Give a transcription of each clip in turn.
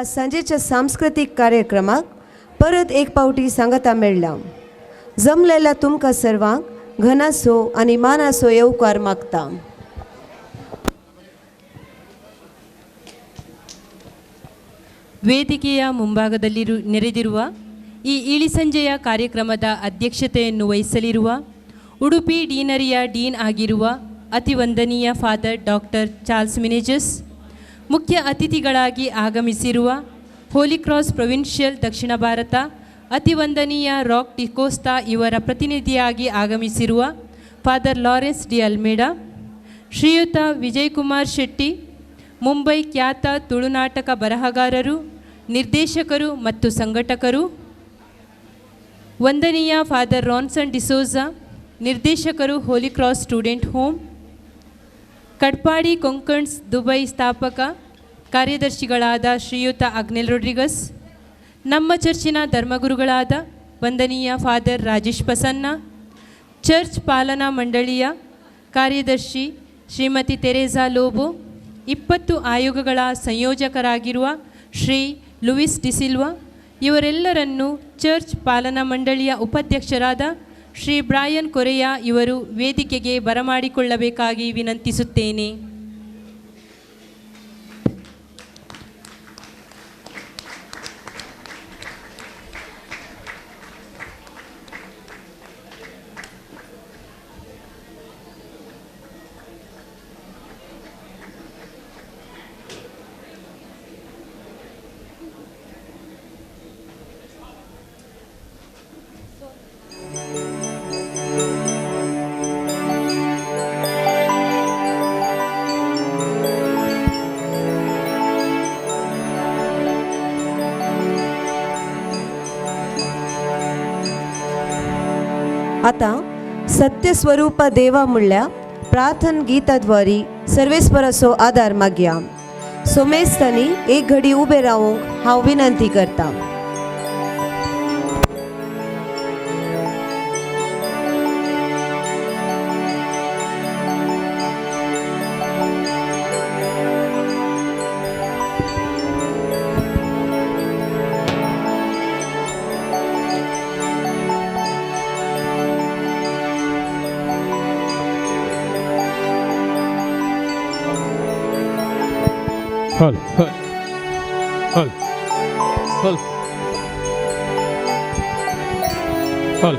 ह्या सांजेच्या सांस्कृतीक कार्यक्रमाक परत एक पावटी सांगाता मेळ्ळा. जमलेल्या तुमकां सर्वांक घनासो आनी मानासो येवकार मागता. ವೇದಿಕೆಯ ಮುಂಭಾಗದಲ್ಲಿ ನೆರೆದಿರುವ ಈ ಇಳಿಸಂಜೆಯ ಕಾರ್ಯಕ್ರಮದ ಅಧ್ಯಕ್ಷತೆಯನ್ನು ವಹಿಸಲಿರುವ ಉಡುಪಿ ಡೀನರಿಯ ಡೀನ್ ಆಗಿರುವ ಅತಿವಂದನೀಯ ಫಾದರ್ ಡಾಕ್ಟರ್ ಚಾರ್ಲ್ಸ್ ಮಿನೇಜಸ್, ಮುಖ್ಯ ಅತಿಥಿಗಳಾಗಿ ಆಗಮಿಸಿರುವ ಹೋಲಿ ಕ್ರಾಸ್ ಪ್ರೊವಿನ್ಷಿಯಲ್ ದಕ್ಷಿಣ ಭಾರತ ಅತಿವಂದನೀಯ ರಾಕ್ ಡಿಕೋಸ್ತಾ ಇವರ ಪ್ರತಿನಿಧಿಯಾಗಿ ಆಗಮಿಸಿರುವ ಫಾದರ್ ಲಾರೆನ್ಸ್ ಡಿ ಅಲ್ಮೇಡಾ, ಶ್ರೀಯುತ ವಿಜಯಕುಮಾರ್ ಶೆಟ್ಟಿ, ಮುಂಬೈ ಖ್ಯಾತ ತುಳುನಾಟಕ ಬರಹಗಾರರು, ನಿರ್ದೇಶಕರು ಮತ್ತು ಸಂಘಟಕರು, ವಂದನೀಯ ಫಾದರ್ ರಾನ್ಸನ್ ಡಿಸೋಜಾ, ನಿರ್ದೇಶಕರು Holy Cross student home, Katpadi Konkans Dubai ಸ್ಥಾಪಕ ಕಾರ್ಯದರ್ಶಿಗಳಾದ ಶ್ರೀಯುತ ಅಗ್ನೆಲ್ ರೊಡ್ರಿಗಸ್, ನಮ್ಮ ಚರ್ಚಿನ ಧರ್ಮಗುರುಗಳಾದ ವಂದನೀಯ ಫಾದರ್ ರಾಜೇಶ್ ಪ್ರಸನ್ನ, ಚರ್ಚ್ ಪಾಲನಾ ಮಂಡಳಿಯ ಕಾರ್ಯದರ್ಶಿ ಶ್ರೀಮತಿ ತೆರೇಸಾ ಲೋಬೋ, 20 ಆಯೋಗಗಳ ಸಂಯೋಜಕರಾಗಿರುವ ಶ್ರೀ ಲೂಯಿಸ್ ಡಿಸಿಲ್ವಾ ಇವರೆಲ್ಲರನ್ನು ಚರ್ಚ್ ಪಾಲನಾ ಮಂಡಳಿಯ ಉಪಾಧ್ಯಕ್ಷರಾದ ಶ್ರೀ ಬ್ರಾಯನ್ ಕೊರೆಯಾ ಇವರು ವೇದಿಕೆಗೆ ಬರಮಾಡಿಕೊಳ್ಳಬೇಕಾಗಿ ವಿನಂತಿಸುತ್ತೇನೆ. आतां सत्यस्वरूप देवा म्हणल्यार प्रार्थन गीताद्वारी सर्वेस्पराचो आदार मागया. सोमेस्तांनी एक घडी उबें रावूंक हांव विनंती करतां. हल हल हल हल हल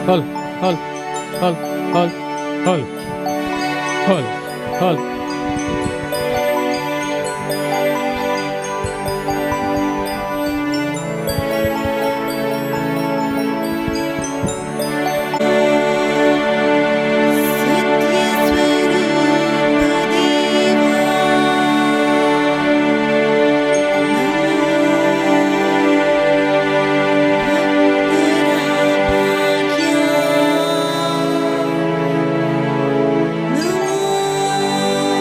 हल हल हल हल हल हल हल. No.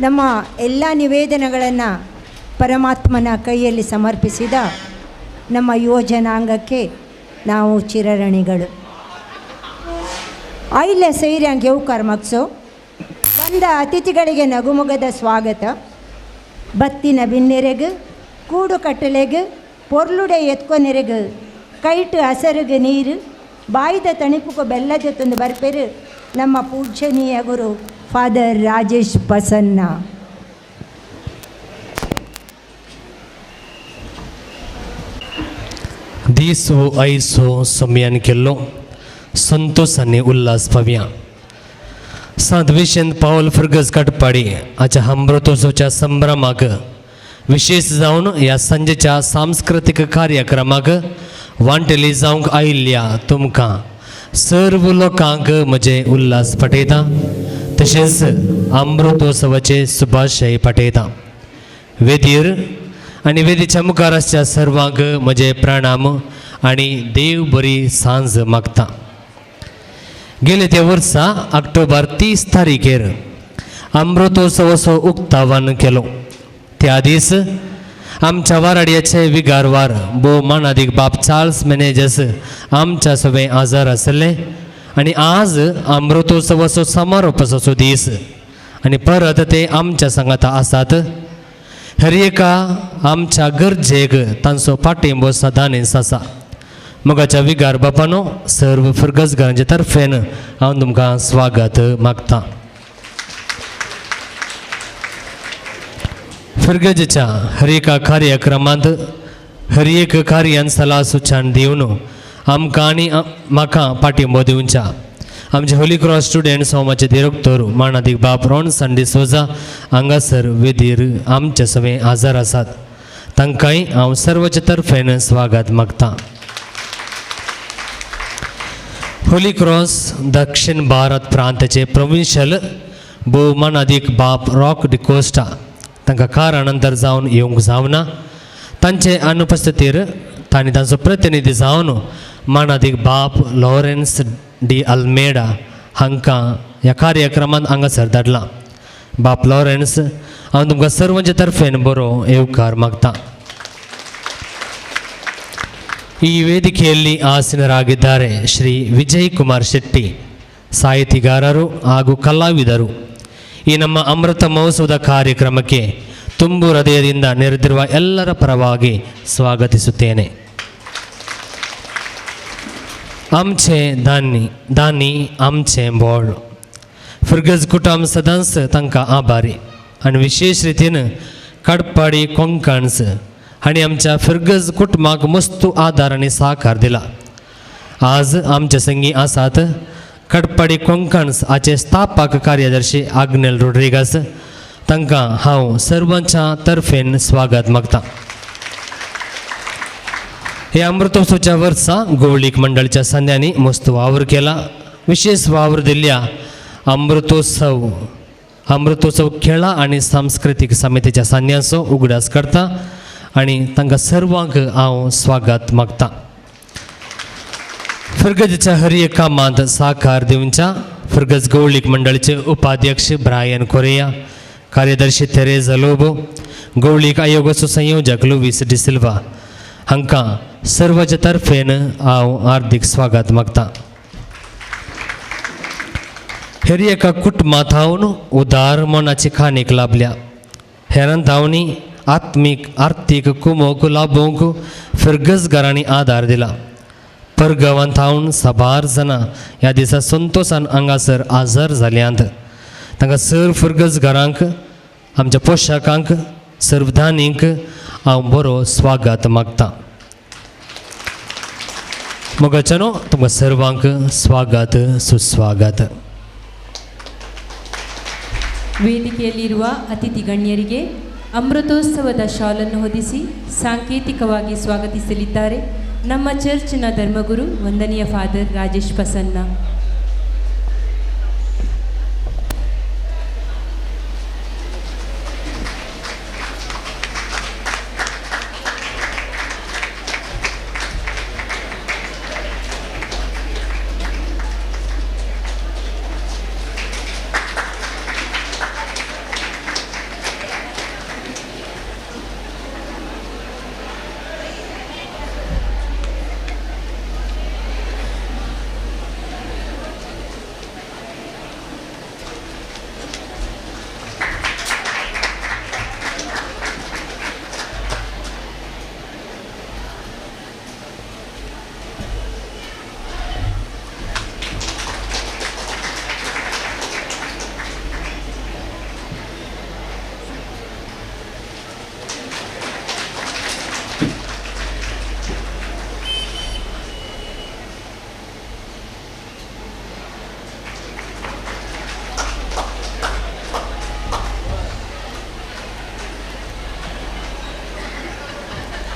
ನಮ್ಮ ಎಲ್ಲ ನಿವೇದನೆಗಳನ್ನು ಪರಮಾತ್ಮನ ಕೈಯಲ್ಲಿ ಸಮರ್ಪಿಸಿದ ನಮ್ಮ ಯುವಜನಾಂಗಕ್ಕೆ ನಾವು ಚಿರಋಣಿಗಳು. ಐಲ ಸೈರ್ಯಾಂಗ್ ಯೌಕಾರ ಮಗ್ಸೋ ಬಂದ ಅತಿಥಿಗಳಿಗೆ ನಗುಮುಗದ ಸ್ವಾಗತ. ಬತ್ತಿನ ಬಿನ್ನೆರೆಗು ಕೂಡು ಕಟ್ಟಲೆಗು ಪೊರ್ಲುಡೆ ಎತ್ಕೊನೆರೆಗು ಕೈಟು ಹಸರುಗು ನೀರು ಬಾಯಿದ ತಣಿಪುಕು ಬೆಲ್ಲದ ತಂದು ಬರ್ಪೇರು ನಮ್ಮ ಪೂಜನೀಯ ಗುರು ಫಾದರ್ ರಾಜೇಶ್ ಪಸನ್ನ. दीस हो आयस हो सम्यान केल्लो संतोष आनी उल्हास पावया. सांत विशेंत पावल फिर्गज काटपाडी हाच्या अमृतोत्सवाच्या संभ्रमाक विशेष जावन ह्या सांजेच्या सांस्कृतीक कार्यक्रमाक वांटेली जावंक आयिल्ल्या तुमकां सर्व लोकांक म्हजे उल्हास पाठयता, तशेंच अमृतोत्सवाचे शुभाशय पाठयता. वेदीर आनी वेदीच्या मुखार आसच्या सर्वांक म्हजे प्रणाम आनी देव बरी सांज मागता. गेले त्या वर्सा ऑक्टोबर 30 तारीखेर अमृतोत्सवाचो उक्तावण केलो. त्या दीस आमच्या वाराडयाचे विगारवार भोव मानादीक बाप चार्ल्स मेनेजस आमच्या सगळे आजार आसले आनी आज अमृतोत्सवाचो समारोपाचो दीस आनी परत ते आमच्या सांगाता आसात. हर एका आमच्या गरजेक तांचो पाठिंबो सदांच आसा. मोगाच्या विगार बापानो सर्व फिर्गजगारांचे तर्फेन हांव तुमकां स्वागत मागता. फिर्गजेच्या हर एका कार्यक्रमांत हर एक कार्यान सलाह सुचान दिवन आमकां आनी म्हाका पाठिंबो दिवच्या आमचे होली क्रॉस स्टुडंट्स होमाचे दिरक्तोर मानादीक बाप रॉनसन डिसोजा हांगासर वेदीर आमचे सगळे आजार आसात, तांकांय हांव सर्वचे तर्फेन स्वागत मागता. होली क्रॉस दक्षिण भारत प्रांताचे प्रोविन्शियल भोव मानादीक बाप रॉक डिकोस्टा तांकां कारणंतर जावन येवंक जावना, तांचे अनुपस्थितीर तांणी तांचो प्रतिनिधी जावन मानादीक बाप लॉरेन्स डी अल्मेडा हांकां ह्या कार्यक्रमांत हांगासर धाडला. बाप लॉरेन्स हांव तुमकां सर्वांचे तर्फेन बरो येवकार मागता. ಈ ವೇದಿಕೆಯಲ್ಲಿ ಆಸೀನರಾಗಿದ್ದಾರೆ ಶ್ರೀ ವಿಜಯ್ ಕುಮಾರ್ ಶೆಟ್ಟಿ, ಸಾಹಿತಿಗಾರರು ಹಾಗೂ ಕಲಾವಿದರು. ಈ ನಮ್ಮ ಅಮೃತ ಮಹೋತ್ಸವದ ಕಾರ್ಯಕ್ರಮಕ್ಕೆ ತುಂಬು ಹೃದಯದಿಂದ ನೆರೆದಿರುವ ಎಲ್ಲರ ಪರವಾಗಿ ಸ್ವಾಗತಿಸುತ್ತೇನೆ. आमचे दानी दानी आमचे बोळ फिर्गज कुटुंब सदांच तांकां आभारी आनी विशेष रितीन कडपाडी कोंकण्स हांणी आमच्या फिर्गज कुटुंबाक मस्तू आदार आनी साहकार दिला. आज आमचे संगी आसात कडपाडी कोंकण्स हाचे स्थापक कार्यदर्शी आग्नेल रोड्रिगस, तांकां हांव सर्वांच्या तर्फेन स्वागत मागता. हे अमृतोत्सवाच्या वर्सा गोवळीक मंडळाच्या संद्यांनी मस्त वावर केला. विशेष वावर दिल्ल्या अमृतोत्सव खेळा आनी सांस्कृतीक समितीच्या संद्यांचो उगडास करता आनी तांकां सर्वांक हांव स्वागत मागता. फिर्गजच्या हर एक कामांत साकार दिवच्या फिर्गज गौळीक मंडळाचे उपाध्यक्ष ब्रायन कोरेया, कार्यदर्शी तेरेजा लोबो, गौळीक आयोगाचो संयोजक लुवीस डिसिल्वा हांकां सर्वाच्या तर्फेन हांव हार्दीक स्वागत मागता. हेर एका कुटुंबांत हांव उदार मनाची खाणीक लाभल्या. हेरान धांवणी आत्मीक आर्थीक कुमोक लाभोवंक फिर्गजगारांनी आदार दिला. परगांवांत थावन साबार जाणां ह्या दिसा संतोशान हांगासर आजार जाल्यांत. तांकां सर फिर्गजगारांक आमच्या पोशाकांक सर्वधानींक हांव बरो स्वागत मागता. मोगाच्यानो तुमकां सर्वांक स्वागत सुस्वागत. ವೇದಿಕೆಯಲ್ಲಿರುವ ಅತಿಥಿ ಗಣ್ಯರಿಗೆ ಅಮೃತೋತ್ಸವದ ಶಾಲನ್ನು ಹೊದಿಸಿ ಸಾಂಕೇತಿಕವಾಗಿ ಸ್ವಾಗತಿಸಲಿದ್ದಾರೆ ನಮ್ಮ ಚರ್ಚ್ನ ಧರ್ಮಗುರು ವಂದನೀಯ ಫಾದರ್ ರಾಜೇಶ್ ಪ್ರಸನ್ನ.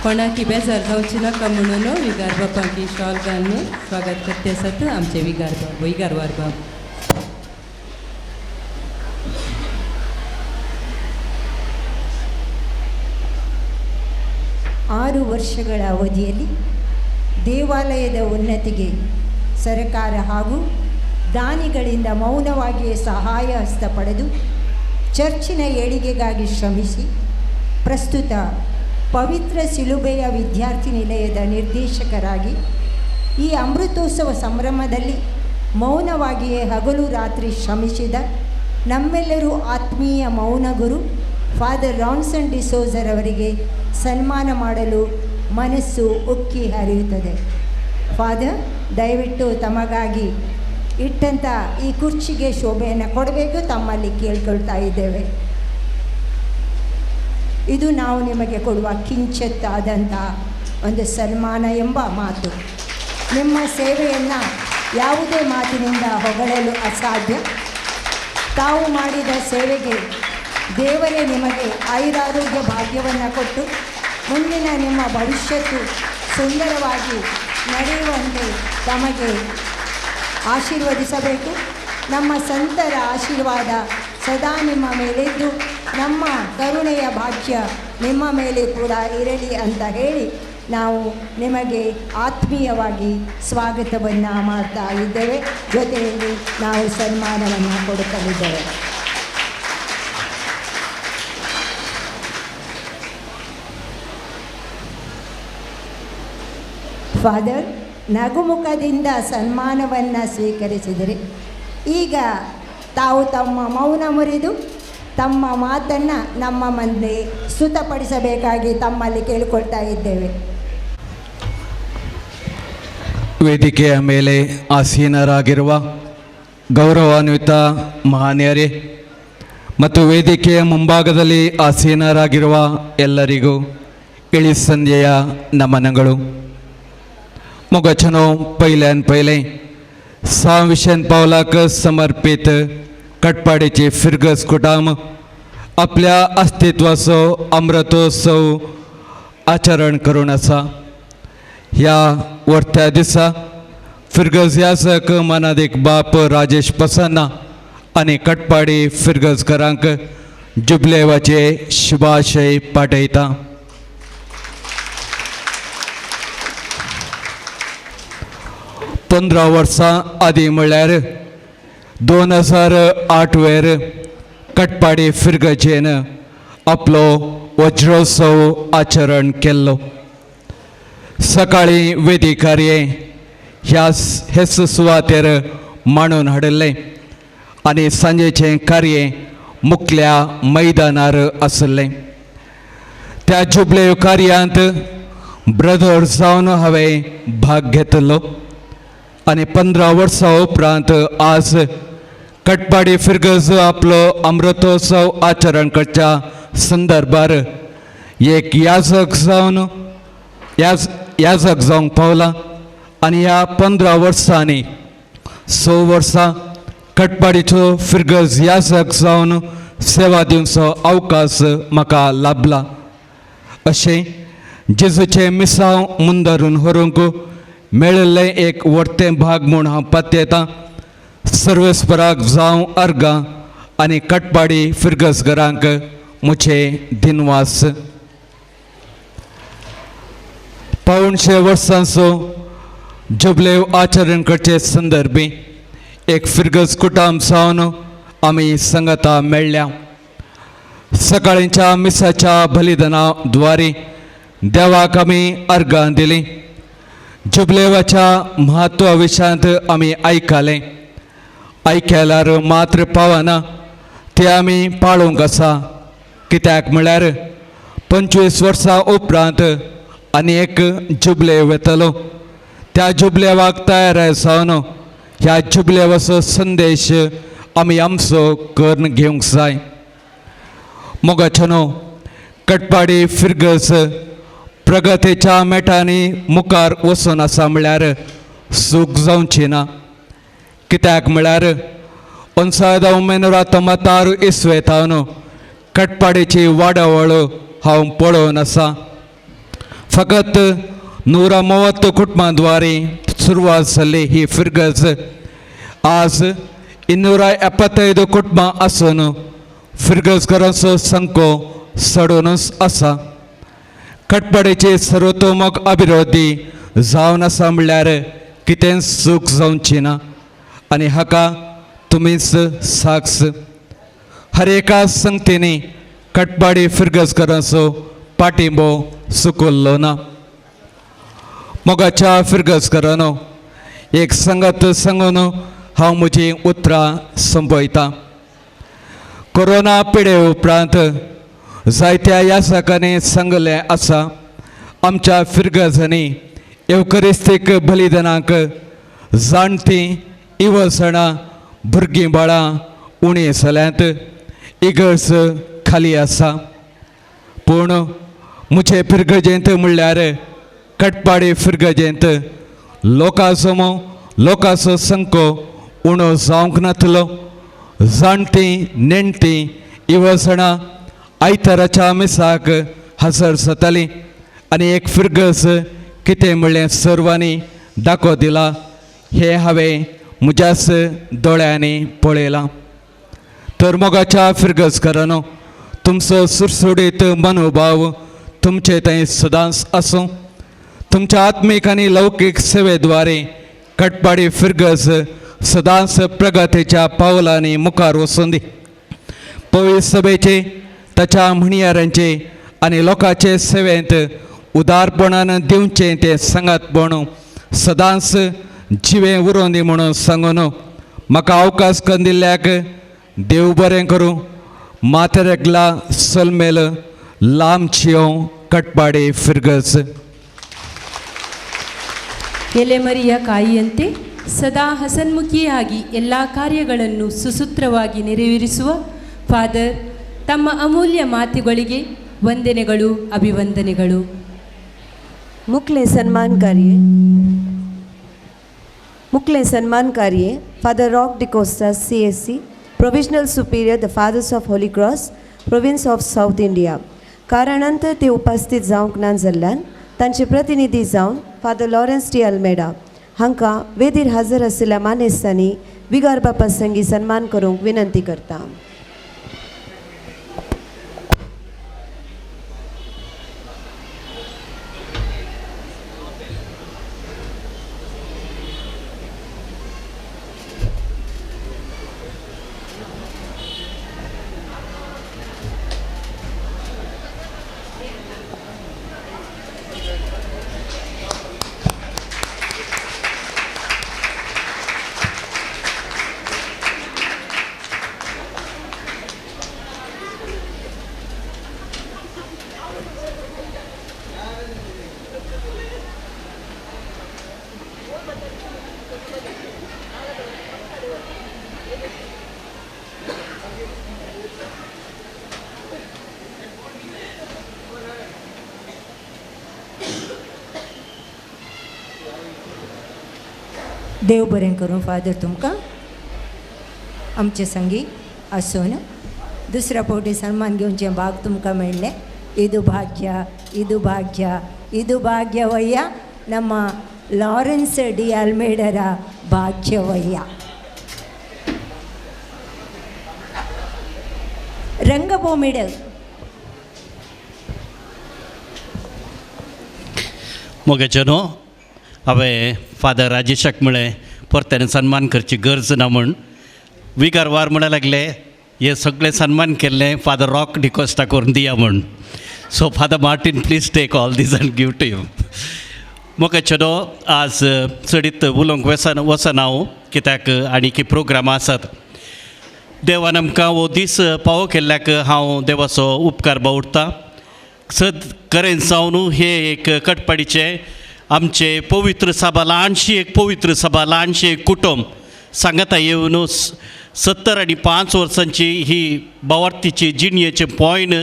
कोणाकी बेजार जावची नाका म्हणून विगार बापांकी शॉल घालून स्वागत करते आसात आमचे विगार बाब विगारवार बाब. 6 ವರ್ಷಗಳ ಅವಧಿಯಲ್ಲಿ ದೇವಾಲಯದ ಉನ್ನತಿಗೆ ಸರ್ಕಾರ ಹಾಗೂ ದಾನಿಗಳಿಂದ ಮೌನವಾಗಿಯೇ ಸಹಾಯ ಹಸ್ತ ಪಡೆದು ಚರ್ಚಿನ ಏಳಿಗೆಗಾಗಿ ಶ್ರಮಿಸಿ ಪ್ರಸ್ತುತ ಪವಿತ್ರ ಶಿಲುಬೆಯ ವಿದ್ಯಾರ್ಥಿ ನಿಲಯದ ನಿರ್ದೇಶಕರಾಗಿ ಈ ಅಮೃತೋತ್ಸವ ಸಂಭ್ರಮದಲ್ಲಿ ಮೌನವಾಗಿಯೇ ಹಗಲು ರಾತ್ರಿ ಶ್ರಮಿಸಿದ ನಮ್ಮೆಲ್ಲರೂ ಆತ್ಮೀಯ ಮೌನಗುರು ಫಾದರ್ ರಾನ್ಸನ್ ಡಿಸೋಜರವರಿಗೆ ಸನ್ಮಾನ ಮಾಡಲು ಮನಸ್ಸು ಉಕ್ಕಿ ಹರಿಯುತ್ತದೆ. ಫಾದರ್, ದಯವಿಟ್ಟು ತಮಗಾಗಿ ಇಟ್ಟಂಥ ಈ ಕುರ್ಚಿಗೆ ಶೋಭೆಯನ್ನು ಕೊಡಬೇಕು ತಮ್ಮಲ್ಲಿ ಕೇಳ್ಕೊಳ್ತಾ ಇದ್ದೇವೆ. ಇದು ನಾವು ನಿಮಗೆ ಕೊಡುವ ಕಿಂಚಿತ್ತಾದಂಥ ಒಂದು ಸನ್ಮಾನ ಎಂಬ ಮಾತು. ನಿಮ್ಮ ಸೇವೆಯನ್ನು ಯಾವುದೇ ಮಾತಿನಿಂದ ಹೊಗಳಲು ಅಸಾಧ್ಯ. ತಾವು ಮಾಡಿದ ಸೇವೆಗೆ ದೇವರೇ ನಿಮಗೆ ಆಯುರಾರೋಗ್ಯ ಭಾಗ್ಯವನ್ನು ಕೊಟ್ಟು ಮುಂದಿನ ನಿಮ್ಮ ಭವಿಷ್ಯತ್ತು ಸುಂದರವಾಗಿ ನಡೆಯುವಂತೆ ತಮಗೆ ಆಶೀರ್ವದಿಸಬೇಕು. ನಮ್ಮ ಸಂತರ ಆಶೀರ್ವಾದ ಸದಾ ನಿಮ್ಮ ಮೇಲಿದ್ದು ನಮ್ಮ ಕರುಣೆಯ ಭಾಗ್ಯ ನಿಮ್ಮ ಮೇಲೆ ಕೂಡ ಇರಲಿ ಅಂತ ಹೇಳಿ ನಾವು ನಿಮಗೆ ಆತ್ಮೀಯವಾಗಿ ಸ್ವಾಗತವನ್ನು ಮಾಡ್ತಾ ಇದ್ದೇವೆ. ಜೊತೆಯಲ್ಲಿ ನಾವು ಸನ್ಮಾನವನ್ನು ಕೊಡುತ್ತಲಿದ್ದೇವೆ. ಫಾದರ್ ನಗುಮುಖದಿಂದ ಸನ್ಮಾನವನ್ನು ಸ್ವೀಕರಿಸಿದರೆ ಈಗ ತಾವು ತಮ್ಮ ಮೌನ ಮುರಿದು ತಮ್ಮ ಮಾತನ್ನು ನಮ್ಮ ಮುಂದೆ ಸ್ತುತಪಡಿಸಬೇಕಾಗಿ ತಮ್ಮಲ್ಲಿ ಕೇಳಿಕೊಳ್ತಾ ಇದ್ದೇವೆ. ವೇದಿಕೆಯ ಮೇಲೆ ಆಸೀನರಾಗಿರುವ ಗೌರವಾನ್ವಿತ ಮಹನೀಯರೇ ಮತ್ತು ವೇದಿಕೆಯ ಮುಂಭಾಗದಲ್ಲಿ ಆಸೀನರಾಗಿರುವ ಎಲ್ಲರಿಗೂ ಇಳಿ ಸಂಧ್ಯೆಯ ನಮನಗಳು. ಮೊಗಚನೋ ಪೈल्यान पयलें सांव विशेन पावलाक समर्पीत कटपाडीची फिरगज कुटाम आपल्या अस्तित्वाचो अमृतोत्सव आचरण करून आसा. ह्या वरत्या दिसा फिरगज याजक मानादीक बाप राजेश पसन्ना आनी कटपाडी फिरगजकरांक जुबलेवाचे शुभाशय पाठयता. 15 वर्सां आदीं म्हळ्यार 2008 वेर कटपाडी फिरगजेन आपलो वज्रोत्सव आचरण केल्लो. सकाळीं वेदी कार्य ह्या हेच सुवातेर मांडून हाडिल्लें आनी सांजेचें कार्य मुखल्या मैदानार आशिल्लें. त्या जुबले कार्यांत ब्रदर जावन हांवें भाग घेतलो आनी 15 वर्सां उपरांत आज कटपाडी फिरगज आपलो अमृतोत्सव आचरण करच्या संदर्भार एक याजक जावन याजक जावंक पावला आनी ह्या 15 वर्सांनी 6 वर्सां कटपाडीचो फिरगज याजक जावन सेवा दिवचो अवकाश म्हाका लाभला. अशें जेजूचें मिसांव मुंदरून व्हरूंक मेळिल्लें एक वरतें भाग म्हूण हांव पातयेतां. सर्वेस्पराक जावं अर्गां आनी कटपाडी फिरगजगरांक म्हजे दिनवास. 175 वर्सांचो जुबलेव आचरण करचे संदर्भी एक फिरगज कुटाम जावन आमी संगता मेळ्ळ्या. सकाळींच्या मिसाच्या बलिदाना द्वारे देवाक आमी अर्गां दिलीं. जुबलेवाच्या म्हत्वा विशयांत आमी आयकलें. आयकल्यार मात्र पावना, ते आमी पाळूंक आसा. कित्याक म्हळ्यार 25 वर्सां उपरांत आनी एक जुबलेव येतलो. त्या जुबलेवाक तयार जावन ह्या जुबलेवाचो संदेश आमी आमचो करून घेवंक जाय. मोगाचेनो कटपाडी फिरगज प्रगतीच्या मेटांनी मुखार वचून आसा म्हळ्यार सूख जावची ना. कित्याक म्हळ्यार 1996 इस्वेतावन कटपाडीची वाडावळ हांव पळोवन आसा. फकत 190 कुटुंबां सुरवात जाल्ली ही फिरगज आज 275 कुटुंबां आसून फिरगजकारांचो संको सडूनच आसा. कटपाडेचे सर्वतोमक अभिवृद्धी जावन आसा म्हणल्यार कितेंच चूक जावची ना आनी हाका तुमीच साक्ष. हर एका संगतींनी कटपाडी फिरगजकारांचो पाठिंबो चुकल्लो ना. मोगाच्या फिरगजकारांनो, एक संगत सांगून हांव म्हजीं उतरां सोंपयतां. कोरोना पिडे उपरांत जायत्या यासकांनी सांगलें आसा, आमच्या फिरगजांनी येवकरिस्तीक बलिदानाक जाणटीं इवसणां भुरगीं बाळां उणीं जाल्यांत, इगर्ज खाली आसा. पूण म्हजे फिरगजेंत म्हणल्यार कटपाडी फिरगजेंत लोकांचो लोकांचो संको उणो जावंक नातलो. जाणटीं नेणटीं इवसणां आयताराच्या मिसाक हजर जातालीं आनी एक फिरगज कितें म्हणलें सर्वांनी दाखो दिला हें हांवें म्हज्याच दोळ्यांनी पळयलां. तर मोगाच्या फिरगजकारांनो, तुमचो सुडसुडीत मनोभाव तुमचे थंय सदांच आसूं. तुमच्या आत्मीक आनी लौकीक सेवेद्वारे कटपाडी फिरगज सदांच प्रगतीच्या पावलांनी मुखार वचूं दी. पवित्र सभेचे, ताच्या म्हणयाऱ्यांचे आनी लोकांचे सेवेंत उदारपणान दिवचें तें सांगातपण सदांच जिवें उरों दी म्हणून सांगून म्हाका अवकाश करून दिल्ल्याक देव बरें करूं. माथेरेकला सलमेल लांबचियो कटपाडी फिरगज. ಎಲೆಮರಿಯ ಕಾಯಿಯಂತೆ ಸದಾ ಹಸನ್ಮುಖಿಯಾಗಿ ಎಲ್ಲ ಕಾರ್ಯಗಳನ್ನು ಸುಸೂತ್ರವಾಗಿ ನೆರವೇರಿಸುವ ಫಾದರ್ ತಮ್ಮ ಅಮೂಲ್ಯ ಮಾತುಗಳಿಗೆ ವಂದನೆಗಳು, ಅಭಿವಂದನೆಗಳು. मुखले सन्मान कार्य Father Rock D'Costa CSC, provisional superior the Fathers of Holy Cross, province of South India. कारणांतर ते उपस्थित जावंक ना जाल्ल्यान तांचे प्रतिनिधी जावन फादर लॉरेन्स टी अल्मेडा हांकां वेदीर हाजर आशिल्ल्या मानेस्तांनी विगार बापा संगी सन्मान करूंक विनंती करता. देव बरें करूं फादर तुमकां आमचे संगी आसून दुसऱ्या फावटी सन्मान घेवचें भाग तुमकां मेळ्ळें. ಇದು ಭಾಗ್ಯ, ಇದು ಭಾಗ್ಯ, ಇದು ಭಾಗ್ಯವಯ್ಯ, ನಮ್ಮ ಲಾರೆನ್ಸ್ ಡಿ ಅಲ್ಮೇಡರ ಭಾಗ್ಯವಯ್ಯ. ರಂಗಭೂಮಿಡ मोगाचें न्हू हांवें फादर राजेशाक म्हळें परत्यान सन्मान करची गरज ना म्हूण. विगार वार म्हणा लागले हे सगळें सन्मान केल्लें फादर रॉक डिकोस्टा करून दिया म्हूण. So Father Martin please take all these and give to you. मोगाचें न्हू आज चडीत उलोवंक वचना हांव कित्याक आनी की प्रोग्राम आसात. देवान आमकां हो दीस पावो केल्ल्याक हांव देवाचो उपकार बावडटा. सद करेन जावन हे एक कटपाडीचें आमचे पवित्र सभा, ल्हानशी एक पवित्र सभा, ल्हानशी एक कुटुंब सांगाता येवन 75 वर्सांची ही बावार्थीची जिणयेचें पॉयन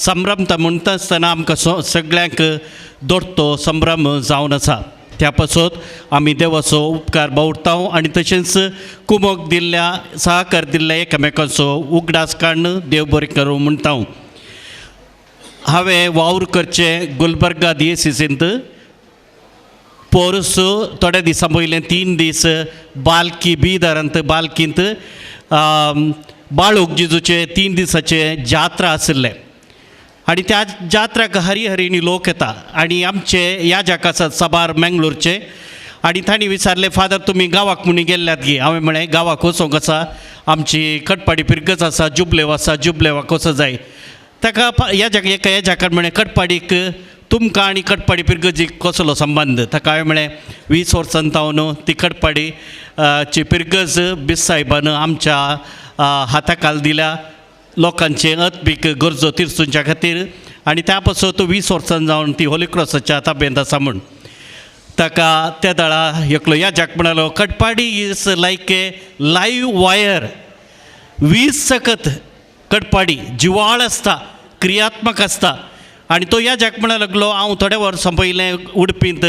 संभ्रमता म्हणटा आसतना आमकां सगळ्यांक दोडतो संभ्रम जावन आसा. त्या पासत आमी देवाचो उपकार बावडटा आनी तशेंच कुमोक दिल्ल्या सहकार दिल्ल्या एकामेकांचो उगडास काडून देव बरें करूं म्हणटा. हांवें वावर करचें गुलबर्गा दियेसीसींत पोरस थोड्या दिसां पयलें 3 दीस बालकी बिदरांत बालकींत बाळूक जेजूचे 3 दिसाचे जात्रा आशिल्लें आनी त्या जात्राक हरिहरिणी लोक येता आनी आमचे ह्या जाका आसात साबार मेंगलोरचे आनी तांणी विचारलें फादर तुमी गांवाक म्हणून गेल्ल्यात गी. हांवें म्हळें गांवाक वचोंक आसा, आमची कटपाडी पिरगज आसा, जुबलेव आसा, जुबलेवाक वचो जाय. ताका ह्या जाका एका ह्या जाकार म्हळें कटपाडीक तुमकां आनी कटपाडी पिरगजीक कसलो संबंद. ताका हांवें म्हळें 20 वर्सां जावन ती कटपाडी ची पिरगज बिस साहेबान आमच्या हाताखाल दिल्या लोकांचे आत्मीक गरजो तिरसुंच्या खातीर आनी त्या पासून तो 20 वर्सां जावन ती होली क्रॉसाच्या ताब्यांत आसा म्हूण. ताका त्या दळा एकलो ह्या जाक म्हणालो Katpadi is like a live wire. 20 सकत कटपाडी जिवाळ आसता, क्रियात्मक आसता. आनी तो ह्या जाक म्हणा लागलो हांव थोड्या वर्सां पयलें उडपींत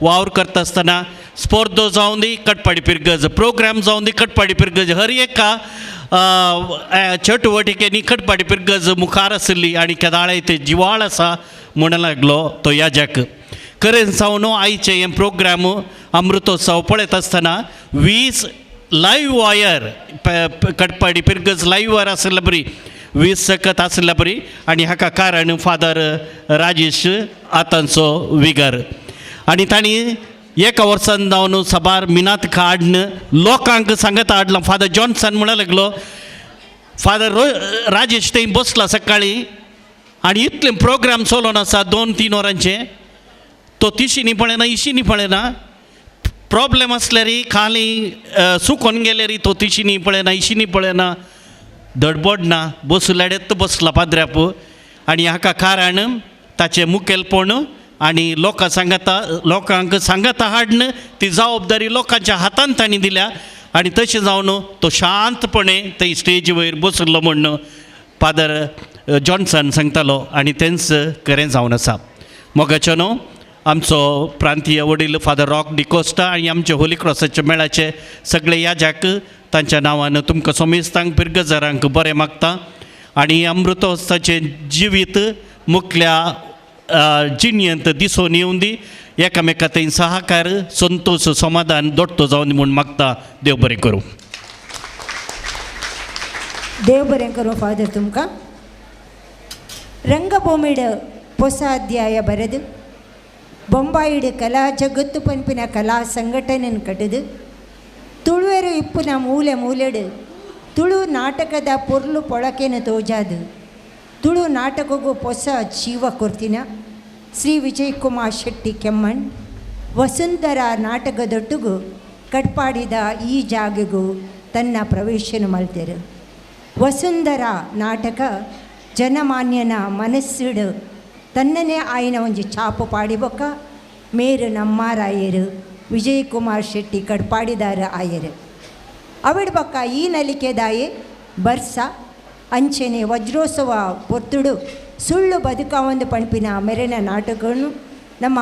वावर करता आसतना स्पर्धो जावन दी कटपाडी पिरगज, प्रोग्राम जावन दी कटपाडी पिरगज, हर एका चटुवटिकेनी कटपाडी पिरगज मुखार आशिल्ली आनी केदाळे ते जिवाळ आसा म्हणून लागलो तो ह्या जाक. खरें जावन आयचे हें प्रोग्राम अमृतोत्सव पळयत आसतना 20 live wire Katpadi पिरगज live wire आशिल्ल्या बरी 20 सकत आशिल्ल्या बरी आनी हाका कारण फादर राजेश आतांचो विगर. आनी तांणी एका वर्सान जावन साबार मिनात हाडन लोकांक सांगत हाडलां. फादर जॉन्सन म्हणूंक लागलो फादर राजेश थंय बसला सकाळीं आनी इतले प्रोग्राम चलोवन आसा 2-3 वरांचे, तो तिशींनी पळयना इशींनी पळयना, प्रॉब्लेम आसल्यार खाली सुकोन गेल्यार तो तिशींनी पळयना इशींनी पळयना, धडबडना, बसल्याडेत बसला पाद्र्याप. आनी हाका कारण ताचें मुखेलपण आनी लोकां सांगता लोकांक सांगता हाडन ती जबाबदारी लोकांच्या हातान तांणी दिल्या आनी तशें जावन तो शांतपणे थंय स्टेजी वयर बसलो म्हूण फादर जॉन्सन सांगतालो आनी तेंच खरें जावन आसा. मोगाचो न्हू आमचो प्रांतीय वडील फादर रॉक डिकोस्टा आनी आमचे होली क्रॉसाचे मेळाचे सगळे ह्या जाक तांच्या नांवान तुमकां सोमेस्तांक पिरगजारांक बरें मागता आनी अमृतोत्सवाचें जिवीत मुखल्या जिणयेंत दिसून येवन दी, एकामेका थंय सहकार संतोश समाधान दोट्टो जावन म्हूण मागता. देव बरें करूं. देव बरें करूं फादर तुमकां. ರಂಗಭೂಮಿಡ್ ಹೊಸ ಅಧ್ಯಾಯ ಬರೆದು ಬೊಂಬಾಯಿಡ್ ಕಲಾ ಜಗತ್ತು ಪನ್ಪಿನ ಕಲಾ ಸಂಘಟನೆಯನ್ನು ಕಟ್ಟಿದು ತುಳುವೆರು ಇಪ್ಪುನ ಮೂಲೆ ಮೂಲೆಡು ತುಳು ನಾಟಕದ ಪೊರ್ಲು ಪೊಳಕೆನ ತೋಜಾದು ತುಳು ನಾಟಕಗೂ ಹೊಸ ಜೀವ ಕೊರ್ತಿನ ಶ್ರೀ ವಿಜಯ್ ಕುಮಾರ್ ಶೆಟ್ಟಿ ಕೆಮ್ಮಣ್ ವಸುಂಧರ ನಾಟಕದೊಟ್ಟುಗು ಕಟ್ಪಾಡಿದ ಈ ಜಾಗೆಗೂ ತನ್ನ ಪ್ರವೇಶನ ಮಲ್ತೆರು. ವಸುಂಧರ ನಾಟಕ ಜನಮಾನ್ಯನ ಮನಸ್ಸುಡು ತನ್ನನೇ ಆಯ್ನ ಒಂಜಿ ಛಾಪು ಪಾಡಿಬೊಕ್ಕ ಮೇರು ನಮ್ಮಾರಾಯರು ವಿಜಯ್ ಕುಮಾರ್ ಶೆಟ್ಟಿ ಕಡ್ಪಾಡಿದಾರ ಆಯರು. ಅವಿಡ್ ಬೊಕ್ಕ ಈ ನಲಿಕೆದಾಯೆ ಬರ್ಸ ಅಂಚೆನೆ ವಜ್ರೋತ್ಸವ ಪೊರ್ತುಡು ಸುಳ್ಳು ಬದುಕಾವೊಂದು ಪಣ್ಪಿನ ಮೆರೆನ ನಾಟಕನು ನಮ್ಮ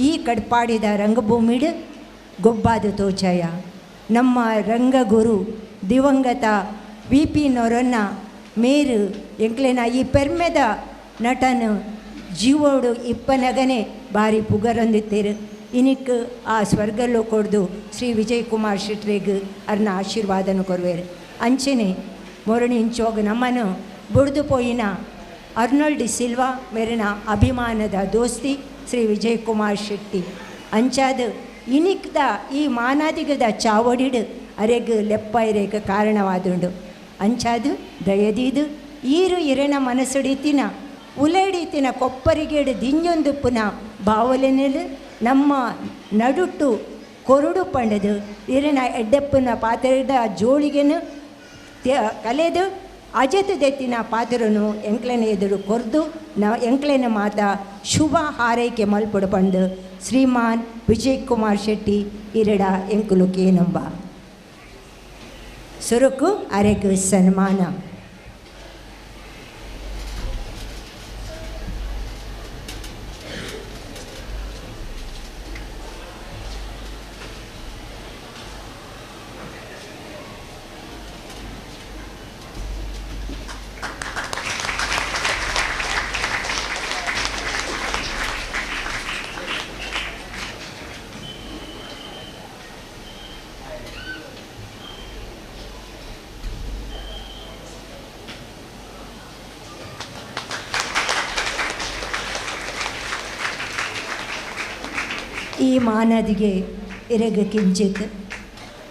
ಈ ಕಡ್ಪಾಡಿದ ರಂಗಭೂಮಿಡು ಗೊಬ್ಬಾದ ತೋಚಯ. ನಮ್ಮ ರಂಗಗುರು ದಿವಂಗತ ವಿ ಪಿ ನೊರನ್ನ ಮೇರು ಎಂಕ್ಲೆನ ಈ ಪೆರ್ಮೆದ ನಟನ ಜೀವೋಡು ಇಪ್ಪನಗನೆ ಬಾರಿ ಪುಗರೊಂದಿತ್ತೇರು. ಇನಿಕ್ ಆ ಸ್ವರ್ಗಲ್ಲೋ ಕೊಡ್ದು ಶ್ರೀ ವಿಜಯ್ ಕುಮಾರ್ ಶೆಟ್ರೆಗ್ ಅರ್ನ ಆಶೀರ್ವಾದನ ಕೊರುವೇರು. ಅಂಚೆನೆ ಮೊರಣಿಂಚೋಗ ನಮ್ಮನು ಬುಡ್ದು ಪೋಯಿನ ಅರ್ನೋಲ್ಡ್ ಸಿಲ್ವಾ ಮೇರಿನ ಅಭಿಮಾನದ ದೋಸ್ತಿ ಶ್ರೀ ವಿಜಯ್ ಕುಮಾರ್ ಶೆಟ್ಟಿ ಅಂಚಾದ ಇನಿಕ್ದ ಈ ಮಾನಾದಿಗದ ಚಾವಡಿಡು ಅರೆಗ್ ಲೆಪ್ಪ ಇರೇಗ ಕಾರಣವಾದುಂಡು. ಅಂಚಾದು ದಯದೀದು ಈರು ಇರೆನ ಮನಸ್ಸುಡಿತಿನ ಉಲೈಡಿತಿನ ಕೊಪ್ಪರಿಗೇಡು ದಿಂಜೊಂದು ಪುನ ಬಾವಲೆನೆಲು ನಮ್ಮ ನಡುಟ್ಟು ಕೊರಡು ಪಂಡದು ಇರೆನ ಎಡ್ಡೆಪ್ಪನ ಪಾತ್ರದ ಜೋಳಿಗೆನು ಕಲೆದು ಅಜತು ದೆತ್ತಿನ ಪಾತ್ರನು ಎಂಕ್ಲೆನ ಎದುರು ಕೊರ್ದು ನ ಎಂಕ್ಲೆನ ಮಾತ ಶುಭ ಹಾರೈಕೆ ಮಲ್ಪಡು ಪಂಡು ಶ್ರೀಮಾನ್ ವಿಜಯ್ ಕುಮಾರ್ ಶೆಟ್ಟಿ ಇರಡ ಎಂಕುಲು ಕೇನಂಬ ಸುರುಕು ಅರೆಗು ಸನ್ಮಾನ. ಈ ಮಾನದಿಗೆ ಇರೆಗ ಕಿಂಚಿತ್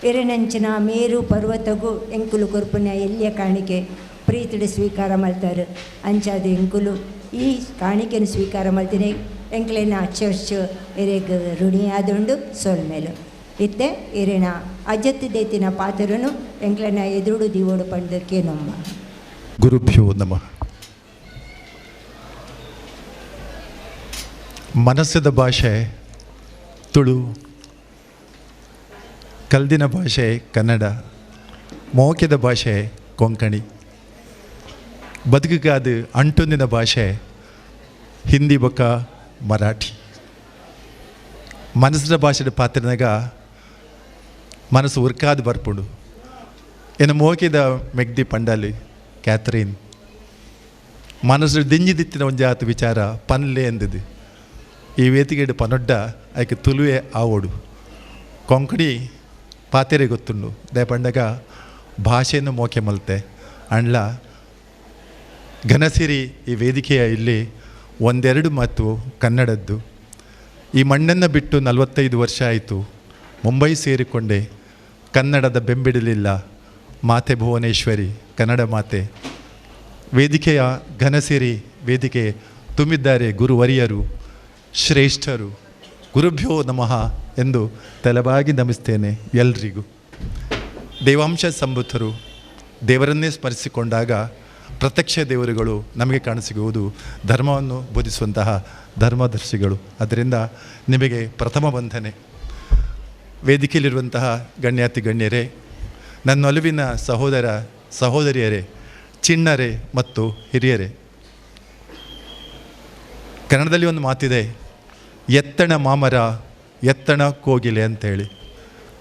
ಇರೆನಂಚಿನ ಮೇರು ಪರ್ವತಗು ಎಂಕುಲು ಕೊರ್ಪುನ ಎಲ್ಲಿಯ ಕಾಣಿಕೆ ಪ್ರೀತಿಡು ಸ್ವೀಕಾರ ಮಲ್ತಾರೆ. ಅಂಚಾದ ಎಂಕುಲು ಈ ಕಾಣಿಕೆಯನ್ನು ಸ್ವೀಕಾರ ಮಲ್ತೀನಿ. ಎಂಕ್ಲೆನ ಚರ್ಚ್ ಇರೆಗ್ ಋಣಿಯಾದುಂಡು ಸೊಲ್ಮೇಲು ಇತ್ತೆ ಇರೆನ ಅಜತ್ತು ದೇತಿನ ಪಾತ್ರನು ಎಂಕ್ಲೆನ ಎದುರುಡು ದಿವೋಡು ಪಂಡಕ್ಕೆ ನೊಮ್ಮ. ಗುರುಭ್ಯೋ ನಮಃ. ಮನಸ್ಸದ ಭಾಷೆ ತುಳು, ಕಲ್ದಿನ ಭಾಷೆ ಕನ್ನಡ, ಮೋಕೆದ ಭಾಷೆ ಕೊಂಕಣಿ, ಬದುಕಿಗಾದ ಅಂಟೊಂದಿನ ಭಾಷೆ ಹಿಂದಿ ಬೊಕ್ಕ ಮರಾಠಿ. ಮನಸ್ಸಿನ ಭಾಷೆದ ಪಾತ್ರನಾಗ ಮನಸ್ಸು ಉರ್ಕಾದ ಬರ್ಪುಂಡು. ಇನ್ನು ಮೋಕೆದ ಮೆಗ್ದಿ ಪಂಡಾಲಿ ಕ್ಯಾಥರೀನ್ ಮನಸ್ಸು ದಿಂಜಿದಿತ್ತಿನ ಒಂಜಾತ ವಿಚಾರ ಪನ್ಲೆ ಎಂದಿದೆ. ಈ ವೇದಿಕೆಡು ಪನೊಡ್ಡ ಆಯ್ಕೆ ತುಳುವೆ ಆವೋಡು ಕೊಂಕಣಿ ಪಾತೆರೆ ಗೊತ್ತುಂಡು. ದಯಪಂಡಗ ಭಾಷೆಯನ್ನು ಮೋಕೆ ಮಲ್ತೆ ಅಂಡ್ಲ ಘನಸಿರಿ ಈ ವೇದಿಕೆಯ ಇಲ್ಲಿ ಒಂದೆರಡು ಮಾತು ಕನ್ನಡದ್ದು. ಈ ಮಣ್ಣನ್ನು ಬಿಟ್ಟು 45 ವರ್ಷ ಆಯಿತು. ಮುಂಬೈ ಸೇರಿಕೊಂಡೆ, ಕನ್ನಡದ ಬೆಂಬಿಡಲಿಲ್ಲ. ಮಾತೆ ಭುವನೇಶ್ವರಿ ಕನ್ನಡ ಮಾತೆ. ವೇದಿಕೆಯ ಘನಸಿರಿ ವೇದಿಕೆ ತುಂಬಿದ್ದಾರೆ ಗುರುವರಿಯರು, ಶ್ರೇಷ್ಠರು. ಗುರುಭ್ಯೋ ನಮಃ ಎಂದು ತಲೆಬಾಗಿ ನಮಿಸ್ತೇನೆ ಎಲ್ರಿಗೂ. ದೇವಾಂಶ ಸಂಭೂತರು ದೇವರನ್ನೇ ಸ್ಮರಿಸಿಕೊಂಡಾಗ ಪ್ರತ್ಯಕ್ಷ ದೇವರುಗಳು ನಮಗೆ ಕಾಣಸಿಗುವುದು ಧರ್ಮವನ್ನು ಬೋಧಿಸುವಂತಹ ಧರ್ಮದರ್ಶಿಗಳು. ಅದರಿಂದ ನಿಮಗೆ ಪ್ರಥಮ ವಂದನೆ. ವೇದಿಕೆಯಲ್ಲಿರುವಂತಹ ಗಣ್ಯಾತಿ ಗಣ್ಯರೇ, ನನ್ನೊಲುವಿನ ಸಹೋದರ ಸಹೋದರಿಯರೇ, ಚಿಣ್ಣರೇ ಮತ್ತು ಹಿರಿಯರೇ, ಕನ್ನಡದಲ್ಲಿ ಒಂದು ಮಾತಿದೆ, ಎತ್ತಣ ಮಾಮರ ಎತ್ತಣ ಕೋಗಿಲೆ ಅಂತೇಳಿ.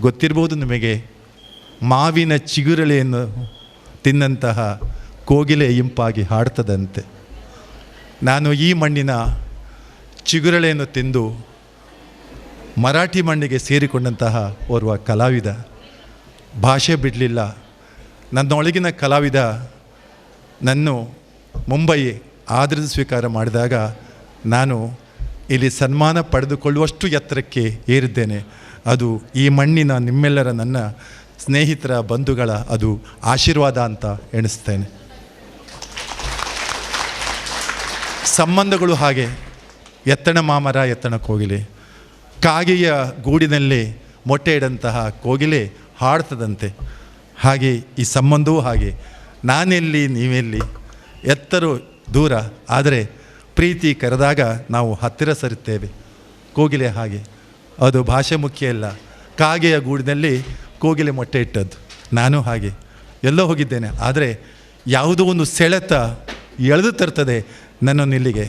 ಗೊತ್ತಿರ್ಬೋದು ನಿಮಗೆ, ಮಾವಿನ ಚಿಗುರಳೆಯನ್ನು ತಿನ್ನಂತಹ ಕೋಗಿಲೆ ಇಂಪಾಗಿ ಹಾಡ್ತದಂತೆ. ನಾನು ಈ ಮಣ್ಣಿನ ಚಿಗುರಳೆಯನ್ನು ತಿಂದು ಮರಾಠಿ ಮಣ್ಣಿಗೆ ಸೇರಿಕೊಂಡಂತಹ ಓರ್ವ ಕಲಾವಿದ. ಭಾಷೆ ಬಿಡಲಿಲ್ಲ. ನನ್ನೊಳಗಿನ ಕಲಾವಿದ ನನ್ನ ಮುಂಬೈ ಆದರದ ಸ್ವೀಕಾರ ಮಾಡಿದಾಗ ನಾನು ಇಲ್ಲಿ ಸನ್ಮಾನ ಪಡೆದುಕೊಳ್ಳುವಷ್ಟು ಎತ್ತರಕ್ಕೆ ಏರಿದ್ದೇನೆ. ಅದು ಈ ಮಣ್ಣಿನ ನಿಮ್ಮೆಲ್ಲರ ನನ್ನ ಸ್ನೇಹಿತರ ಬಂಧುಗಳ ಅದು ಆಶೀರ್ವಾದ ಅಂತ ಎಣಿಸ್ತೇನೆ. ಸಂಬಂಧಗಳು ಹಾಗೆ, ಎತ್ತಣ ಮಾಮರ ಎತ್ತಣ ಕೋಗಿಲೆ, ಕಾಗೆಯ ಗೂಡಿನಲ್ಲಿ ಮೊಟ್ಟೆ ಇಡಂತಹ ಕೋಗಿಲೆ ಹಾಡ್ತದಂತೆ. ಹಾಗೆ ಈ ಸಂಬಂಧವೂ ಹಾಗೆ, ನಾನೆಲ್ಲಿ ನೀವೆಲ್ಲಿ, ಎತ್ತರು ದೂರ, ಆದರೆ ಪ್ರೀತಿ ಕರೆದಾಗ ನಾವು ಹತ್ತಿರ ಸರುತ್ತೇವೆ. ಕೋಗಿಲೆ ಹಾಗೆ, ಅದು ಭಾಷೆ ಮುಖ್ಯ ಇಲ್ಲ. ಕಾಗೆಯ ಗೂಡಿನಲ್ಲಿ ಕೋಗಿಲೆ ಮೊಟ್ಟೆ ಇಟ್ಟದ್ದು. ನಾನು ಹಾಗೆ ಎಲ್ಲೋ ಹೋಗಿದ್ದೇನೆ, ಆದರೆ ಯಾವುದೋ ಒಂದು ಸೆಳೆತ ಎಳೆದು ತರ್ತದೆ ನನ್ನನ್ನು ಇಲ್ಲಿಗೆ.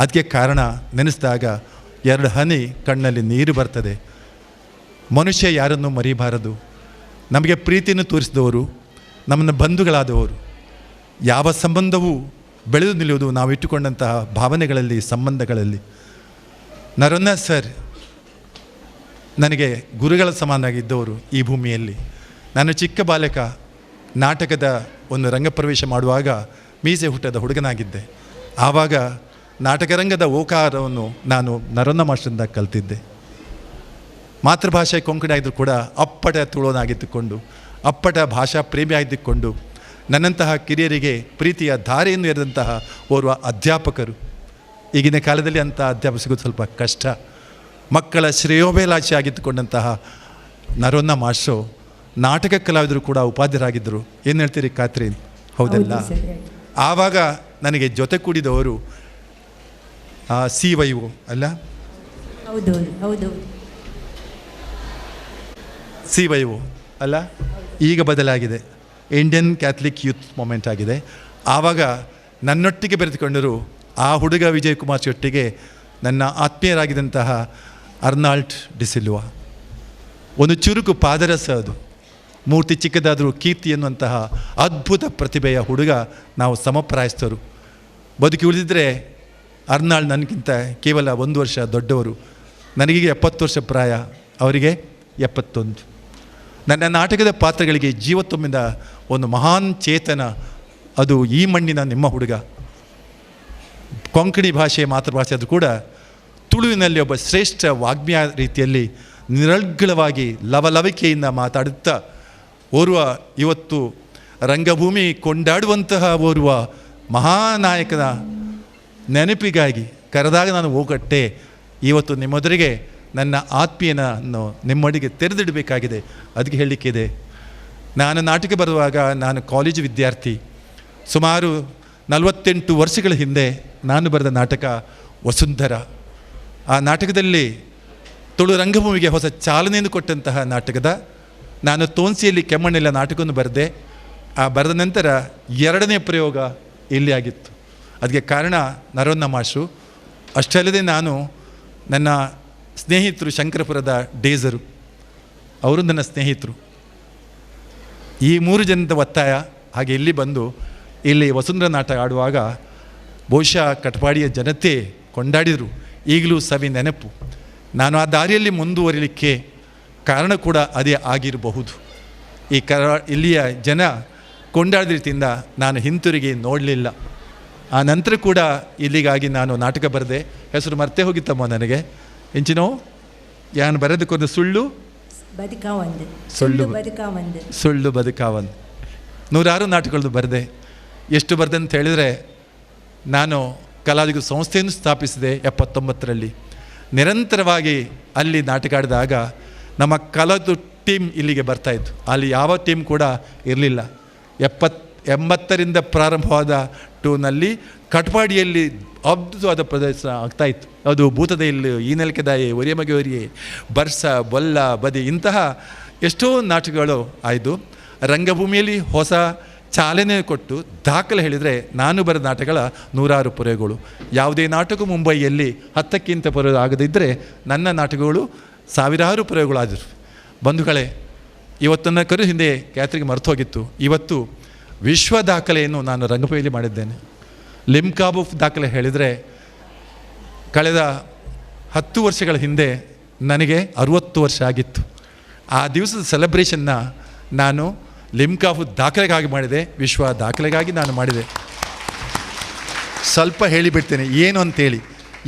ಅದಕ್ಕೆ ಕಾರಣ ನೆನೆಸಿದಾಗ ಎರಡು ಹನಿ ಕಣ್ಣಲ್ಲಿ ನೀರು ಬರ್ತದೆ. ಮನುಷ್ಯ ಯಾರನ್ನೂ ಮರಿಬಾರದು. ನಮಗೆ ಪ್ರೀತಿಯನ್ನು ತೋರಿಸಿದವರು, ನಮ್ಮನ್ನು ಬಂಧುಗಳಾದವರು. ಯಾವ ಸಂಬಂಧವೂ ಬೆಳೆದು ನಿಲ್ಲುವುದು ನಾವು ಇಟ್ಟುಕೊಂಡಂತಹ ಭಾವನೆಗಳಲ್ಲಿ, ಸಂಬಂಧಗಳಲ್ಲಿ. ನರನ್ನ ಸರ್ ನನಗೆ ಗುರುಗಳ ಸಮಾನಾಗಿದ್ದವರು ಈ ಭೂಮಿಯಲ್ಲಿ. ನಾನು ಚಿಕ್ಕ ಬಾಲಕ, ನಾಟಕದ ಒಂದು ರಂಗಪ್ರವೇಶ ಮಾಡುವಾಗ ಮೀಸೆ ಹುಟ್ಟದ ಹುಡುಗನಾಗಿದ್ದೆ. ಆವಾಗ ನಾಟಕರಂಗದ ಓಕಾರವನ್ನು ನಾನು ನರನ್ನ ಮಾಸ್ಟರಿಂದ ಕಲ್ತಿದ್ದೆ. ಮಾತೃಭಾಷೆ ಕೊಂಕಣಿ ಆಗಿದ್ದರೂ ಕೂಡ ಅಪ್ಪಟ ತುಳೋನಾಗಿದ್ದುಕೊಂಡು, ಅಪ್ಪಟ ಭಾಷಾ ಪ್ರೇಮಿ ಆಗಿದ್ದುಕೊಂಡು, ನನ್ನಂತಹ ಕಿರಿಯರಿಗೆ ಪ್ರೀತಿಯ ಧಾರೆಯನ್ನು ಎರೆದಂತಹ ಓರ್ವ ಅಧ್ಯಾಪಕರು. ಈಗಿನ ಕಾಲದಲ್ಲಿ ಅಂಥ ಅಧ್ಯಾಪಕ ಸಿಗೋದು ಸ್ವಲ್ಪ ಕಷ್ಟ. ಮಕ್ಕಳ ಶ್ರೇಯೋಭಿಲಾಷೆ ಆಗಿದ್ದುಕೊಂಡಂತಹ ನರೋನ್ನ ಮಾಸ್ಟ್ರು ನಾಟಕ ಕಲಾವಿದರು ಕೂಡ ಉಪಾಧ್ಯರಾಗಿದ್ದರು. ಏನು ಹೇಳ್ತೀರಿ ಖಾತ್ರಿ, ಹೌದಲ್ಲ? ಆವಾಗ ನನಗೆ ಜೊತೆ ಕೂಡಿದವರು CYO ಅಲ್ಲ, ಹೌದು ಹೌದು, CYO ಅಲ್ಲ, ಈಗ ಬದಲಾಗಿದೆ, ಇಂಡಿಯನ್ ಕ್ಯಾಥಲಿಕ್ ಯೂತ್ ಮೂಮೆಂಟ್ ಆಗಿದೆ. ಆವಾಗ ನನ್ನೊಟ್ಟಿಗೆ ಬೆರೆತುಕೊಂಡರು ಆ ಹುಡುಗ ವಿಜಯ್ ಕುಮಾರ್ ಶೆಟ್ಟಿಗೆ ನನ್ನ ಆತ್ಮೀಯರಾಗಿದ್ದಂತಹ ಅರ್ನಾಲ್ಡ್ ಡಿಸಿಲ್ವಾ. ಒಂದು ಚುರುಕು ಪಾದರಸ ಅದು, ಮೂರ್ತಿ ಚಿಕ್ಕದಾದರೂ ಕೀರ್ತಿ ಎನ್ನುವಂತಹ ಅದ್ಭುತ ಪ್ರತಿಭೆಯ ಹುಡುಗ. ನಾವು ಸಮಪ್ರಾಯಸ್ಥರು. ಬದುಕಿ ಉಳಿದಿದ್ದರೆ ಅರ್ನಾಲ್ಡ್ ನನಗಿಂತ ಕೇವಲ 1 ವರ್ಷ ದೊಡ್ಡವರು. ನನಗೀಗ 70 ವರ್ಷ ಪ್ರಾಯ, ಅವರಿಗೆ 71. ನನ್ನ ನಾಟಕದ ಪಾತ್ರಗಳಿಗೆ ಜೀವ ತುಂಬಿದ ಒಂದು ಮಹಾನ್ ಚೇತನ ಅದು ಈ ಮಣ್ಣಿನ ನಿಮ್ಮ ಹುಡುಗ. ಕೊಂಕಣಿ ಭಾಷೆ ಮಾತೃಭಾಷೆ ಆದರೂ ಕೂಡ ತುಳುವಿನಲ್ಲಿ ಒಬ್ಬ ಶ್ರೇಷ್ಠ ವಾಗ್ಮಿಯ ರೀತಿಯಲ್ಲಿ ನಿರರ್ಗಳವಾಗಿ ಲವಲವಿಕೆಯಿಂದ ಮಾತಾಡುತ್ತಾ ಓರ್ವ ಇವತ್ತು ರಂಗಭೂಮಿ ಕೊಂಡಾಡುವಂತಹ ಓರ್ವ ಮಹಾನಾಯಕನ ನೆನಪಿಗಾಗಿ ಕರೆದಾಗ ನಾನು ಹೋಗಟ್ಟೆ. ಇವತ್ತು ನಿಮ್ಮೆದುರಿಗೆ ನನ್ನ ಆತ್ಮೀಯನನ್ನು ನಿಮ್ಮೊಳಗೆ ತೆರೆದಿಡಬೇಕಾಗಿದೆ. ಅದಕ್ಕೆ ಹೇಳಲಿಕ್ಕಿದೆ, ನಾನು ನಾಟಕ ಬರುವಾಗ ನಾನು ಕಾಲೇಜು ವಿದ್ಯಾರ್ಥಿ. ಸುಮಾರು 48 ವರ್ಷಗಳ ಹಿಂದೆ ನಾನು ಬರೆದ ನಾಟಕ ವಸುಂಧರ. ಆ ನಾಟಕದಲ್ಲಿ ತುಳು ರಂಗಭೂಮಿಗೆ ಹೊಸ ಚಾಲನೆಯನ್ನು ಕೊಟ್ಟಂತಹ ನಾಟಕದ ನಾನು ತೋನ್ಸಿಯಲ್ಲಿ ಕೆಮ್ಮಣ್ಣೆಲ್ಲ ನಾಟಕವನ್ನು ಬರೆದೆ. ಆ ಬರೆದ ನಂತರ 2ನೇ ಪ್ರಯೋಗ ಇಲ್ಲಿ ಆಗಿತ್ತು. ಅದಕ್ಕೆ ಕಾರಣ ನರೋನ್ನ ಮಾಷು. ಅಷ್ಟೇ ಅಲ್ಲದೆ ನಾನು ನನ್ನ ಸ್ನೇಹಿತರು ಶಂಕರಪುರದ ಡೇಸರು, ಅವರು ನನ್ನ ಸ್ನೇಹಿತರು. ಈ 3 ಜನದ ಒತ್ತಾಯ ಹಾಗೆ ಇಲ್ಲಿ ಬಂದು ಇಲ್ಲಿ ವಸುಂಧರ ನಾಟಕ ಆಡುವಾಗ ಬಹುಶಃ ಕಟಪಾಡಿಯ ಜನತೆ ಕೊಂಡಾಡಿದರು. ಈಗಲೂ ಸವಿ ನೆನಪು. ನಾನು ಆ ದಾರಿಯಲ್ಲಿ ಮುಂದುವರಿಲಿಕ್ಕೆ ಕಾರಣ ಕೂಡ ಅದೇ ಆಗಿರಬಹುದು. ಈ ಇಲ್ಲಿಯ ಜನ ಕೊಂಡಾಡಿದ ರೀತಿಯಿಂದ ನಾನು ಹಿಂತಿರುಗಿ ನೋಡಲಿಲ್ಲ. ಆ ನಂತರ ಕೂಡ ಇಲ್ಲಿಗಾಗಿ ನಾನು ನಾಟಕ ಬರೆದೆ. ಹೆಸರು ಮರ್ತೇ ಹೋಗಿತ್ತಮ್ಮ ನನಗೆ. ಇಂಚಿನೋ ಯಾನು ಬರೆದಕ್ಕೊಂದು ಸುಳ್ಳು ಬದುಕಾವಂದು, ಸುಳ್ಳು ಬದುಕಾವಂದು 100 ನಾಟಕಗಳದ್ದು ಬರೆದೆ. ಎಷ್ಟು ಬರೆದೆ ಅಂತ ಹೇಳಿದರೆ, ನಾನು ಕಲಾವಿದ ಸಂಸ್ಥೆಯನ್ನು ಸ್ಥಾಪಿಸಿದೆ 79ರಲ್ಲಿ. ನಿರಂತರವಾಗಿ ಅಲ್ಲಿ ನಾಟಕ ಆಡಿದಾಗ ನಮ್ಮ ಕಲಾದು ಟೀಮ್ ಇಲ್ಲಿಗೆ ಬರ್ತಾಯಿತ್ತು. ಅಲ್ಲಿ ಯಾವ ಟೀಮ್ ಕೂಡ ಇರಲಿಲ್ಲ. 80ರಿಂದ ಪ್ರಾರಂಭವಾದ ಟೂನಲ್ಲಿ ಕಟ್ಪಾಡಿಯಲ್ಲಿ ಅದ್ಭುತವಾದ ಪ್ರದರ್ಶನ ಆಗ್ತಾಯಿತ್ತು. ಅದು ಭೂತದ ಇಲ್ಲಿ, ಈ ನೆಲಕೆದಾಯಿ, ಒರಿಯ ಮಗೆ ಒರಿಯೆ, ಬರ್ಸ, ಬೊಲ್ಲ, ಬದಿ ಇಂತಹ ಎಷ್ಟೋ ನಾಟಕಗಳು ಆಯಿತು. ರಂಗಭೂಮಿಯಲ್ಲಿ ಹೊಸ ಚಾಲನೆ ಕೊಟ್ಟು ದಾಖಲೆ ಹೇಳಿದರೆ ನಾನು ಬರೆದ ನಾಟಕಗಳ 100 ಪ್ರಯೋಗಗಳು. ಯಾವುದೇ ನಾಟಕ ಮುಂಬೈಯಲ್ಲಿ 10ಕ್ಕಿಂತ ಪ್ರಯೋಗ ಆಗದಿದ್ದರೆ ನನ್ನ ನಾಟಕಗಳು ಸಾವಿರಾರು ಪ್ರಯೋಗಗಳಾದರು. ಬಂಧುಗಳೇ, ಇವತ್ತನ್ನು ಕರು ಹಿಂದೆ ಕ್ಯಾತ್ರಿಗೆ ಮರೆತು ಹೋಗಿತ್ತು. ಇವತ್ತು ವಿಶ್ವ ದಾಖಲೆಯನ್ನು ನಾನು ರಂಗಭೂಮಿಯಲ್ಲಿ ಮಾಡಿದ್ದೇನೆ. ಲಿಮ್ಕಾ ಬುಕ್ ದಾಖಲೆ ಹೇಳಿದರೆ ಕಳೆದ 10 ವರ್ಷಗಳ ಹಿಂದೆ ನನಗೆ 60 ವರ್ಷ ಆಗಿತ್ತು. ಆ ದಿವಸದ ಸೆಲೆಬ್ರೇಷನ್ನ ನಾನು ಲಿಮ್ಕಾಫು ದಾಖಲೆಗಾಗಿ ಮಾಡಿದೆ, ವಿಶ್ವ ದಾಖಲೆಗಾಗಿ ನಾನು ಮಾಡಿದೆ. ಸ್ವಲ್ಪ ಹೇಳಿಬಿಡ್ತೇನೆ ಏನು ಅಂತೇಳಿ.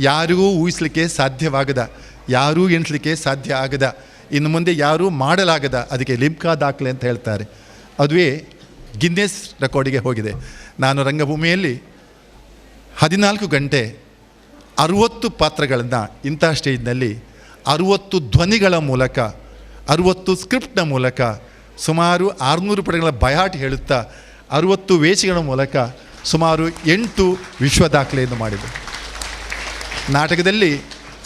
ಯಾರಿಗೂ ಊಹಿಸಲಿಕ್ಕೆ ಸಾಧ್ಯವಾಗದ, ಯಾರೂ ಎಣಿಸಲಿಕ್ಕೆ ಸಾಧ್ಯ ಆಗದ, ಇನ್ನು ಮುಂದೆ ಯಾರೂ ಮಾಡಲಾಗದ, ಅದಕ್ಕೆ ಲಿಮ್ಕಾ ದಾಖಲೆ ಅಂತ ಹೇಳ್ತಾರೆ. ಅದುವೇ ಗಿನ್ನೆಸ್ ರೆಕಾರ್ಡಿಗೆ ಹೋಗಿದೆ. ನಾನು ರಂಗಭೂಮಿಯಲ್ಲಿ 14 ಗಂಟೆ 60 ಪಾತ್ರಗಳನ್ನು ಇಂಥ ಸ್ಟೇಜ್ನಲ್ಲಿ 60 ಧ್ವನಿಗಳ ಮೂಲಕ, 60 ಸ್ಕ್ರಿಪ್ಟ್ನ ಮೂಲಕ, ಸುಮಾರು 600 ಪುಟಗಳ ಬಯಾಟ್ ಹೇಳುತ್ತಾ 60 ವೇಷಗಳ ಮೂಲಕ ಸುಮಾರು 8 ವಿಶ್ವ ದಾಖಲೆಯನ್ನು ಮಾಡಿದೆ. ನಾಟಕದಲ್ಲಿ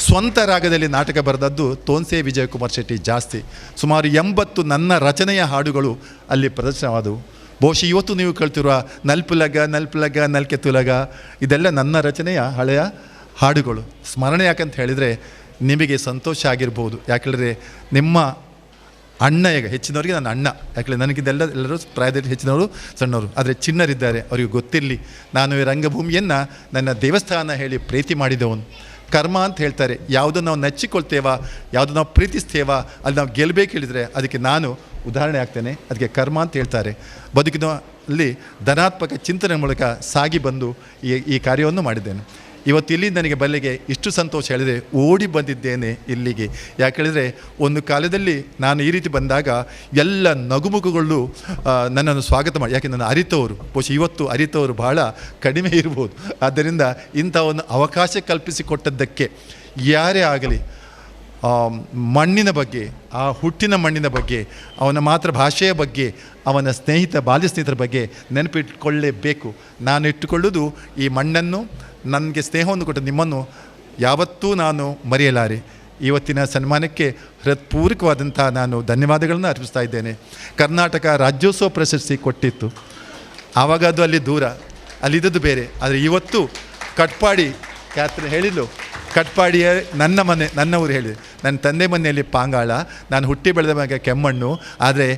ಸ್ವಂತ ರಾಗದಲ್ಲಿ ನಾಟಕ ಬರೆದದ್ದು ತೋನ್ಸೆ ವಿಜಯಕುಮಾರ್ ಶೆಟ್ಟಿ ಜಾಸ್ತಿ. ಸುಮಾರು 80 ನನ್ನ ರಚನೆಯ ಹಾಡುಗಳು ಅಲ್ಲಿ ಪ್ರದರ್ಶನವಾದವು. ಬಹುಶಃ ಇವತ್ತು ನೀವು ಕೇಳ್ತಿರುವ ನಲ್ಪುಲಗ ನಲ್ಪುಲಗ ನಲ್ಕೆ ತುಲಗ ಇದೆಲ್ಲ ನನ್ನ ರಚನೆಯ ಹಳೆಯ ಹಾಡುಗಳು. ಸ್ಮರಣೆ ಯಾಕಂತ ಹೇಳಿದರೆ ನಿಮಗೆ ಸಂತೋಷ ಆಗಿರ್ಬೋದು. ಯಾಕೆಂದರೆ ನಿಮ್ಮ ಅಣ್ಣ, ಈಗ ಹೆಚ್ಚಿನವರಿಗೆ ನನ್ನ ಅಣ್ಣ, ಯಾಕೆಂದರೆ ನನಗಿದೆಲ್ಲ ಎಲ್ಲರೂ ಪ್ರಾಯದಲ್ಲಿ ಹೆಚ್ಚಿನವರು ಸಣ್ಣವರು, ಆದರೆ ಚಿನ್ನರಿದ್ದಾರೆ, ಅವರಿಗೆ ಗೊತ್ತಿರಲಿ ನಾನು ಈ ರಂಗಭೂಮಿಯನ್ನು ನನ್ನ ದೇವಸ್ಥಾನ ಹೇಳಿ ಪ್ರೀತಿ ಮಾಡಿದವನು. ಕರ್ಮ ಅಂತ ಹೇಳ್ತಾರೆ, ಯಾವುದನ್ನು ನಾವು ನಚ್ಚಿಕೊಳ್ತೇವಾ, ಯಾವುದನ್ನು ನಾವು ಪ್ರೀತಿಸ್ತೇವಾ ಅಲ್ಲಿ ನಾವು ಗೆಲ್ಲಬೇಕು ಹೇಳಿದರೆ ಅದಕ್ಕೆ ನಾನು ಉದಾಹರಣೆ ಆಗ್ತೇನೆ. ಅದಕ್ಕೆ ಕರ್ಮ ಅಂತ ಹೇಳ್ತಾರೆ. ಬದುಕಿನಲ್ಲಿ ಧನಾತ್ಮಕ ಚಿಂತನೆ ಮೂಲಕ ಸಾಗಿ ಬಂದು ಈ ಕಾರ್ಯವನ್ನು ಮಾಡಿದ್ದೇನೆ. ಇವತ್ತು ಇಲ್ಲಿ ನನಗೆ ಬಲ್ಲಿಗೆ ಇಷ್ಟು ಸಂತೋಷ ಹೇಳಿದರೆ ಓಡಿ ಬಂದಿದ್ದೇನೆ ಇಲ್ಲಿಗೆ. ಯಾಕೆಳಿದರೆ ಒಂದು ಕಾಲದಲ್ಲಿ ನಾನು ಈ ರೀತಿ ಬಂದಾಗ ಎಲ್ಲ ನಗುಮುಖಗಳು ನನ್ನನ್ನು ಸ್ವಾಗತ ಮಾಡಿ, ಯಾಕೆ ನನ್ನ ಅರಿತವರು, ಬಹುಶಃ ಇವತ್ತು ಅರಿತವರು ಬಹಳ ಕಡಿಮೆ ಇರ್ಬೋದು. ಆದ್ದರಿಂದ ಇಂಥ ಒಂದು ಅವಕಾಶ ಕಲ್ಪಿಸಿಕೊಟ್ಟದ್ದಕ್ಕೆ ಯಾರೇ ಆಗಲಿ ಮಣ್ಣಿನ ಬಗ್ಗೆ, ಆ ಹುಟ್ಟಿನ ಮಣ್ಣಿನ ಬಗ್ಗೆ, ಅವನ ಮಾತೃಭಾಷೆಯ ಬಗ್ಗೆ, ಅವನ ಸ್ನೇಹಿತ ಬಾಲ್ಯ ಸ್ನೇಹಿತರ ಬಗ್ಗೆ ನೆನಪಿಟ್ಟುಕೊಳ್ಳೇಬೇಕು. ನಾನು ಇಟ್ಟುಕೊಳ್ಳುವುದು ಈ ಮಣ್ಣನ್ನು, ನನಗೆ ಸ್ನೇಹವನ್ನು ಕೊಟ್ಟ ನಿಮ್ಮನ್ನು ಯಾವತ್ತೂ ನಾನು ಮರೆಯಲಾರೆ. ಇವತ್ತಿನ ಸನ್ಮಾನಕ್ಕೆ ಹೃತ್ಪೂರ್ವಕವಾದಂಥ ನಾನು ಧನ್ಯವಾದಗಳನ್ನು ಅರ್ಪಿಸ್ತಾ ಇದ್ದೇನೆ. ಕರ್ನಾಟಕ ರಾಜ್ಯೋತ್ಸವ ಪ್ರಶಸ್ತಿ ಕೊಟ್ಟಿತ್ತು, ಆವಾಗ ಅದು ಅಲ್ಲಿ ದೂರ, ಅಲ್ಲಿದ್ದದ್ದು ಬೇರೆ. ಆದರೆ ಇವತ್ತು ಕಟ್ಪಾಡಿ, ಕ್ಯಾತ್ರಿನ್ ಹೇಳಿದ್ಲು, ಕಟ್ಪಾಡಿಯ ನನ್ನ ಮನೆ, ನನ್ನ ಊರು ಹೇಳಿದೆ, ನನ್ನ ತಂದೆ ಮನೆಯಲ್ಲಿ ಪಾಂಗಾಳ, ನಾನು ಹುಟ್ಟಿ ಬೆಳೆದ ಮಗ ಕೆಮ್ಮಣ್ಣು. ಆದರೆ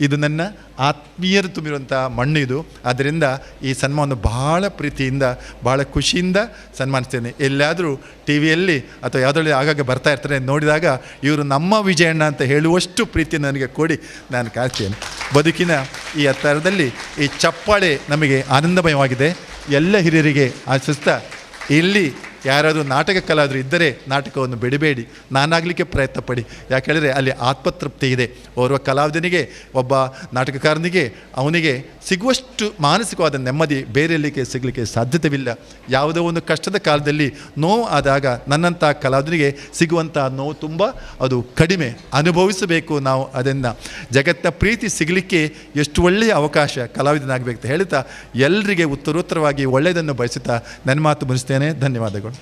ಇದು ನನ್ನ ಆತ್ಮೀಯರು ತುಂಬಿರುವಂಥ ಮಣ್ಣು ಇದು. ಆದ್ದರಿಂದ ಈ ಸನ್ಮಾನ ಭಾಳ ಪ್ರೀತಿಯಿಂದ, ಭಾಳ ಖುಷಿಯಿಂದ ಸನ್ಮಾನಿಸ್ತೇನೆ. ಎಲ್ಲಾದರೂ ಟಿ ವಿಯಲ್ಲಿ ಅಥವಾ ಯಾವುದರಲ್ಲಿ ಆಗಾಗ ಬರ್ತಾ ಇರ್ತಾರೆ, ನೋಡಿದಾಗ ಇವರು ನಮ್ಮ ವಿಜಯಣ್ಣ ಅಂತ ಹೇಳುವಷ್ಟು ಪ್ರೀತಿಯನ್ನು ನನಗೆ ಕೊಡಿ, ನಾನು ಕಾಯ್ತೇನೆ. ಬದುಕಿನ ಈ ಹತ್ತರದಲ್ಲಿ ಈ ಚಪ್ಪಾಳೆ ನಮಗೆ ಆನಂದಮಯವಾಗಿದೆ. ಎಲ್ಲ ಹಿರಿಯರಿಗೆ ಆಶಿಸ್ತಾ ಇಲ್ಲಿ ಯಾರಾದರೂ ನಾಟಕ ಕಲಾವಿದರು ಇದ್ದರೆ ನಾಟಕವನ್ನು ಬಿಡಬೇಡಿ, ನಾನಾಗಲಿಕ್ಕೆ ಪ್ರಯತ್ನ ಪಡಿ. ಯಾಕೆಂದರೆ ಅಲ್ಲಿ ಆತ್ಮತೃಪ್ತಿ ಇದೆ. ಓರ್ವ ಕಲಾವಿದನಿಗೆ, ಒಬ್ಬ ನಾಟಕಕಾರನಿಗೆ ಅವನಿಗೆ ಸಿಗುವಷ್ಟು ಮಾನಸಿಕವಾದ ನೆಮ್ಮದಿ ಬೇರೆಯಲ್ಲಿಗೆ ಸಿಗಲಿಕ್ಕೆ ಸಾಧ್ಯತೆವಿಲ್ಲ. ಯಾವುದೋ ಒಂದು ಕಷ್ಟದ ಕಾಲದಲ್ಲಿ ನೋವು ಆದಾಗ ನನ್ನಂಥ ಕಲಾವಿದನಿಗೆ ಸಿಗುವಂಥ ನೋವು ತುಂಬ ಅದು ಕಡಿಮೆ. ಅನುಭವಿಸಬೇಕು ನಾವು ಅದನ್ನು. ಜಗತ್ತಿನ ಪ್ರೀತಿ ಸಿಗಲಿಕ್ಕೆ ಎಷ್ಟು ಒಳ್ಳೆಯ ಅವಕಾಶ ಕಲಾವಿದನಾಗಬೇಕು ಅಂತ ಹೇಳ್ತಾ ಎಲ್ಲರಿಗೆ ಉತ್ತರೋತ್ತರವಾಗಿ ಒಳ್ಳೆಯದನ್ನು ಬಯಸುತ್ತಾ ನನ್ನ ಮಾತು ಮುಗಿಸ್ತೇನೆ. ಧನ್ಯವಾದಗಳು.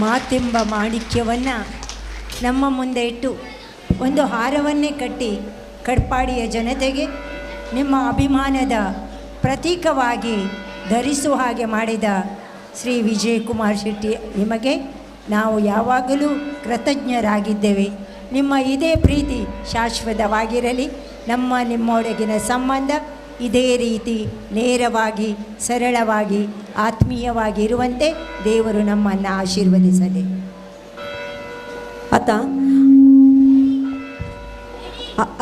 ಮಾತೆಂಬ ಮಾಣಿಕ್ಯವನ್ನು ನಮ್ಮ ಮುಂದೆ ಇಟ್ಟು ಒಂದು ಹಾರವನ್ನೇ ಕಟ್ಟಿ ಕಡ್ಪಾಡಿಯ ಜನತೆಗೆ ನಿಮ್ಮ ಅಭಿಮಾನದ ಪ್ರತೀಕವಾಗಿ ಧರಿಸುವ ಹಾಗೆ ಮಾಡಿದ ಶ್ರೀ ವಿಜಯಕುಮಾರ್ ಶೆಟ್ಟಿ ನಿಮಗೆ ನಾವು ಯಾವಾಗಲೂ ಕೃತಜ್ಞರಾಗಿದ್ದೇವೆ. ನಿಮ್ಮ ಇದೇ ಪ್ರೀತಿ ಶಾಶ್ವತವಾಗಿರಲಿ. ನಮ್ಮ ನಿಮ್ಮೊಳಗಿನ ಸಂಬಂಧ ಇದೇ ರೀತಿ ನೇರವಾಗಿ, ಸರಳವಾಗಿ, ಆತ್ಮೀಯವಾಗಿ ಇರುವಂತೆ ದೇವರು ನಮ್ಮನ್ನು ಆಶೀರ್ವದಿಸಲಿ. आता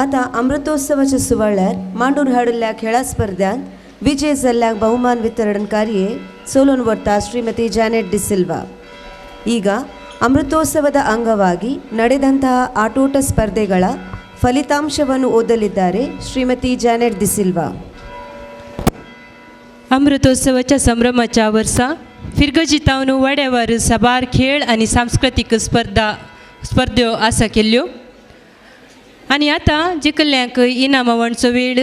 आता अमृतोत्सवाच्या सुवाळ्यार मांडून हाडिल्ल्या खेळा स्पर्ध्यांत विजय जाल्ल्यांक बहुमान वितरण कार्य चलोवन व्हरता ಶ್ರೀಮತಿ ಜಾನೆಟ್ ಡಿಸಿಲ್ವಾ. ಈಗ ಅಮೃತೋತ್ಸವದ ಅಂಗವಾಗಿ ನಡೆದಂತಹ ಆಟೋಟ ಸ್ಪರ್ಧೆಗಳ ಫಲಿತಾಂಶವನ್ನು ಓದಲಿದ್ದಾರೆ ಶ್ರೀಮತಿ ಜಾನೆಟ್ ಡಿಸಿಲ್ವಾ. अमृतोत्सवाच्या संभ्रमाच्या वर्सा फिरगजितावन वाड्यावर साबार खेळ आनी सांस्कृतीक स्पर्ध्यो आसा केल्ल्यो आनी आतां जिखल्ल्यांक इनामां वांटचो वेळ.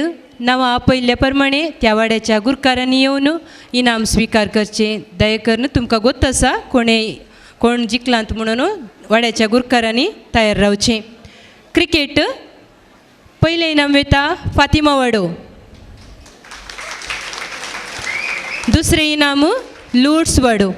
नांवां आपयल्ल्या प्रमाणे त्या वाड्याच्या गुरकारांनी येवन इनाम स्विकार करचें. दया करून तुमकां गोत आसा कोणें कोण जिखलांत म्हणून वाड्याच्या गुरकारांनी तयार रावचें. क्रिकेट पयलें इनाम वेता फातिमा वाडो, दुसरें इनाम लूड्स वाडो.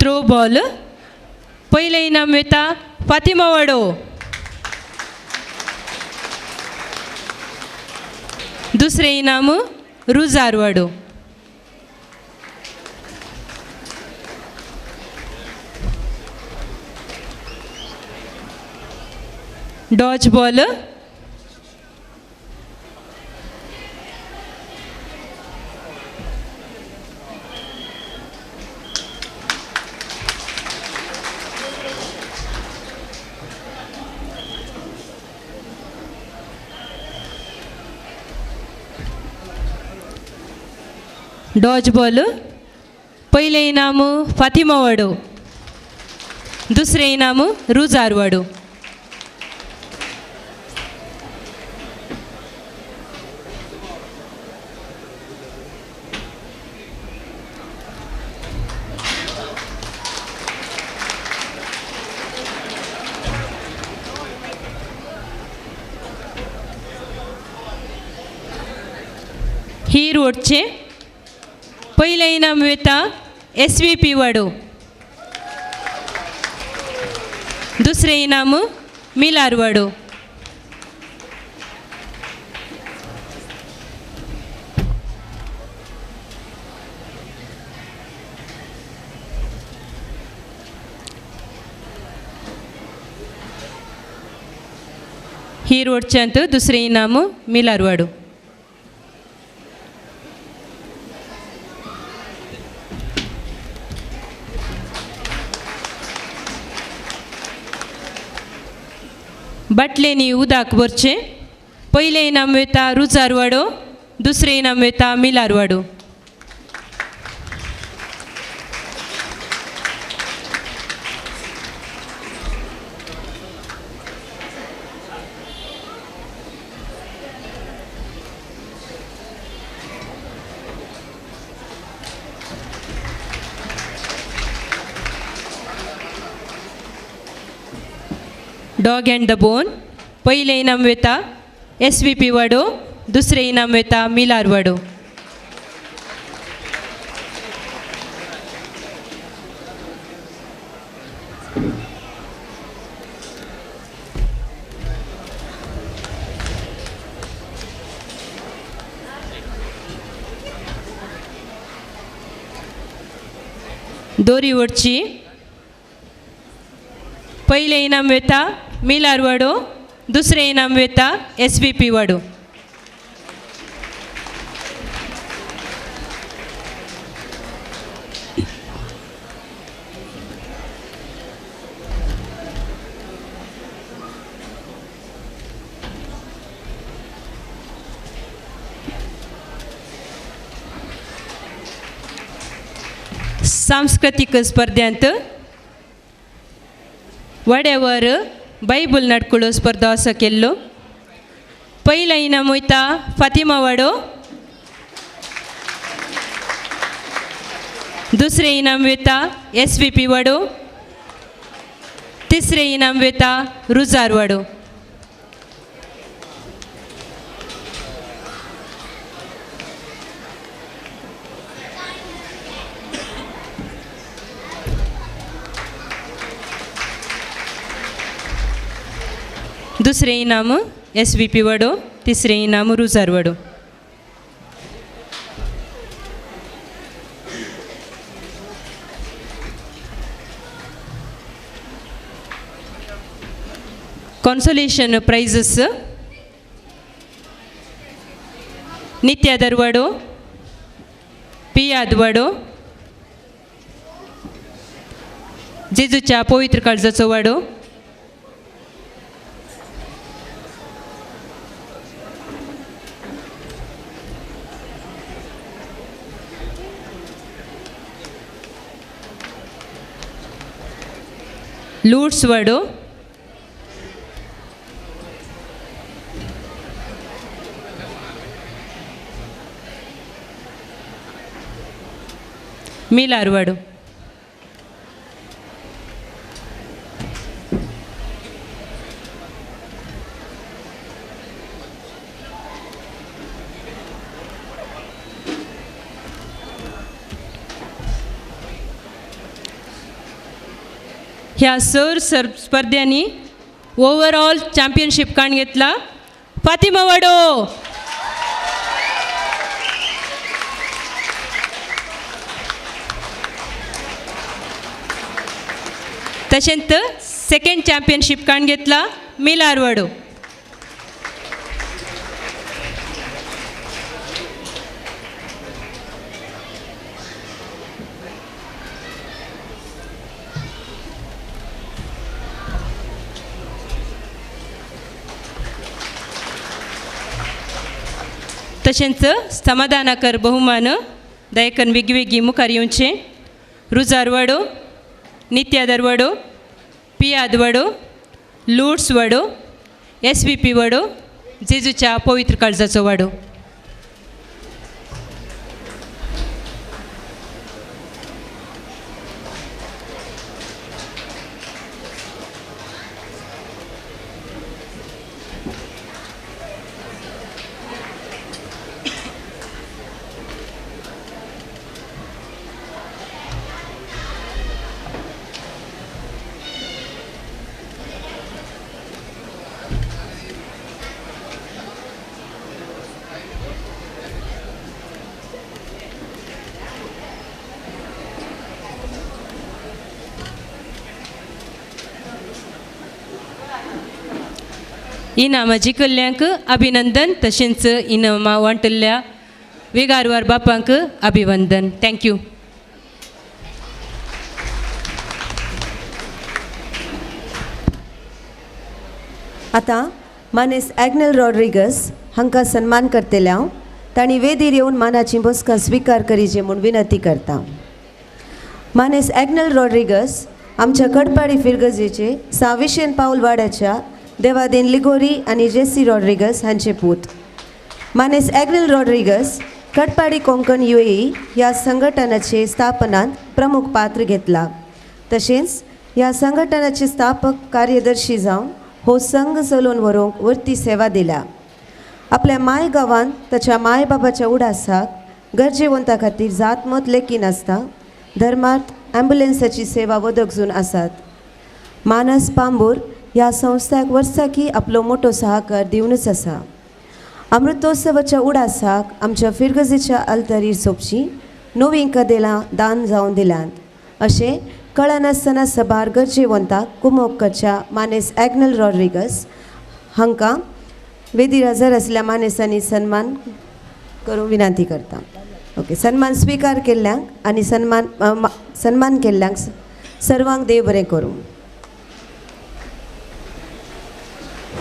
थ्रो बॉल पयलें इनाम वेता फातिमा वाडो, दुसरें इनाम रुजार वाडो. डॉज बॉल डॉज बॉल पयलें इनाम फातिमा वाडो, दुसरें इनाम रुजार वाडो. ही रोडचें पयलें इनाम वेता एस वी पी वाडो, दुसरें इनाम मिलार वाडो. ही रोडच्यांत दुसरें इनाम मिलार वाडो. बाटलेंनी उदक भरचें. पयलें इनाम वेता रुजार वाडो, दुसरें इनाम वेता मिलार वाडो. डॉग अँड the bone पयलें इनाम वेता एस वी पी वाडो, दुसरें इनाम वेता मिलार वाडो. दोरी ओडची. पयलें इनाम वेता मिलार वाडो, दुसरें इनाम वेता एस व्ही पी वाडो. सांस्कृतीक स्पर्ध्यांत वाड्यावर बायबल नाटकुळो स्पर्धा असो केल्लो. पयलें इनाम वयता फातिमा वाडो, दुसरें इनाम वयता एस व्ही पी वाडो, तिसरें इनाम वयता रुजार वाडो. दुसरें इनाम एस व्ही पी वाडो, तिसरें इनाम रुजार वाडो. कॉन्सोलेशन प्राइजेस नित्या दरवाडो, पियाद वाडो, जेजूच्या पवित्र काळजाचो वाडो, लूट्स वाडो, मिलार वाडो. ह्या सर स्पर्ध्यांनी ओवरऑल चॅम्पियनशीप काण घेतला फातिमा वाडो. तशेंच सेकंड चॅम्पियनशीप काण घेतला मिलार वाडो. तशेंच समाधानाकर बहुमान दयकन वेगवेगळी मुखार येवचे रुजार वाडो, नित्या दरवाडो, पियाद वाडो, लूट्स वाडो, एस व्ही पी वाडो, जेजूच्या पवित्र काळजाचो वाडो. इनामां जिखल्ल्यांक अभिनंदन, तशेंच इनामां वांटल्ल्या वेगारवार बापांक अभिवंदन. Thank you. आतां मानेस एग्नेल रॉड्रिगस हांकां सन्मान करतले हांव. तांणी वेदीर येवन मानाची बसका स्विकार करीचे म्हूण विनंती करता. मानेस एग्नेल रॉड्रिगस आमच्या कडपाडी फिरगजेचे साविशेन पावल वाड्याच्या देवादीन लिगोरी आनी जेसी रॉड्रिगस हांचे पूत. मानेस एग्नेल रॉड्रिगस कटपाडी कोंकण UAE ह्या संघटनाचे स्थापनांत प्रमुख पात्र घेतला. तशेंच ह्या संघटनाचे स्थापक कार्यदर्शी जावन हो संघ चलोवन व्हरूंक वर्ती सेवा दिल्या. आपल्या माय गांवांत ताच्या माय बाबाच्या उडासाक गरजेवंता खातीर जातमत लेखी नासता धर्मार्थ ॲम्ब्युलन्साची सेवा वदगजून आसात. मानस पांबूर ह्या संस्थाक वर्साकी आपलो मोटो सहकार दिवनूच आसा. अमृतोत्सवाच्या उडासाक आमच्या फिरगजेच्या अल्तरीर सोपची नवीं कदेलां दान जावन दिल्यांत अशें कळनासतना सबार गरजेवंताक कुमोक करच्या मानेस एग्नल रॉड्रिगस हांकां वेदीर हजर आसल्या मानेसांनी सन्मान करूंक विनंती करता. ओके, सन्मान स्विकार केल्ल्यांक आनी सन्मान सन्मान केल्ल्यांक सर्वांक देव बरें करूं.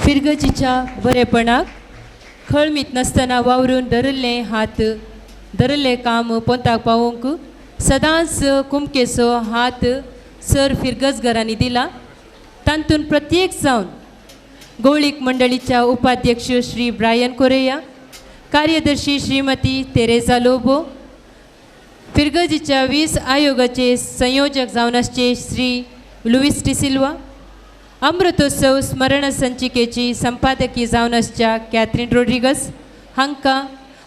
फिरगजीच्या बरेपणाक खळमीत नासतना वावरून धरिल्लें हात धरिल्लें काम पोंताक पावोवंक सदांच कुमकेचो हात सर फिरगजगरांनी दिला. तातूंत प्रत्येक जावन गौळीक मंडळीच्या उपाध्यक्ष श्री ब्रायन कोरेया, कार्यदर्शी श्रीमती तेरेजा लोबो, फिरगजीच्या 20 आयोगाचे संयोजक जावन आसचे श्री लुईस डिसिल्वा, अमृतोत्सव स्मरण संचिकेची संपादकी जावन आसच्या कॅथरीन रोड्रिगस हांकां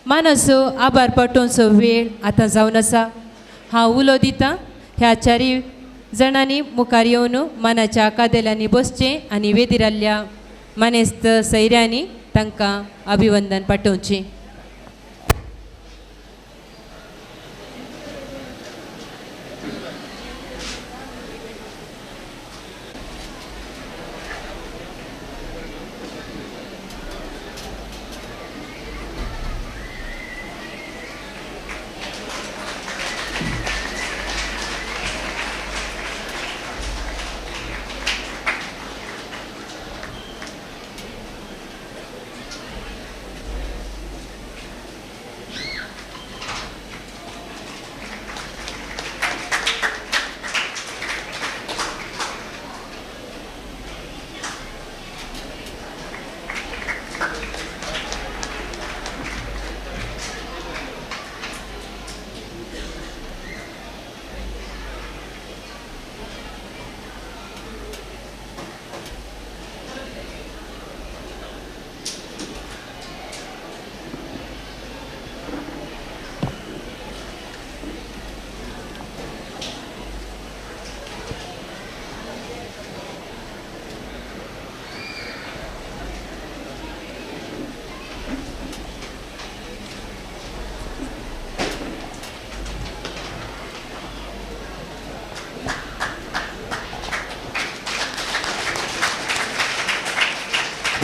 मानाचो आभार पाठोवचो वेळ आतां जावन आसा. हांव उलो दितां ह्या चारी जाणांनी मुखार येवन मानाच्या कादेल्यांनी बसचें आनी वेदीर मानेस्त सैऱ्यांनी तांकां अभिवंदन पाठोवचें.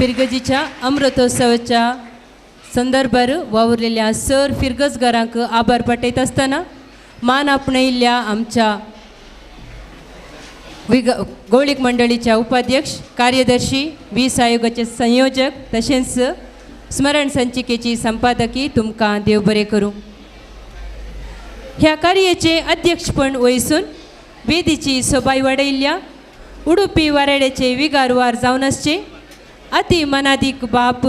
फिरगजीच्या अमृतोत्सवाच्या संदर्भार वावुरलेल्या सर फिरगजगारांक आभार पाठयत आसतना मान आपणयिल्ल्या आमच्या गौळीक मंडळीच्या उपाध्यक्ष, कार्यदर्शी, 20 आयोगाचे संयोजक तशेंच स्मरण संचिकेची संपादकी तुमकां देव बरें करूं. ह्या कार्याचे अध्यक्षपण वयसून वेदीची सोबाय वाडयल्ल्या उडुपी वारेड्याचे विगारवार जावन आसचे अति मनादीक बाप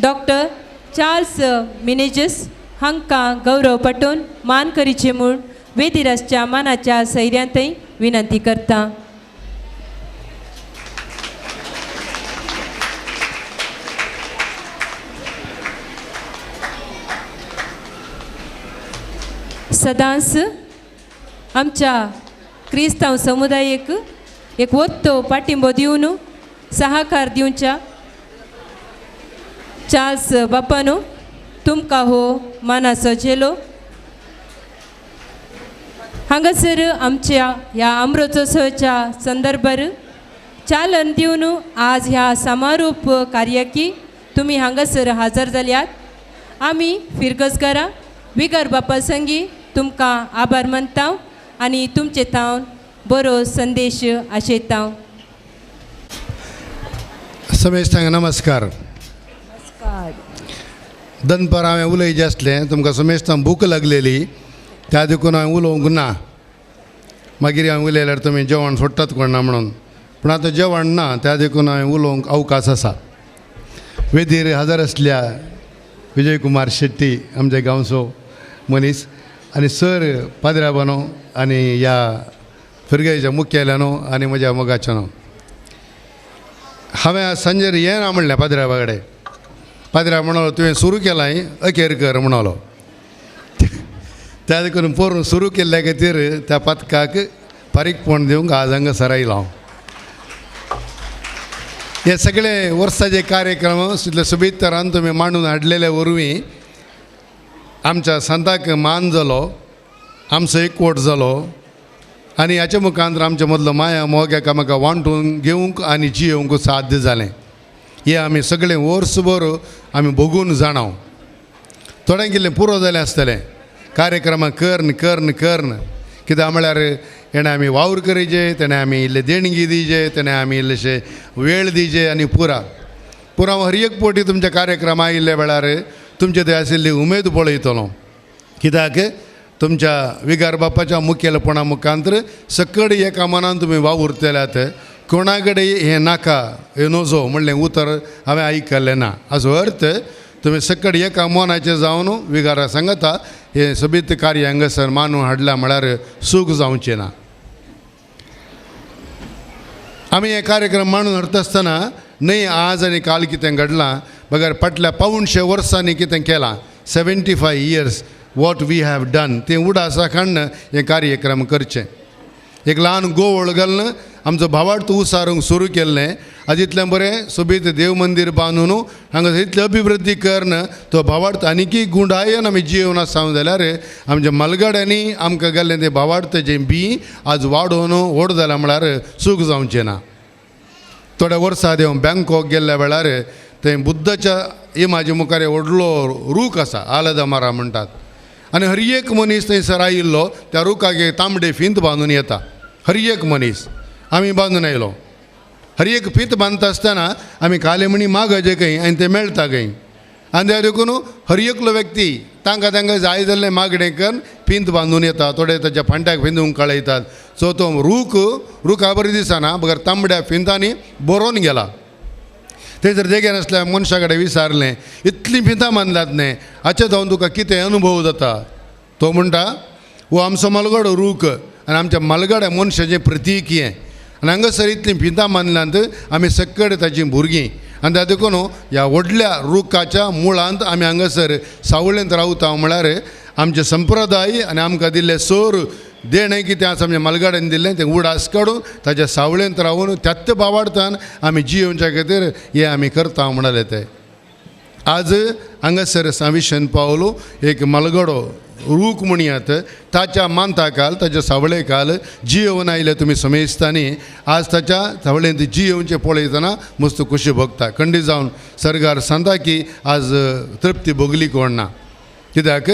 डॉक्टर चार्ल्स मिनेजस हांकां गौरव पटोवन मान करीचे म्हूण वेदीरासच्या मानाच्या सैऱ्यांतय विनंती करता. सदांच आमच्या क्रिस्तांव समुदायेक एक वत्तो पाठिंबो दिवन सहकार दिवच्या चार्ल्स बापानो तुमकां हो मानाचो झेलो. हांगासर आमच्या ह्या अमृतोत्सवाच्या संदर्भार चालन दिवन आज ह्या समारोप कार्याकी तुमी हांगासर हजर जाल्यात. आमी फिरगजगारां विगर बापा संगी तुमकां आभार मानता आनी तुमचे तावन बरो संदेश आशयता. समेस्तांक नमस्कार. दनपार हांवें उलयचें आसलें, तुमकां समेस्तांक भूक लागलेली त्या देखून हांवें उलोवंक ना. मागीर हांवें उलयल्यार तुमी जेवण सोडटात कोण ना म्हणून, पूण आतां जेवण ना त्या देखून हांवें उलोवंक अवकाश आसा. वेदीर हजर आसल्या विजय कुमार शेट्टी आमच्या गांवचो मनीस आनी सर पाद्र्याबानो आनी ह्या फिरगेच्या मुखेल्यानो आनी म्हज्या मोगाच्यानो, हांवें सांजेर येना म्हणलें पाद्र्याबा कडेन. पाद्र्या म्हणलो तुवें सुरू केलां अखेर कर म्हणलो. त्या देखून पोरून सुरू केल्ल्या खातीर त्या पातकाक फारीकपण दिवंक आज हांगासर आयलो हांव. हे सगळे वर्साचे कार्यक्रम इतले सोबीत तरान तुमी मांडून हाडलेले वरवीं आमच्या संताक मान जालो, आमचो एकवट जालो आनी हाच्या मुखांत आमच्या मदलो माया मोग एकामेका वांटून घेवंक आनी जियोवंक साध्य जालें. हें आमी सगळें वर्सभर आमी भोगून जाणाव. थोडें कितें पुरो जालें आसतलें कार्यक्रमां करन करन करन कित्याक म्हळ्यार हेणें आमी वावर करीजे, तेणें आमी इल्लें देणगी दिजे, तेणें आमी इल्लेशे वेळ दिजे आनी पुरा पुरा हांव हर एक पवटी तुमच्या कार्यक्रमा आयिल्ल्या वेळार तुमचे थंय आशिल्ली उमेद पळयतलो. कित्याक तुमच्या विगार बापाच्या मुखेलपणा मुखांत सकड एका मनान तुमी वावुरतल्यात. कोणा कडेन हें नाका हें नजो म्हणलें उतर हांवें आयकल्लें ना. हाचो अर्थ तुमी सकड एका मनाचें जावन विगारा सांगता हें सोबीत कार्य हांगासर मानून हाडलां म्हळ्यार सूख जावचें ना. आमी हे कार्यक्रम मांडून हाडटा आसतना न्हय आज आनी काल कितें घडलां बगर फाटल्या 175 वर्सांनी कितें केलां, 75 years what we have done तें उडासा काडून हें कार्यक्रम करचें. एक ल्हान गोवळ घालून आमचो भावार्थ उसारूंक सुरू केल्लें. आज इतलें बरें सोबीत देव मंदीर बांदून हांगा इतली अभिवृद्धी करून तो भावार्थ आनीकय गुंडायन आमी जियोवन आसा जाल्यार आमच्या मालगाड्यांनी आमकां गेल्लें तें भावार्थाचें बी आज वाडोवन व्हड जालां म्हळ्यार सूख जावचें ना. थोड्या वर्सां आदीं हांव बँकॉक गेल्ल्या वेळार थंय बुद्धाच्या इमाजी मुखार व्हडलो रूख आसा, आलदमारा म्हणटात, आनी हर एक मनीस थंयसर आयिल्लो त्या रुखाक एक तांबडे फिंत बांदून येता. हर एक मनीस आमी बांदून आयलो. हर एक फीत बांदता आसतना आमी कालेमणी मागचे खंय आनी तें मेळटा खंय, आनी त्या देखून हर एकलो व्यक्ती तांकां तांकां जाय जाल्लें मागणें करून फिंत बांदून येता. थोडे ताच्या फांट्याक फिंदूंक कळयतात. सो तो रूख रुखा बरी दिसना बगर तांबड्या फिंतांनी बरोवन गेला. थंयसर देगेन आसल्या मनशा कडेन विचारलें इतलीं फिंतां बांदल्यात न्हय हाचे जावन तुका कितें अनुभव जाता? तो म्हणटा हो आमचो मालगडो रूख आनी आमच्या मालगड्या मनशाचें प्रतीक हें, आनी हांगासर इतलीं फिंतां बांदल्यांत आमी सकड ताचीं भुरगीं, आनी त्या देखून ह्या व्हडल्या रुखाच्या मुळांत आमी हांगासर सावळेंत रावता म्हळ्यार आमचे संप्रदाय आनी आमकां दिल्लें सोर देणें कितें आसा आमच्या मालगाड्यान दिल्लें तें उडास काडून ताच्या सावळेंत रावून त्याच बावाडतान आमी जियोवच्या खातीर हें आमी करता म्हणाले ते. आज हांगासर सांविशन पावलो एक मालगडो रूख म्हणयात ताच्या मानता काल ताच्या सावळे काल जियोवन आयले तुमी समेस्तांनी आज ताच्या सावळेंत जियोवचें पळयतना मस्त खोशी भोगता. खंडीत जावन सरकार सांगता की आज तृप्ती भोगली कोण ना, कित्याक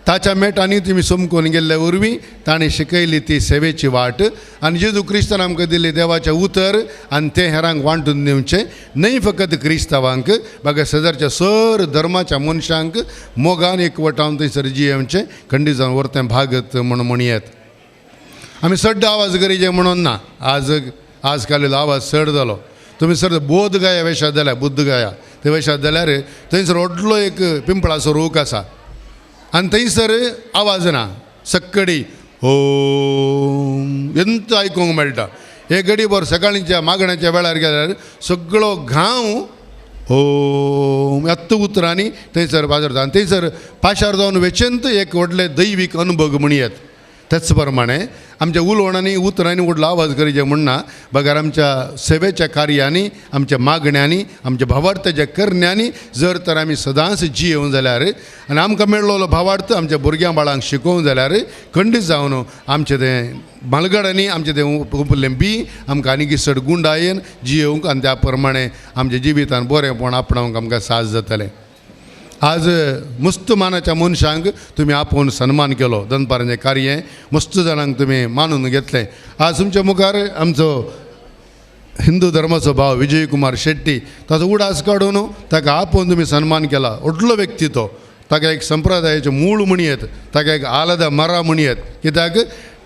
ताच्या मेटांनी तुमी समकून गेल्ले वरवीं ताणें शिकयली ती सेवेची वाट आनी जेजू क्रिस्तान आमकां दिल्ली देवाचें उतर आनी तें हेरांक वांटून दिवचें न्हय फकत क्रिस्तांवांक बागा शेजारच्या सर धर्माच्या मनशांक मोगान एकवटावन थंयसर जियेवचें खंडीत जावन व्हरतें भागत म्हूण म्हणयेत. आमी सड्ड आवाज करीचे म्हणून ना, आज आज काल आवाज चड जालो. तुमी सर बोध गया वेशात जाल्यार बुद्ध गया ते वेशात जाल्यार थंयसर व्हडलो एक पिंपळाचो रूख आसा आनी थंयसर आवाज ना, सक्कडी ओम एंत आयकूंक मेळटा. हे घडीभर सकाळींच्या मागण्याच्या वेळार गेल्यार सगळो गांव ओम ह्याच उतरांनी थंयसर बाजार आनी थंयसर पाशार जावन वेचेंत एक व्हडलें दैवीक अनुभव म्हणयेत. त्याच प्रमाणे आमच्या उलोवणांनी उतरांनी व्हडलो आवाज करीचे म्हणना बगर आमच्या सेवेच्या कार्यांनी आमच्या मागण्यांनी आमच्या भावार्थाच्या करण्यांनी जर तर आमी सदांच जियेवन जाल्यार आनी आमकां मेळ्ळो भावार्थ आमच्या भुरग्यां बाळांक शिकोवंक जाल्यार खंडीत जावन आमचें तें मालगडांनी आमचें तें उपलें बी आमकां आनीक चड गुंडायेन जियेवंक आनी त्या प्रमाणे आमच्या जिवितान बरेंपण आपणावंक आमकां साज जातलें. आज मस्त मानाच्या मनशांक तुमी आपोवन सन्मान केलो, दनपारांचें कार्य मस्त जाणांक तुमी मानून घेतलें. आज तुमच्या मुखार आमचो हिंदू धर्माचो भाव विजय कुमार शेट्टी ताचो उडास काडून ताका आपोवन तुमी सन्मान केला. व्हडलो व्यक्ती तो, ताका एक संप्रदायाचें मूळ म्हणयेत, ताका एक आलादा मरा म्हणयेत, कित्याक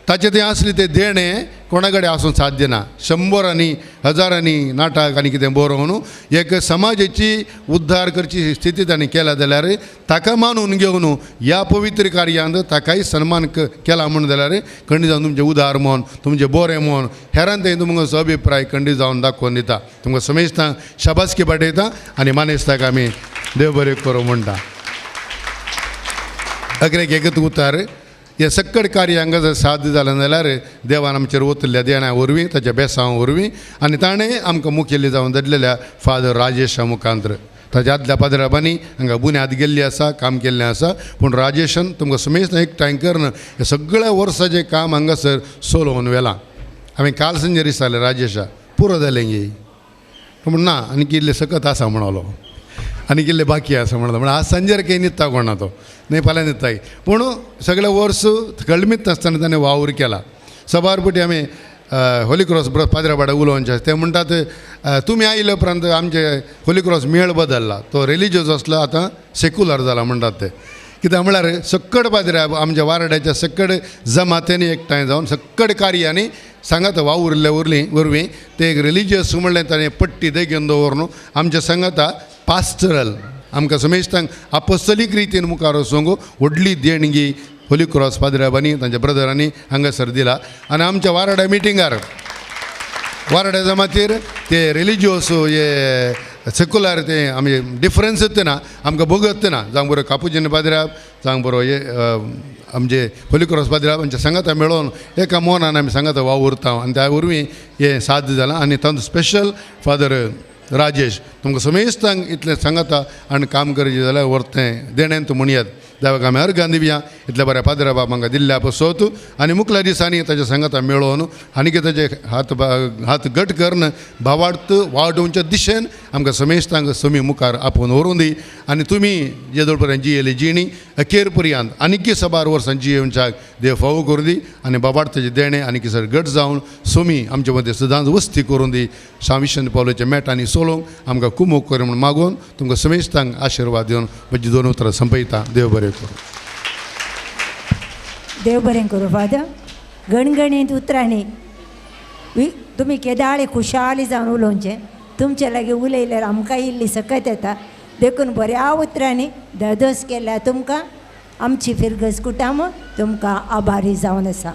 ताचें तें आसलें तें देणें कोणा कडेन आसूंक साध्य ना. शंबरांनी हजारांनी नाटक आनी कितें बरोवन एक समाजाची उद्धार करची स्थिती ताणें केल्या जाल्यार ताका मानून घेवन ह्या पवित्र कार्यांत ताकाय सन्मान केला म्हूण जाल्यार खंडीत जावन तुमचें उदार मन तुमचें बरें मन हेरान तें तुमकां अभिप्राय खंडीत जावन दाखोवन दिता. तुमकां समेस्तांक शाबासकी पाठयता आनी मानेस्ताक आमी देव बरें करूं म्हणटा. अग्रेक एकच उतार हे सक्कड कार्य हांगा जर साध्य जालें जाल्यार देवान आमचेर ओतल्ल्या देण्या वरवीं ताच्या बेसांव वरवीं आनी ताणें आमकां मुखेली जावन धाडलेल्या फादर राजेशा मुखांत्र ताच्या आदल्या पाद्राबांनी हांगा बुन्याद गेल्ली आसा, काम केल्लें आसा. पूण राजेशान तुमकां समेस्त एकठांय करून हें सगळ्या वर्साचें काम हांगासर सोलोवन व्हेलां. हांवें काल संजेर विचारलें राजेशा पुरो जालें गे, तो म्हण ना आनी इल्लें सकत आसा म्हणलो, आनी इल्लें बाकी आसा म्हणलो. म्हण आज सांजेर काही न्हिदता कोणा तो न्हय फाल्यां न्हिदता, पूण सगळें वर्स कळमीत नासतना ताणें वावर केला. सबार पटी आमी होली क्रॉस पाद्रा उलोवचें ते म्हणटात तुमी आयले उपरांत आमचे होली क्रॉस मेळ बदल्ला, तो रिलिजियस आसलो आतां सेक्युलर जाला म्हणटात ते. कित्याक म्हळ्यार सक्कड पाद्र्या आमच्या वारड्याच्या सक्कड जमात्यांनी एकठांय जावन सक्कड कार्यांनी सांगात वावुरले वरवीं ते एक रिलिजियस म्हणलें ताणें पट्टी देगेन दवरून आमच्या सांगाता पास्टरल आमकां समेस्तांक आपस्तलीक रितीन मुखार वचूंक व्हडली देणगी होली क्रॉस पाद्र्याबांनी तांच्या ब्रदरांनी हांगासर दिला. आनी आमच्या वाराड्या मिटिंगार वाराड्या जमातीर ते रिलिजियस हे सेक्युलर ते आमी डिफरन्स ना आमकां भोगत ना. जावं बरो कापुजीन पाद्र्याब, जावं बरो हे आमचे होली क्रॉस पाद्र्याब आमच्या सांगाता मेळोवन एका मोनान आमी सांगाता वावुरता आनी त्या वरवीं हें साध्य जालां. आनी तातूंत स्पेशल फादर राजेश तुमकां समेस्तांक इतलें सांगाता आनी काम करचें जाल्यार व्हरतें देणें तूं म्हणयात देवाक आमी अर्गां दिवया इतल्या बऱ्या पाद्रा बाब हांगा दिल्ल्या पसोत. आनी मुखल्या दिसांनी ताच्या सांगाता मेळोवन आनी ताजे हात हात घट करून भावार्थ वाडोवच्या दिशेन आमकां समेस्तांक समी मुखार आपोवन व्हरूं दी. आनी तुमी जेदोळ पर्यंत जियेली जिणी अखेर पर्यंत आनीक सबार वर्सां जियेवच्याक देव फावो करूं दी आनी बाबार्थाचें देणें आनी सर घट जावन सोमी आमचे मदें सदांच वस्ती करूं दी. सांविशन पावलाच्या मेटांनी सोलोवंक आमकां कुमोक कर म्हूण मागून तुमकां समेस्तांक आशिर्वाद दिवन म्हजी दोन उतरां संपयता. देव बरें करूं. देव बरें करूं फादर. गणगणीत उतरांनी तुमी केदाळे खुशाली जावन उलोवचें, तुमचे लागीं उलयल्यार आमकां इल्ली सकत येता, देखून बऱ्या उतरांनी धादोस केल्यार तुमकां आमची फिरगज कुटाम तुमकां आभारी जावन आसा.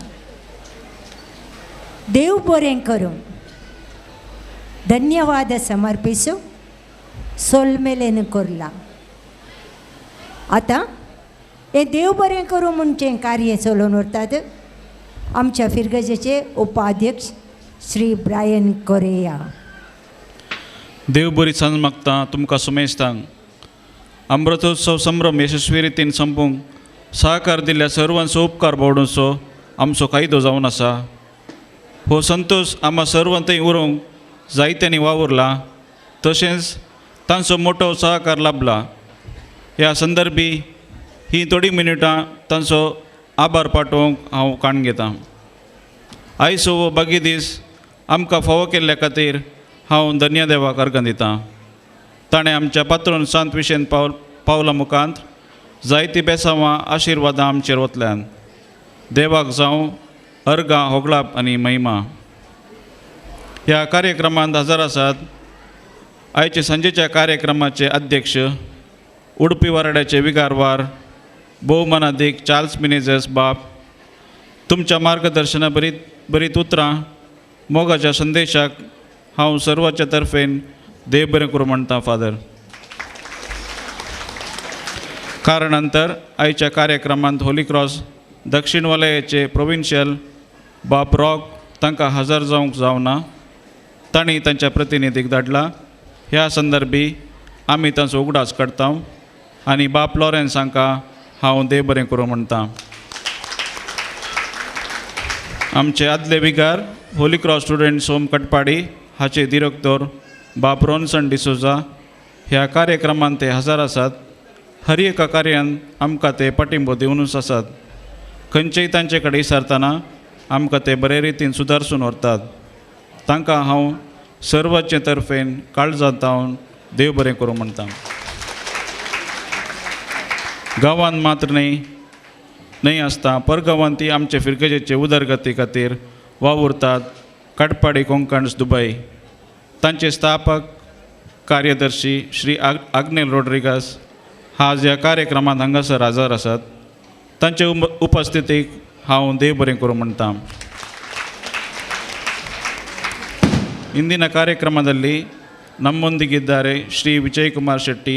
देव बरें करूं. धन्यवाद समर्पिसू सोलमेलेन कोरला. आतां हें देव बरें करूं म्हणचें कार्य चलोवन व्हरतात आमच्या फिरगजेचे उपाध्यक्ष श्री ब्रायन कोरेया. देव बरी सांज मागता तुमकां सुमेस्तांक अमृतोत्सव संभ्रम यशस्वी रितीन संपूंक सहकार दिल्ल्या सर्वांचो उपकार बावडूंचो आमचो कायदो जावन आसा. हो संतोश आमा सर्वांतय उरोवंक जायत्यांनी वावुरला, तशेंच तांचो मोटो सहकार लाबला. ह्या संदर्भी ही थोडी मिनटां तांचो आभार पाठोवंक हांव काण घेतां. आयचो हो बागी दीस आमकां फावो केल्ल्या खातीर हांव धन्य देवाक अर्गां दितां. ताणें आमच्या पात्रोन सांत विशेन पावला मुखांत जायतीं बेसांवां आशिर्वादां आमचेर वतल्यान. देवाक जावं अर्गां होगळाप आनी महिमा. ह्या कार्यक्रमांत हजर आसात आयचे सांजेच्या कार्यक्रमाचे अध्यक्ष उडपी वाराड्याचे विगारवार भोवमानादीक चार्ल्स मिनेजस बाप. तुमच्या मार्गदर्शना बरीत उतरां मोगाच्या संदेशाक हांव सर्वाच्या तर्फेन देव बरें करूं म्हणटा फादर. कारणांतर आयच्या कार्यक्रमांत होली क्रॉस दक्षिण वलयाचे प्रोविन्शियल बाप रॉक तांकां हजर जावंक जावना, तांणी तांच्या प्रतिनिधीक धाडला. ह्या संदर्भी आमी तांचो उगडास काडटा आनी बाप लॉरेन्स हांकां हांव देव बरें करूं म्हणटा. आमचे आदले विगार होली क्रॉस स्टुडंट सोम कटपाडी हाचे दिरक्तोर बाप रोन्सन डिसोजा ह्या कार्यक्रमांत ते हजर आसात. हर एका कार्यान आमकां ते पाठिंबो दिवनूच आसात. खंयचेय तांचे कडेन विसरतना आमकां ते बरे रितीन सुदारसून व्हरतात. तांकां हांव सर्वाचे तर्फेन काळजांत हांव देव बरें करूं म्हणटा. गांवांत मात्र न्हय आसता परगांवांत ती आमचे फिरगजेचे उदरगती खातीर वावुरतात. काटपाडी कोंकण दुबय तांचे स्थापक कार्यदर्शी श्री आग्नेल रोड्रिगस आज ह्या कार्यक्रमांत हांगासर हजर आसात. तांचे उपस्थितीक हांव देव बरें करूं म्हणटा. ಇಂದಿನ ಕಾರ್ಯಕ್ರಮದಲ್ಲಿ ನಮ್ಮೊಂದಿಗಿದ್ದಾರೆ ಶ್ರೀ ವಿಜಯಕುಮಾರ್ ಶೆಟ್ಟಿ,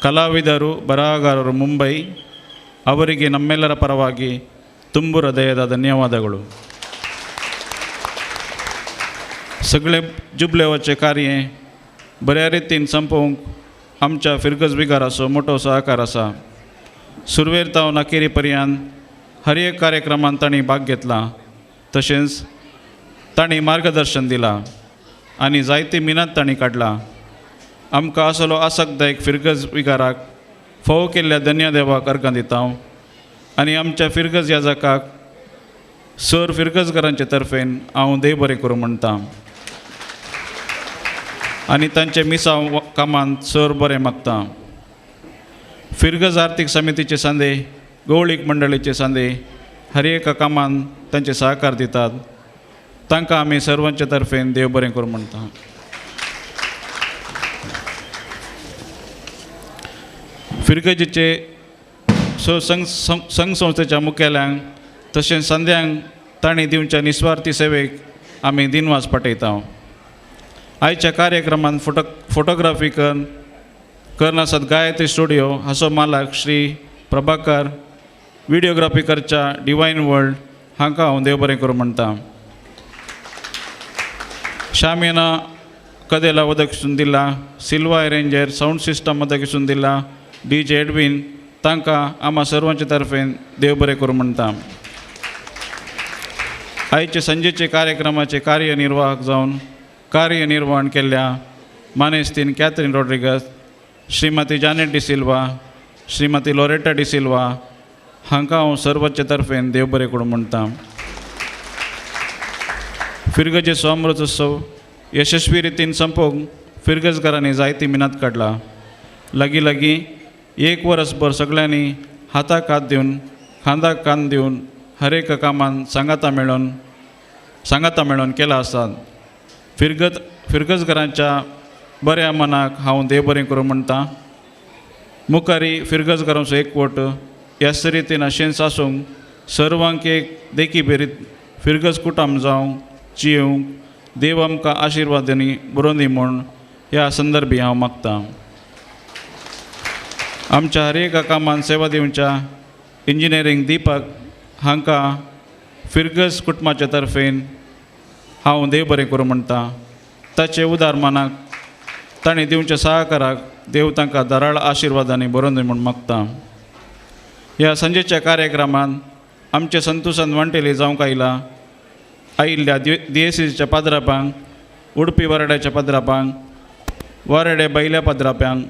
ಕಲಾವಿದರು, ಬರಹಗಾರರು, ಮುಂಬೈ. ಅವರಿಗೆ ನಮ್ಮೆಲ್ಲರ ಪರವಾಗಿ ತುಂಬು ಹೃದಯದ ಧನ್ಯವಾದಗಳು. सगळे जुबलेवाचे कार्य बऱ्या रितीन संपोवंक आमच्या फिरगज विगाराचो मोटो सहकार आसा. सुरवेर तावन अखेरी पर्यंत हर एक कार्यक्रमांत तांणी भाग घेतला, तशेंच तांणी मार्गदर्शन दिलां आनी जायती मिनात तांणी काडला. आमकां असलो आसकदायक फिरगज विगाराक फोव केल्ल्या धन्य देवाक अर्गां दिता आनी आमच्या फिरगज याजकाक सर फिरगजकारांचे तर्फेन हांव देव बरें करूं म्हणटा आनी तांचे मिसांव कामांत सर बरें मागता. फिरगज आर्थीक समितीचे सांदे, गवळीक मंडळीचे सांदे हर एका कामांत तांचे सहकार दितात. तांकां आमी सर्वांचे तर्फेन देव बरें करूं म्हणटा. फिरगजीचे संघ संस्थेच्या मुखेल्यांक तशेंच संद्यांक तांणी दिवच्या निस्वार्थी सेवेक आमी दिनवास पाठयता. आयच्या कार्यक्रमांत फोटोग्राफी करन आसात गायत्री स्टुडियो हाचो मालक श्री प्रभाकर, विडियोग्राफी करच्या डिवायन वर्ल्ड हांकां हांव देव बरें करूं म्हणटा. शामियाना कदेला वदक दिला, सिल्वा एरेंजर सावंड सिस्टम वदक दिला, डी जे एडवीन तांकां आमा सर्वांचे तर्फेन देव बरें करूं म्हणटा. आयचे संजेचे कार्यक्रमाचे कार्यनिर्वाहक जावन कार्यनिर्वहण केल्ल्या मानेस्तीन Catherine Rodrigues, Shrimati Janet D'Silva, Shrimati Loretta D'Silva हांकां हांव सर्वांचे तर्फेन देव बरें करूं म्हणटा. फिरगजेचो अमृतोत्सव यशस्वी रितीन संपोवंक फिरगजकारांनी जायती मिनात काडला. लागीं लागीं एक वरसभर सगळ्यांनी हाताक हात दिवन खांदाक कान दिवन हर एका कामान सांगाता मेळोवन केला आसात. फिरगजकारांच्या बऱ्या मनाक हांव देव बरें करूं म्हणटा. मुखारी फिरगजकारांचो एकवट ह्याच रितीन अशेंच आसूंक सर्वांक एक देखी बेरीत फिरगज कुटुंब जावंक जियोवंक देव आमकां आशिर्वादांनी बरोवन दी म्हूण ह्या संदर्भी हांव मागता. आमच्या हर एका कामान सेवा दिवच्या इंजिनियरींग दीपक हांकां फिरगज कुटुंबाच्या तर्फेन हांव देव बरें करूं म्हणटा. ताचे उदार मनाक तांणी दिवच्या सहकाराक देव तांकां धाराळ आशिर्वादांनी बरोवन दी म्हूण मागता. ह्या संजेच्या कार्यक्रमांत आमचे संतोषान वांटेली जावंक आयला आयिल्ल्या दियेसीच्या पाद्रापांक, उडपी वराड्याच्या पाद्रापांक, वाराड्या बैल्या पाद्राप्यांक,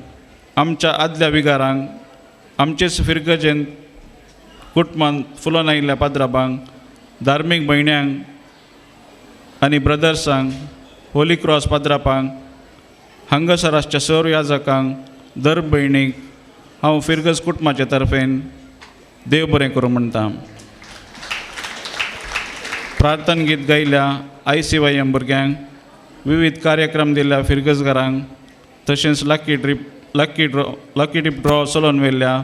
आमच्या आदल्या विगारांक, आमचेच फिरगजेन कुटुंबांत फुलोन आयिल्ल्या पाद्रापांक, धार्मीक भयण्यांक आनी ब्रदर्सांक, होली क्रॉस पाद्रापांक, हांगासर आसच्या सर याजकांक, दर भयणीक हांव फिरगज कुटुंबाचे तर्फेन देव बरें करूं म्हणटा. प्रार्थना गीत गायल्या ICYM भुरग्यांक, विविध कार्यक्रम दिल्ल्या फिरगजकारांक, तशेंच लकी ट्रीप ड्रॉ चलोवन व्हेल्ल्या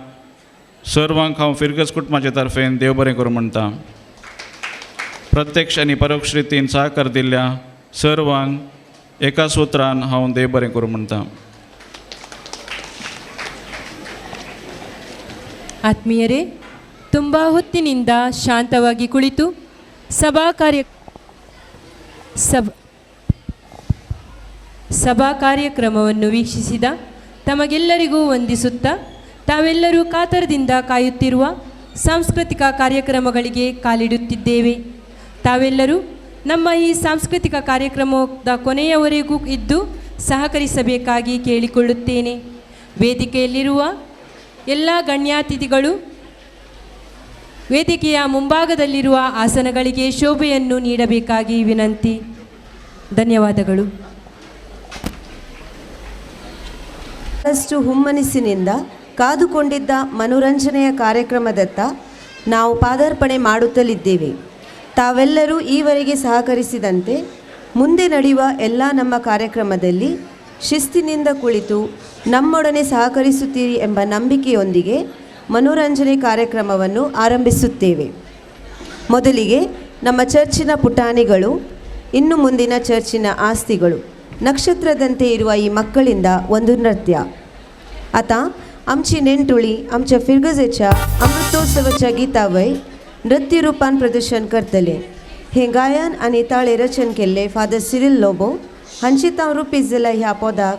सर्वांक हांव फिरगज कुटुंबाचे तर्फेन देव बरें करूं म्हणटा. प्रत्यक्ष आनी परोक्ष रितीन सहकार दिल्ल्या सर्वांक एका सुत्रान हांव देव बरें करूं म्हणटा. ಆತ್ಮೀಯರೇ, ತುಂಬ ಹೊತ್ತಿನಿಂದ ಶಾಂತವಾಗಿ ಕುಳಿತು ಸಭಾ ಕಾರ್ಯಕ್ರಮವನ್ನು ವೀಕ್ಷಿಸಿದ ತಮಗೆಲ್ಲರಿಗೂ ವಂದಿಸುತ್ತಾ ತಾವೆಲ್ಲರೂ ಕಾತರದಿಂದ ಕಾಯುತ್ತಿರುವ ಸಾಂಸ್ಕೃತಿಕ ಕಾರ್ಯಕ್ರಮಗಳಿಗೆ ಕಾಲಿಡುತ್ತಿದ್ದೇವೆ. ತಾವೆಲ್ಲರೂ ನಮ್ಮ ಈ ಸಾಂಸ್ಕೃತಿಕ ಕಾರ್ಯಕ್ರಮದ ಕೊನೆಯವರೆಗೂ ಇದ್ದು ಸಹಕರಿಸಬೇಕಾಗಿ ಕೇಳಿಕೊಳ್ಳುತ್ತೇನೆ. ವೇದಿಕೆಯಲ್ಲಿರುವ ಎಲ್ಲ ಗಣ್ಯಾತಿಥಿಗಳು ವೇದಿಕೆಯ ಮುಂಭಾಗದಲ್ಲಿರುವ ಆಸನಗಳಿಗೆ ಶೋಭೆಯನ್ನು ನೀಡಬೇಕಾಗಿ ವಿನಂತಿ. ಧನ್ಯವಾದಗಳು. ಬಹಳಷ್ಟು ಹುಮ್ಮನಸ್ಸಿನಿಂದ ಕಾದುಕೊಂಡಿದ್ದ ಮನೋರಂಜನೆಯ ಕಾರ್ಯಕ್ರಮದತ್ತ ನಾವು ಪಾದಾರ್ಪಣೆ ಮಾಡುತ್ತಲಿದ್ದೇವೆ. ತಾವೆಲ್ಲರೂ ಈವರೆಗೆ ಸಹಕರಿಸಿದಂತೆ ಮುಂದೆ ನಡೆಯುವ ಎಲ್ಲ ನಮ್ಮ ಕಾರ್ಯಕ್ರಮದಲ್ಲಿ ಶಿಸ್ತಿನಿಂದ ಕುಳಿತು ನಮ್ಮೊಡನೆ ಸಹಕರಿಸುತ್ತೀರಿ ಎಂಬ ನಂಬಿಕೆಯೊಂದಿಗೆ ಮನೋರಂಜನೆ ಕಾರ್ಯಕ್ರಮವನ್ನು ಆರಂಭಿಸುತ್ತೇವೆ. ಮೊದಲಿಗೆ ನಮ್ಮ ಚರ್ಚಿನ ಪುಟಾಣಿಗಳು, ಇನ್ನು ಮುಂದಿನ ಚರ್ಚಿನ ಆಸ್ತಿಗಳು, ನಕ್ಷತ್ರದಂತೆ ಇರುವ ಈ ಮಕ್ಕಳಿಂದ ಒಂದು ನೃತ್ಯ. आता आमची नेणटुळी आमच्या फिरगजेच्या अमृतोत्सवाच्या गीतावय नृत्य रूपान प्रदर्शन करतले. हे गायन आनी ताळे रचन केल्ले फादर सिरिल लोबो हांची तांव रुपीस जाल्या ह्या पदाक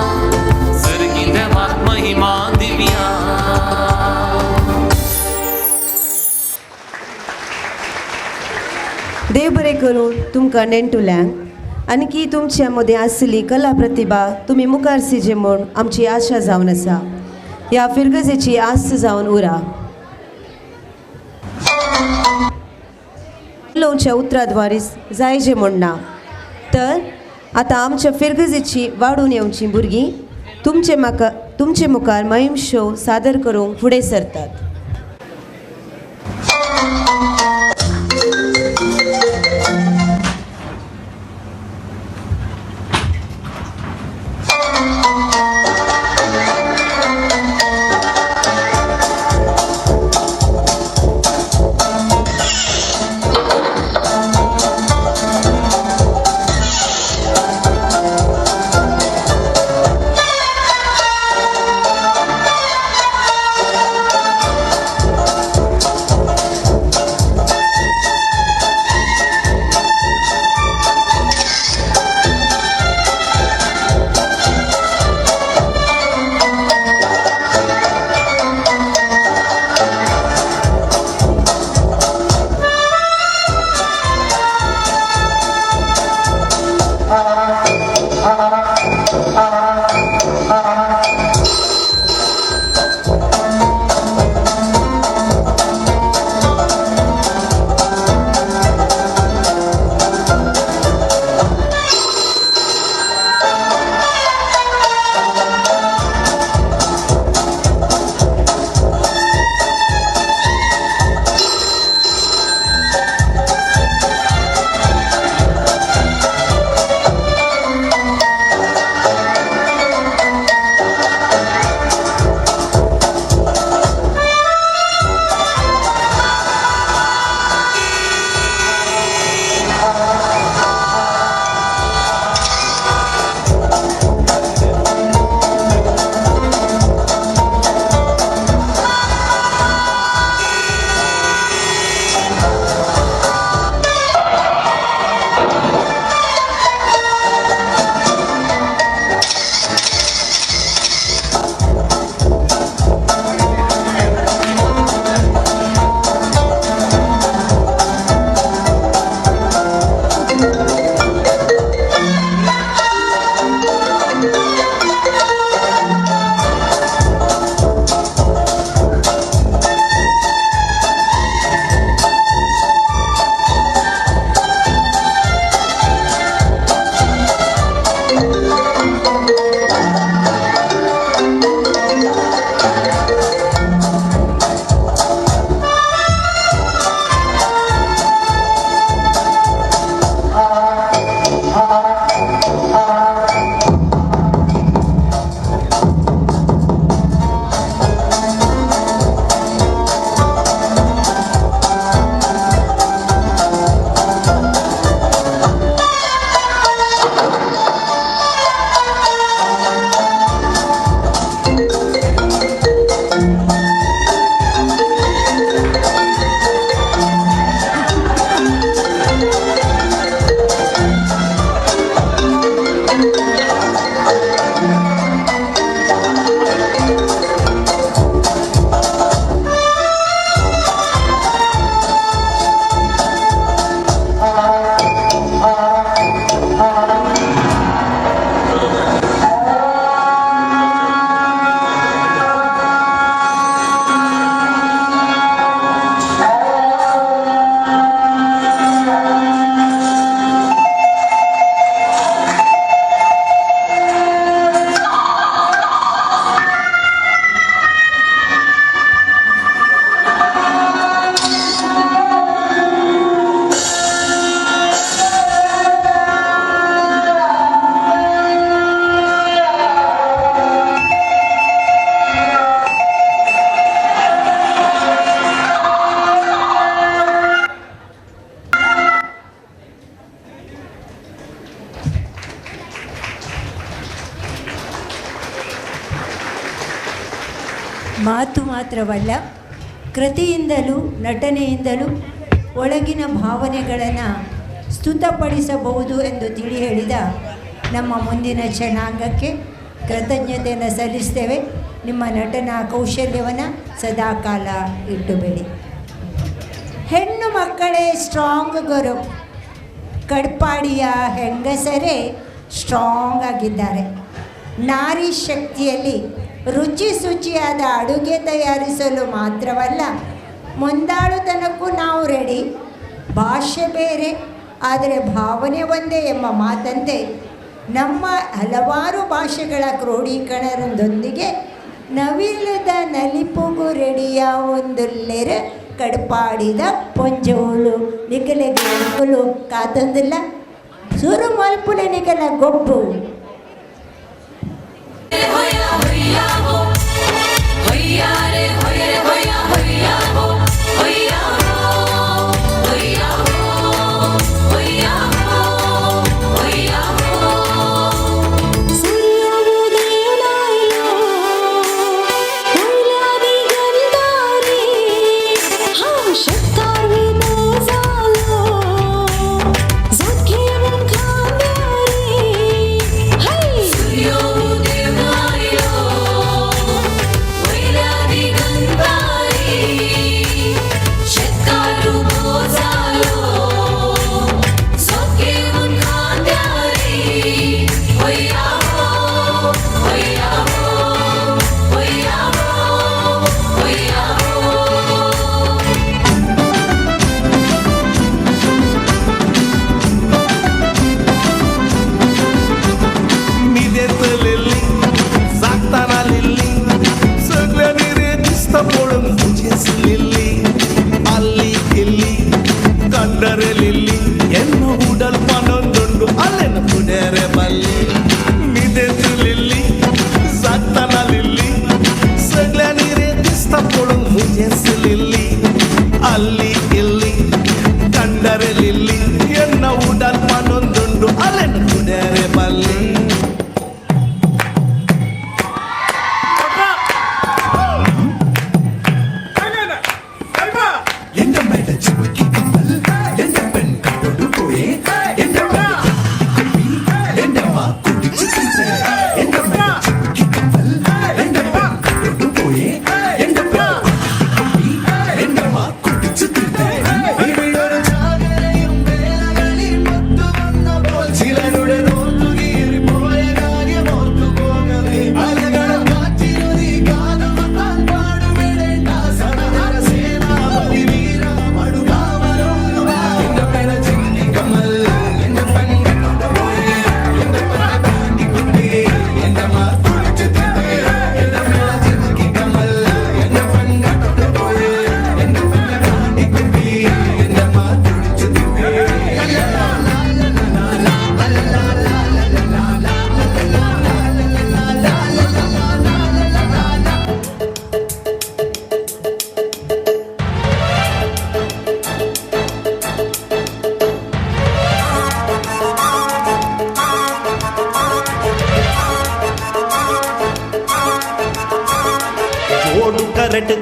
देव बरें करूं तुमकां नेणटुल्यांक आनी की तुमच्या मदीं आसली कला प्रतिभा तुमी मुखार सिजे म्हूण आमची आशा जावन आसा. ह्या फिरगजेची आस्त जावन उरा. उलोवच्या उतराद्वारे जायजे म्हूण ना, तर आतां आमच्या फिरगजेची वाडून येवची भुरगीं तुमचे म्हाका तुमचे मुखार महिम शो सादर करूंक फुडें सरतात. ಮಾತು ಮಾತ್ರವಲ್ಲ, ಕೃತಿಯಿಂದಲೂ ನಟನೆಯಿಂದಲೂ ಒಳಗಿನ ಭಾವನೆಗಳನ್ನು ಸ್ತುತಪಡಿಸಬಹುದು ಎಂದು ತಿಳಿ ಹೇಳಿದ ನಮ್ಮ ಮುಂದಿನ ಜನಾಂಗಕ್ಕೆ ಕೃತಜ್ಞತೆಯನ್ನು ಸಲ್ಲಿಸ್ತೇವೆ. ನಿಮ್ಮ ನಟನಾ ಕೌಶಲ್ಯವನ್ನು ಸದಾಕಾಲ ಇಟ್ಟು ಬೆಳಿ. ಹೆಣ್ಣು ಮಕ್ಕಳೇ ಸ್ಟ್ರಾಂಗ್ ಗುರು. ಕಡ್ಪಾಡಿಯ ಹೆಂಗಸರೇ ಸ್ಟ್ರಾಂಗ್ ಆಗಿದ್ದಾರೆ. ನಾರಿ ಶಕ್ತಿಯಲ್ಲಿ ರುಚಿ ಶುಚಿಯಾದ ಅಡುಗೆ ತಯಾರಿಸಲು ಮಾತ್ರವಲ್ಲ, ಮುಂದಾಳುತನಕ್ಕೂ ನಾವು ರೆಡಿ. ಭಾಷೆ ಬೇರೆ ಆದರೆ ಭಾವನೆ ಒಂದೇ ಎಂಬ ಮಾತಂತೆ ನಮ್ಮ ಹಲವಾರು ಭಾಷೆಗಳ ಕ್ರೋಢೀಕರಣದೊಂದಿಗೆ ನವಿಲದ ನಲಿಪುಗು ರೆಡಿಯ ಒಂದುಲ್ಲೆರೆ ಕಡ್ಪಾಡಿದ ಪೊಂಜೋಳು ನಿಕಲೆ ಕಾತಂದಿಲ್ಲ ಸುರು ಮಲ್ಪುಲೆ ನಿಕಲ ಗೊಬ್ಬು.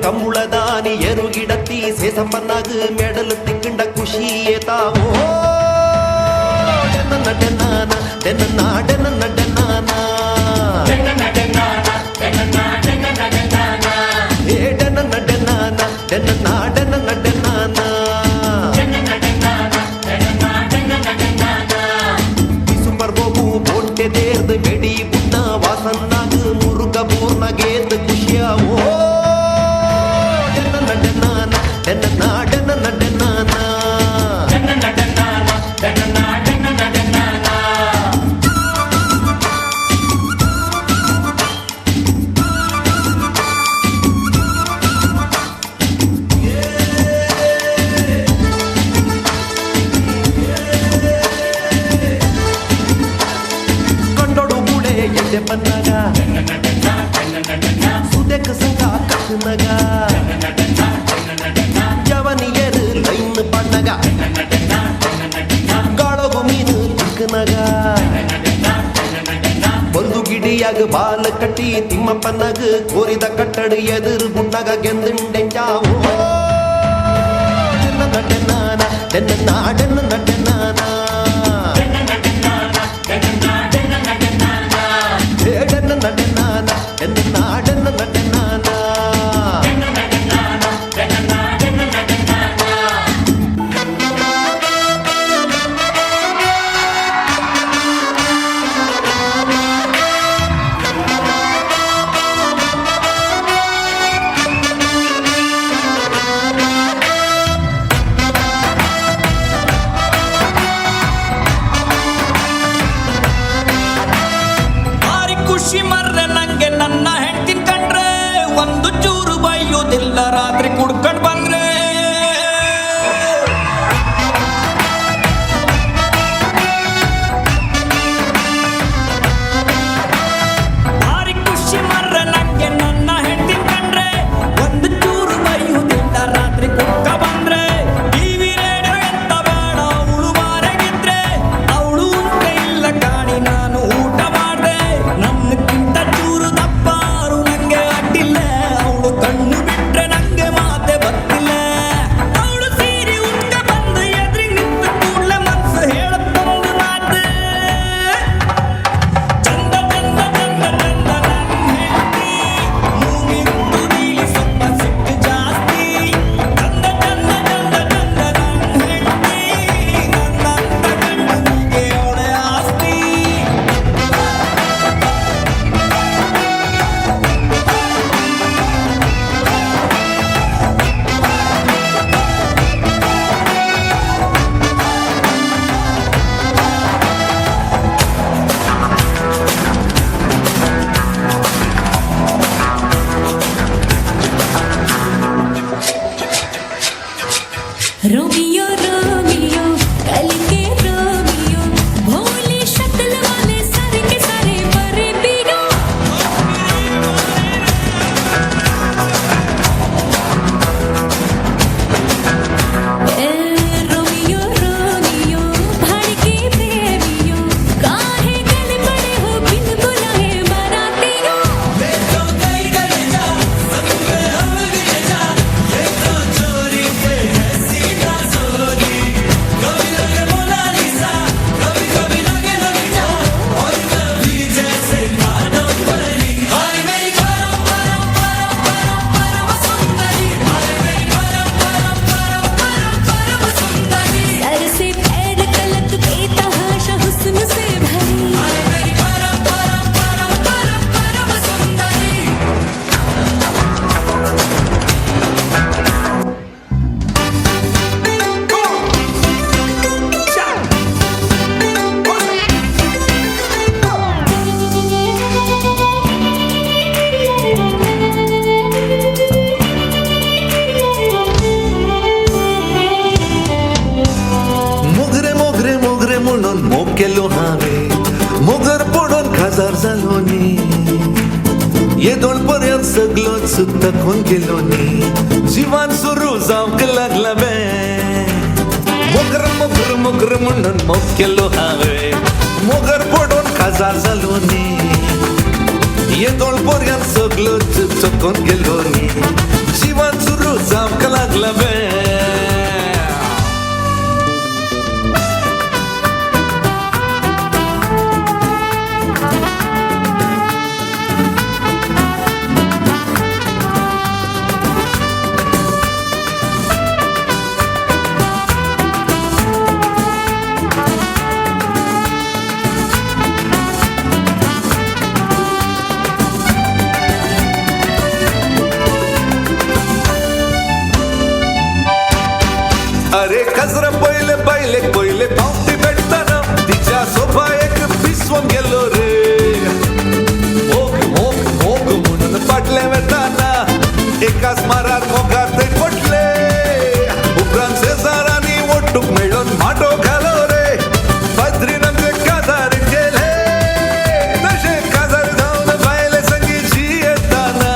ಕಂಬುಳದಾನಿ ಎರುಗಿಡತ್ತಿ ಸೇಸಪ್ಪನಾಗ ಮೆಡಲು ತಿಕ್ಕಂಡ ಖುಷಿಯೇ ತಾವೋ ಡೆನ್ನ ಡೆನ್ನಾನ ಡೆನ್ನ ಡೆನ್ನ ಡೆನ್ನಾನ ಏ ಡೆನ್ನ ಡೆನ್ನಾನ ಡೆನ್ನ ಡೆನ್ನ ಡೆನ್ನಾನ ಸುಪರ್ಬೋಬು ಬೋಂಟೆ ದೇರ್ದ ಬೆಡಿ ಬುಣ್ಣ ವಾಸನ್ನಾಗ ಮುರುಗ ಪೂರ್ಣಗೇದ ಖುಷಿಯಾವೋ ಜವನಿಯರು ಲೈನ್ ಪಣ್ಣಗ ಗಾಳಗು ಮೀನು ಚಿಕ್ಕನಗ ಒಂದು ಗಿಡಿಯಾಗ ಬಾಲ ಕಟ್ಟಿ ತಿಮ್ಮಪ್ಪನಗ ಕೋರಿದ ಕಟ್ಟಡ ಎದುರು ಗುಂಡಗ ಗೆಂದುಂಡೆಂಚಾವೋ ಡೆನ್ನಾನ ಡೆನ್ನ ಡೆನ್ನ ಡೆನ್ನಾನ ಡೆನ್ನ ಡೆನ್ನಾನ ಡೆನ್ನ ಡೆನ್ನ ಡೆನ್ನಾನ. केलो हांवें मोगर पडोन खाजार जालो न्ही येदोळ पर्यंत सगलोच थकून गेलो न्ही जिवान सुरू जावंक लागला बे मोगर मोगर मोगर म्हणून मोग केलो हांवें मोगर पडोन खाजार जालो न्ही येदोळ पर्यंत सगलोच चकून गेलो न्ही जिवान सुरू जावंक लागला बे. अरे कजरा पयले पयले पयले पावटी भेटताना तिच्या सोफा एक पिसवून गेलो रे मोग मोग मोग म्हणून फाटले वेताना एकाच मारार मोगार ते पडले उपरांत शेजारांनी ओटूक मेळून माटो घालो रे पत्रीन आमचे काजार केले तशें काजार जावन बायले संगी जियेताना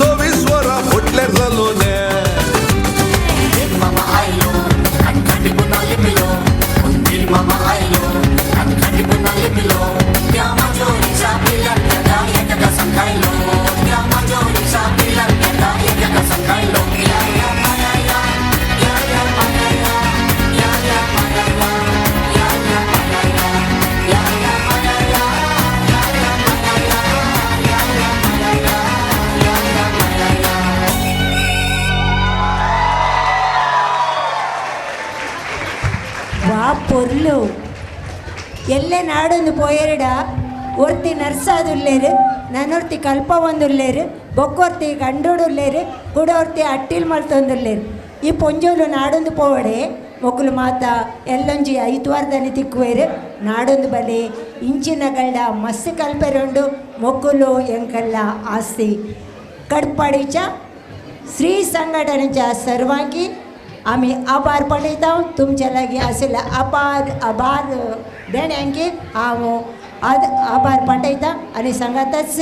24 वरां फुटल्यार जालो ने. ಪೊರ್ಲು ಎಲ್ಲೆ ನಾಡೊಂದು ಪೋಯೆರಡ ಒರ್ತಿ ನರ್ಸಾದುಲ್ಲೇರು ನಾನೊರ್ತಿ ಕಲ್ಪ ಒಂದುಲ್ಲೇರು ಬೊಕ್ಕೊರ್ತಿ ಗಂಡೋಡುಲ್ಲೇರು ಕುಡೊರ್ತಿ ಅಟ್ಟಿಲ್ ಮಲ್ತೊಂದುಲ್ಲೇರು ಈ ಪೊಂಜೋಲು ನಾಡೊಂದು ಪೋವಡೆ ಮೊಕ್ಕಲು ಮಾತ ಎಲ್ಲೊಂಜಿ ಐತ್ವಾರದಲ್ಲಿ ತಿಕ್ಕುವೇರು ನಾಡೊಂದು ಬಲೆ ಇಂಚಿನ ಗಳ್ಳ ಮಸ್ತ್ ಕಲ್ಪೆರುಂಡು ಮೊಕ್ಕಲು ಎಂಕಲ್ಲ ಆಸ್ತಿ ಕಡ್ಪಾಡಿಚ ಶ್ರೀ ಸಂಘಟನೆच्या सर्वांकी आमी आभार पळयता तुमच्या लागीं आशिल्ल्या आभार आभार देण्यांकी हांव आभार पाठयता आनी सांगातच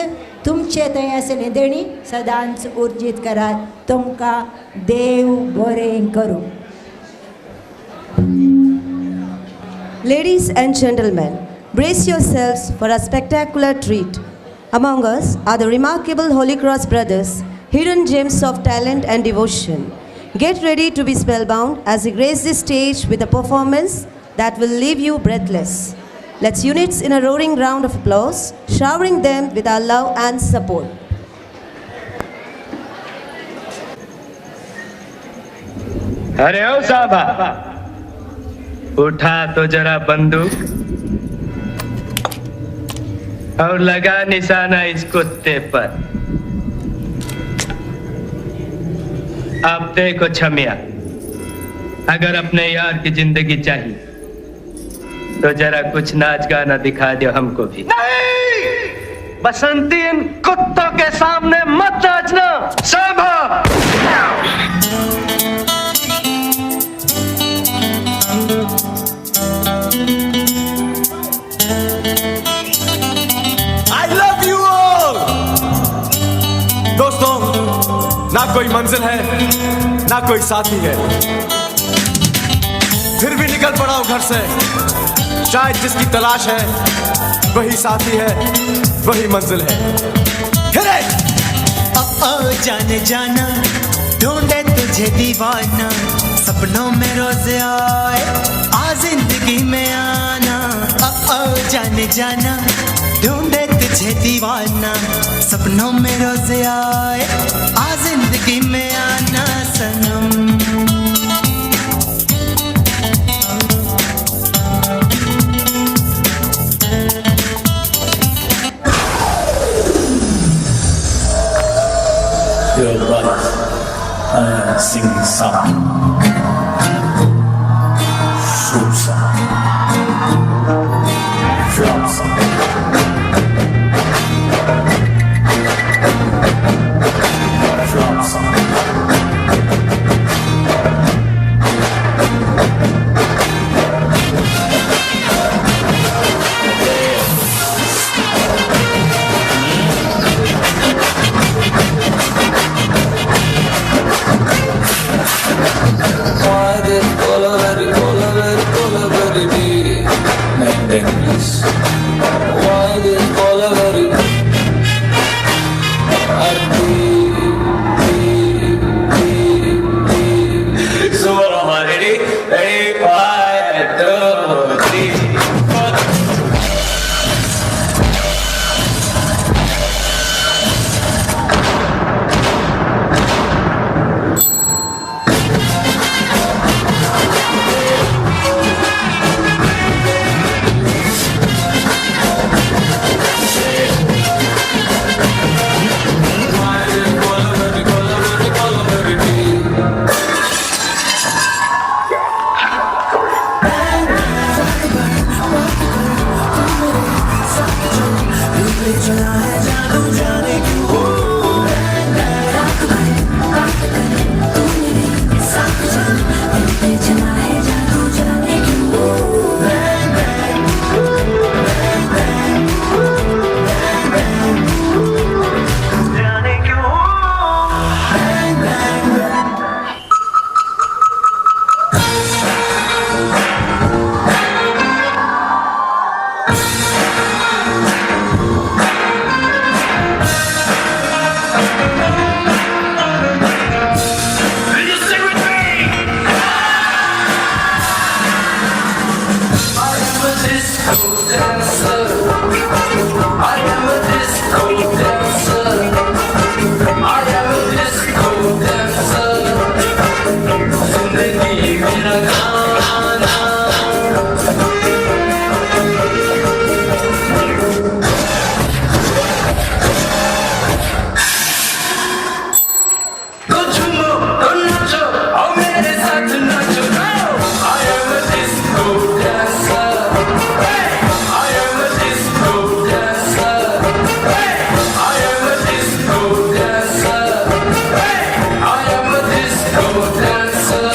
तुमचे थंय आशिल्ली देणी सदांच उर्जीत करात. तुमकां देव बरें करूं. Ladies and gentlemen, brace yourselves for a spectacular treat. Among us are the remarkable Holy Cross brothers, hidden gems of talent and devotion. Get ready to be spellbound as they grace this stage with a performance that will leave you breathless. Let's unite in a roaring round of applause, showering them with our love and support. अरे ओ साहबा, उठा तो जरा बंदूक और लगा निशाना इस कुत्ते पर। आप देखो छमिया, अगर अपने यार की जिंदगी चाहिए तो जरा कुछ नाच गाना दिखा दो हमको भी। नहीं, बसंती इन कुत्तों के सामने मत नाचना। साहबा, I love you all. दोस्तों, ना कोई मंजिल है ना कोई साथी है, फिर भी निकल पड़ा हूं घर से। शायद जिसकी तलाश है वही साथी है, वही मंजिल है। ओ, ओ जाने जाना ढूंढे तुझे दीवाना, सपनों में रोज आए आ जिंदगी में आना। ओ, ओ जाने जाना ढूंढे तुझे दीवाना, सपनों में रोज आए आ जिंदगी में आना सनम। Your life, I sing song. Susa. Flops. Flops. चला है जादू जाने क्यों। रात भर बात कर तू मेरे साथ चल, दिल पे चला है जादू जाने क्यों। जाने क्यों। Will you sing with me? I am a disco dancer. I am a disco dancer. I am a disco dancer. जिंदगी मेरा गाना। तो झूमो, तो नाचो, आओ मेरे साथ नाचो। I am a disco dancer. Hey! I am a disco dancer. Hey! I am a disco dancer. Hey! I am a disco dancer.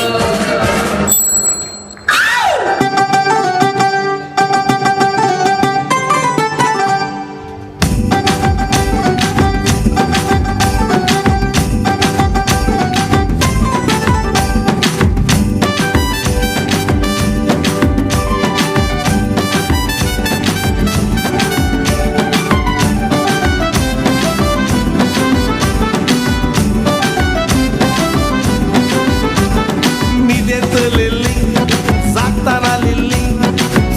न्हिदेंतलेली जागताना लिल्ली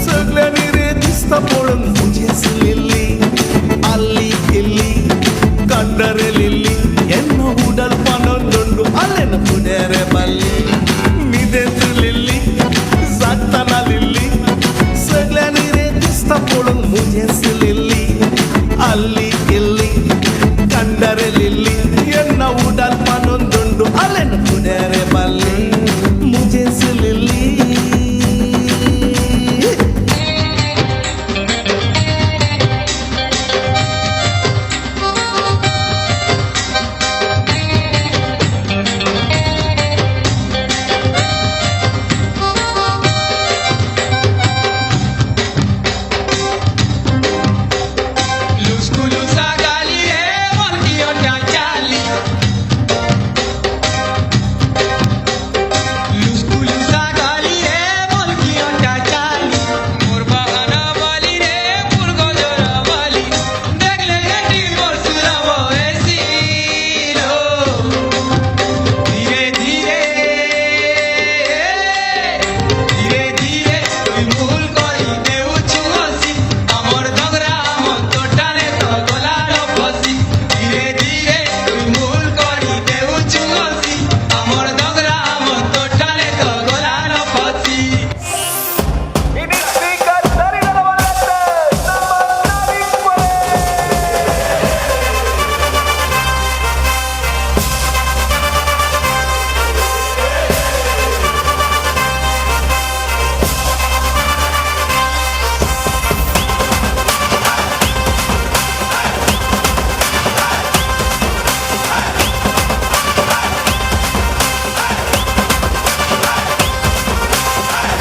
सगल्यांनी रे दिसता पळोवन म्हजेच लिल्ली आल्ली इल्ली कंडरे लिल्ली ಎನ್ನ ಉಡಲ್ ಪನೊಂದುಂಡು ಅಲ್ಲೆನ ಪುಡೆರೆ ಬಲ್ಲಿ. न्हिदेंतलेली जागताना लिल्ली सगल्यांनी रे दिसता पळोवन म्हजेच लिल्ली ಅಲ್ಲಿ ಇಲ್ಲಿ ಕಂಡರೆ ಲಿಲ್ಲಿ ಎನ್ನ ಉಡಲ್ ಪನೊಂದುಂಡು ಅಲ್ಲೆನ ಪುಡೆರೆ ಬಲ್ಲಿ ಮುಜೆಸ್ ಲಿಲ್ಲಿ. लुस्कुलुसा गाली रे मोलकियो चाली, लुस्कुलुसा गाली रे मोलकियो चाली, मोर बहाना वाली रे फुलगोजरा वाली, देखले एटी मोर सुरावो एसिलो। धीरे धीरे धीरे धीरे तुई भूल करी देउछु हसी, আমার ঝগড়া মত টানে তো গলার ফসি। ধীরে ধীরে তুই ভুল করি দেউছু হসি, আমার ঝগড়া মত টানে তো গলার ফসি।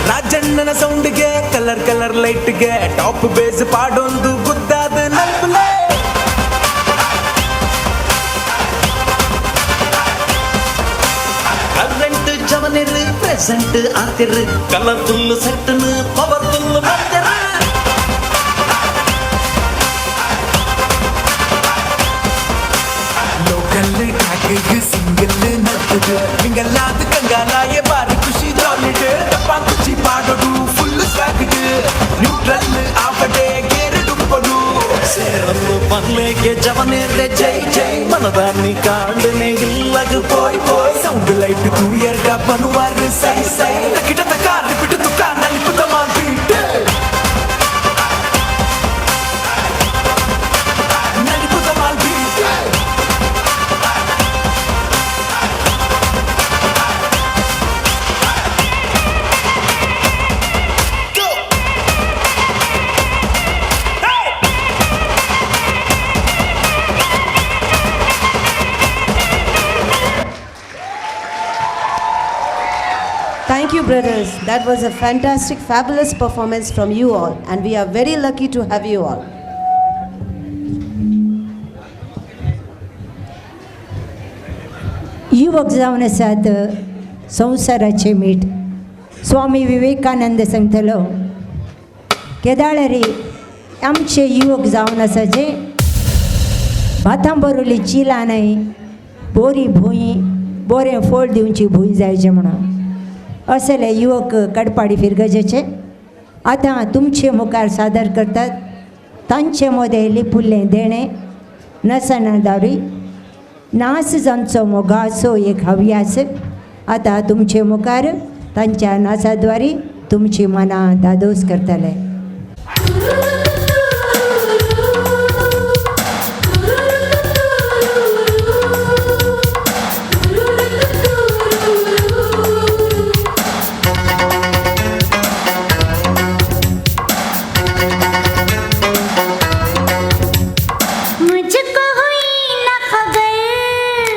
ರಾಜಣ್ಣನ ಸೌಂಡ್ಗೆ ಕಲರ್ ಕಲರ್ ಲೈಟ್ಗೆ ಟಾಪ್ ಬೇಸ್ ಪಾಡೊಂದು ಗುದ್ದಾದ ನಲ್ಪಲೆ. ಕರೆಂಟ್ ಜವನಿರು ಪ್ರೆಸೆಂಟ್ ಆತಿರು ಕಲರ್ಫುಲ್ ಸೆಟ್ನು ಪವರ್ಫುಲ್ ಬಂದಿರು. ಲೋಕಲ್ ಟ್ರ್ಯಾಕ್ಗೆ ಸಿಂಗಲ್ ನರ್ತದು ನಿಂಗೆಲ್ಲಾದ ಕಂಗಾಲಾಯ ಬಾರಿ ಖುಷಿ ಜಾಲಿಡ್ ಟಪ್ಪಾಂಕುಚಿ ಪಾಡೋಡು ಫುಲ್ ಸ್ವಾಗ್ಡ್ ನ್ಯೂಟ್ರಲ್ ಆವಡೆ ಗೇರ್ ಡುಪ್ಪಡು. ಸೇರನ್ನು ಪನ್ಲೇಗೆ ಜವನಿರೆ ಜೈ ಜೈ ಮನದಾನಿ ಕಾಂಡನೆ ಇಲ್ಲಗ ಪೋಯ್ ಪೋಯ್. ಸೌಂಡ್ ಲೈಟ್ ತೂಯರ್ಗ ಬನುವಾರು ಸೈ ಸೈ ಕಿಟದ ಕಾರ್ ಬಿಟ್ಟು ತುಕ್ಕ ನಲಿಪುದ ಬೀಟ್ ನಲಿಪುದ ಮಾಲ್ beat. brothers. That was a fantastic, fabulous performance from you all, and we are very lucky to have you all. युवक जावन आसात संवसाराचे मीठ. स्वामी विवेकानंद सांगतलो केदाळरी आमचे युवक जावन आसा जे भातां बरोवली चिलां न्हय, बोरी भूंय, बोरें फळ दिवची भूंय जायचें म्हणून असले युवक कडपाडी फिरगजेचे आतां तुमचे मुखार सादर करतात तांचे मदें लिपुल्लें देणें नसना दारी नाच जांचो मोगाचो एक हव्यास आतां तुमचे मुखार तांच्या नाचाद्वारे तुमची मनां दादोस करतले. मुझको हुई न खबर,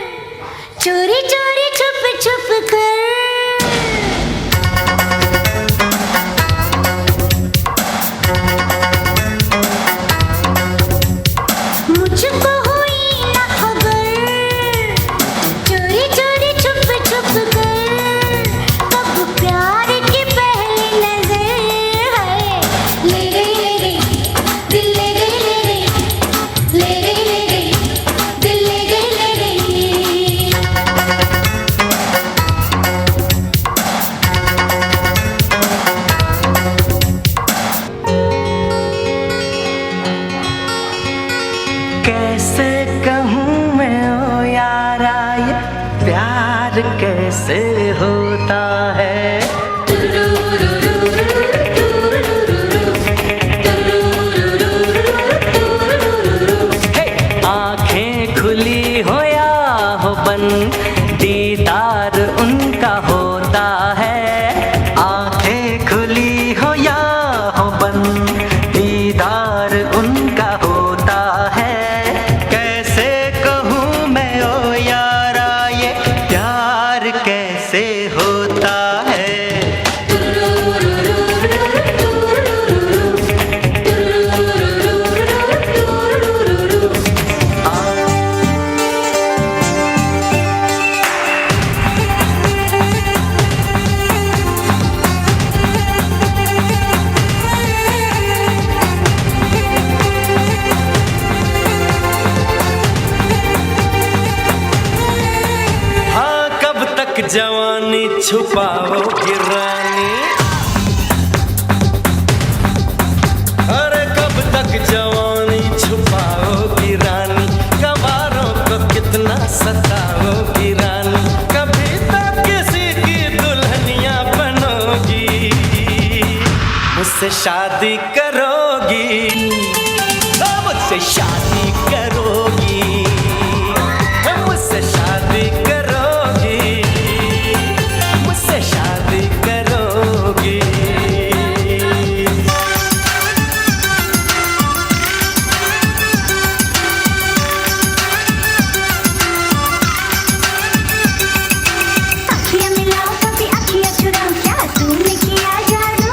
चोरी चोरी छुप छुप कर। मुझको हुई न खबर, चोरी चोरी छुप छुप कर। कब प्यार की पहली नजर है, ले गई ले गई दिल, ले गई ले गई, ले गई ले गई दिल, ले गई ले गई। कैसे कहूँ मैं ओ यारा ये प्यार कैसे होता है। हे, आंखें खुली हो या हो बंद, दीदार उनका होता है। आंखें खुली हो या हो बंद, दीदार उनका होता है। कैसे कहूँ मैं ओ यारा ये प्यार कैसे होता है। हाँ कब तक जवानी छुपाओगी रानी, अरे कब तक जवानी छुपाओगी रानी, कवारों को कितना सताओगी रानी, कभी तो किसी की दुल्हनिया बनोगी, मुझसे शादी करोगी, ओ मुझसे शादी करोगी, मुझसे शादी करोगी, मुझसे शादी करोगी। अखियाँ मिलाओ कभी अखियाँ चुराओ, क्या तूने किया जादू।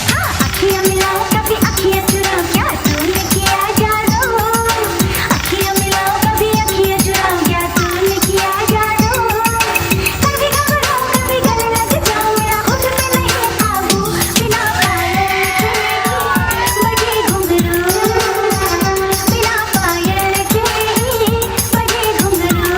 हाँ अखियाँ मिलाओ कभी अखियाँ चुराओ, क्या तूने किया जादू। अखियाँ मिलाओ कभी अखियाँ चुराओ, क्या तूने किया जादू। कभी घबराओ कभी गले लग जाओ, मेरा खुद पे नहीं काबू। बिना पायल के बजे घुंघरू, बिना पायल के बजे घुंघरू।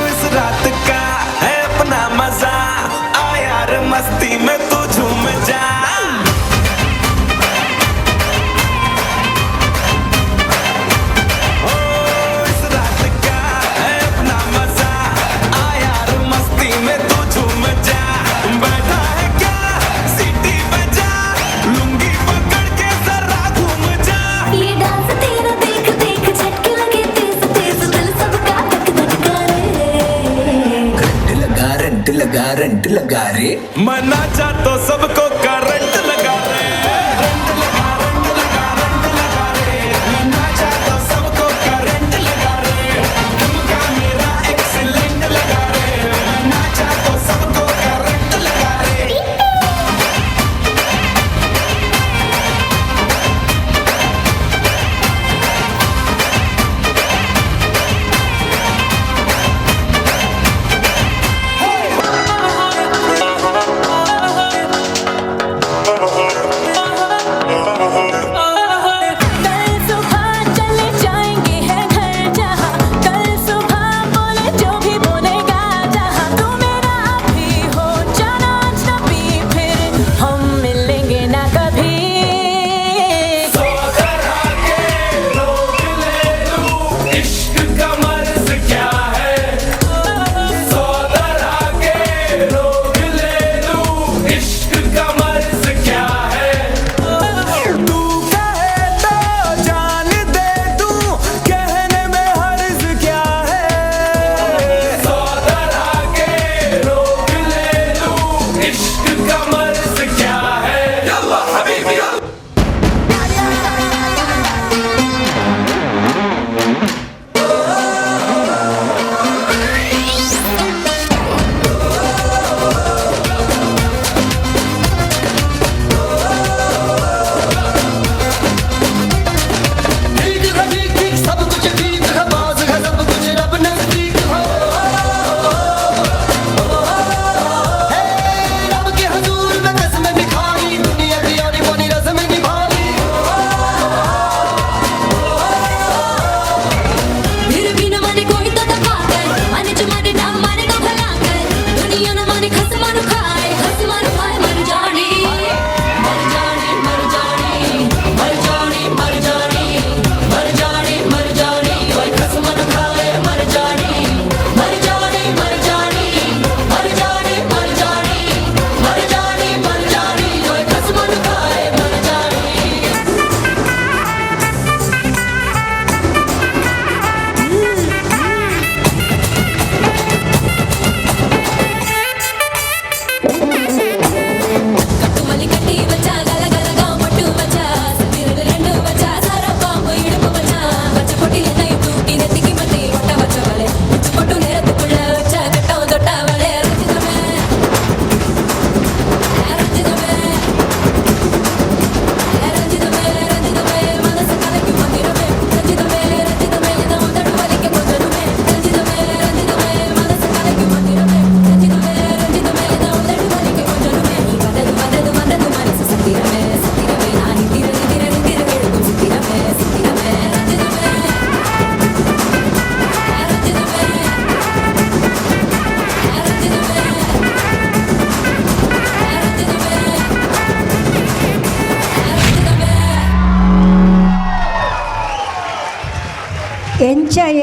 इस रात का है अपना मजा, आ यार मस्ती में तू झूम जा। ओ, इस रात का है अपना मजा, आ यार मस्ती में तू झूम जा। बैठा है क्या सीटी बजा, लुंगी पकड़ के जरा घूम जा। ये डांस तेरा देख देख झटके लगे तेज तेज, दिल सबका धक धक करे। लगा रंट लगा रंट लगा रे, मना जा तो सबको कर।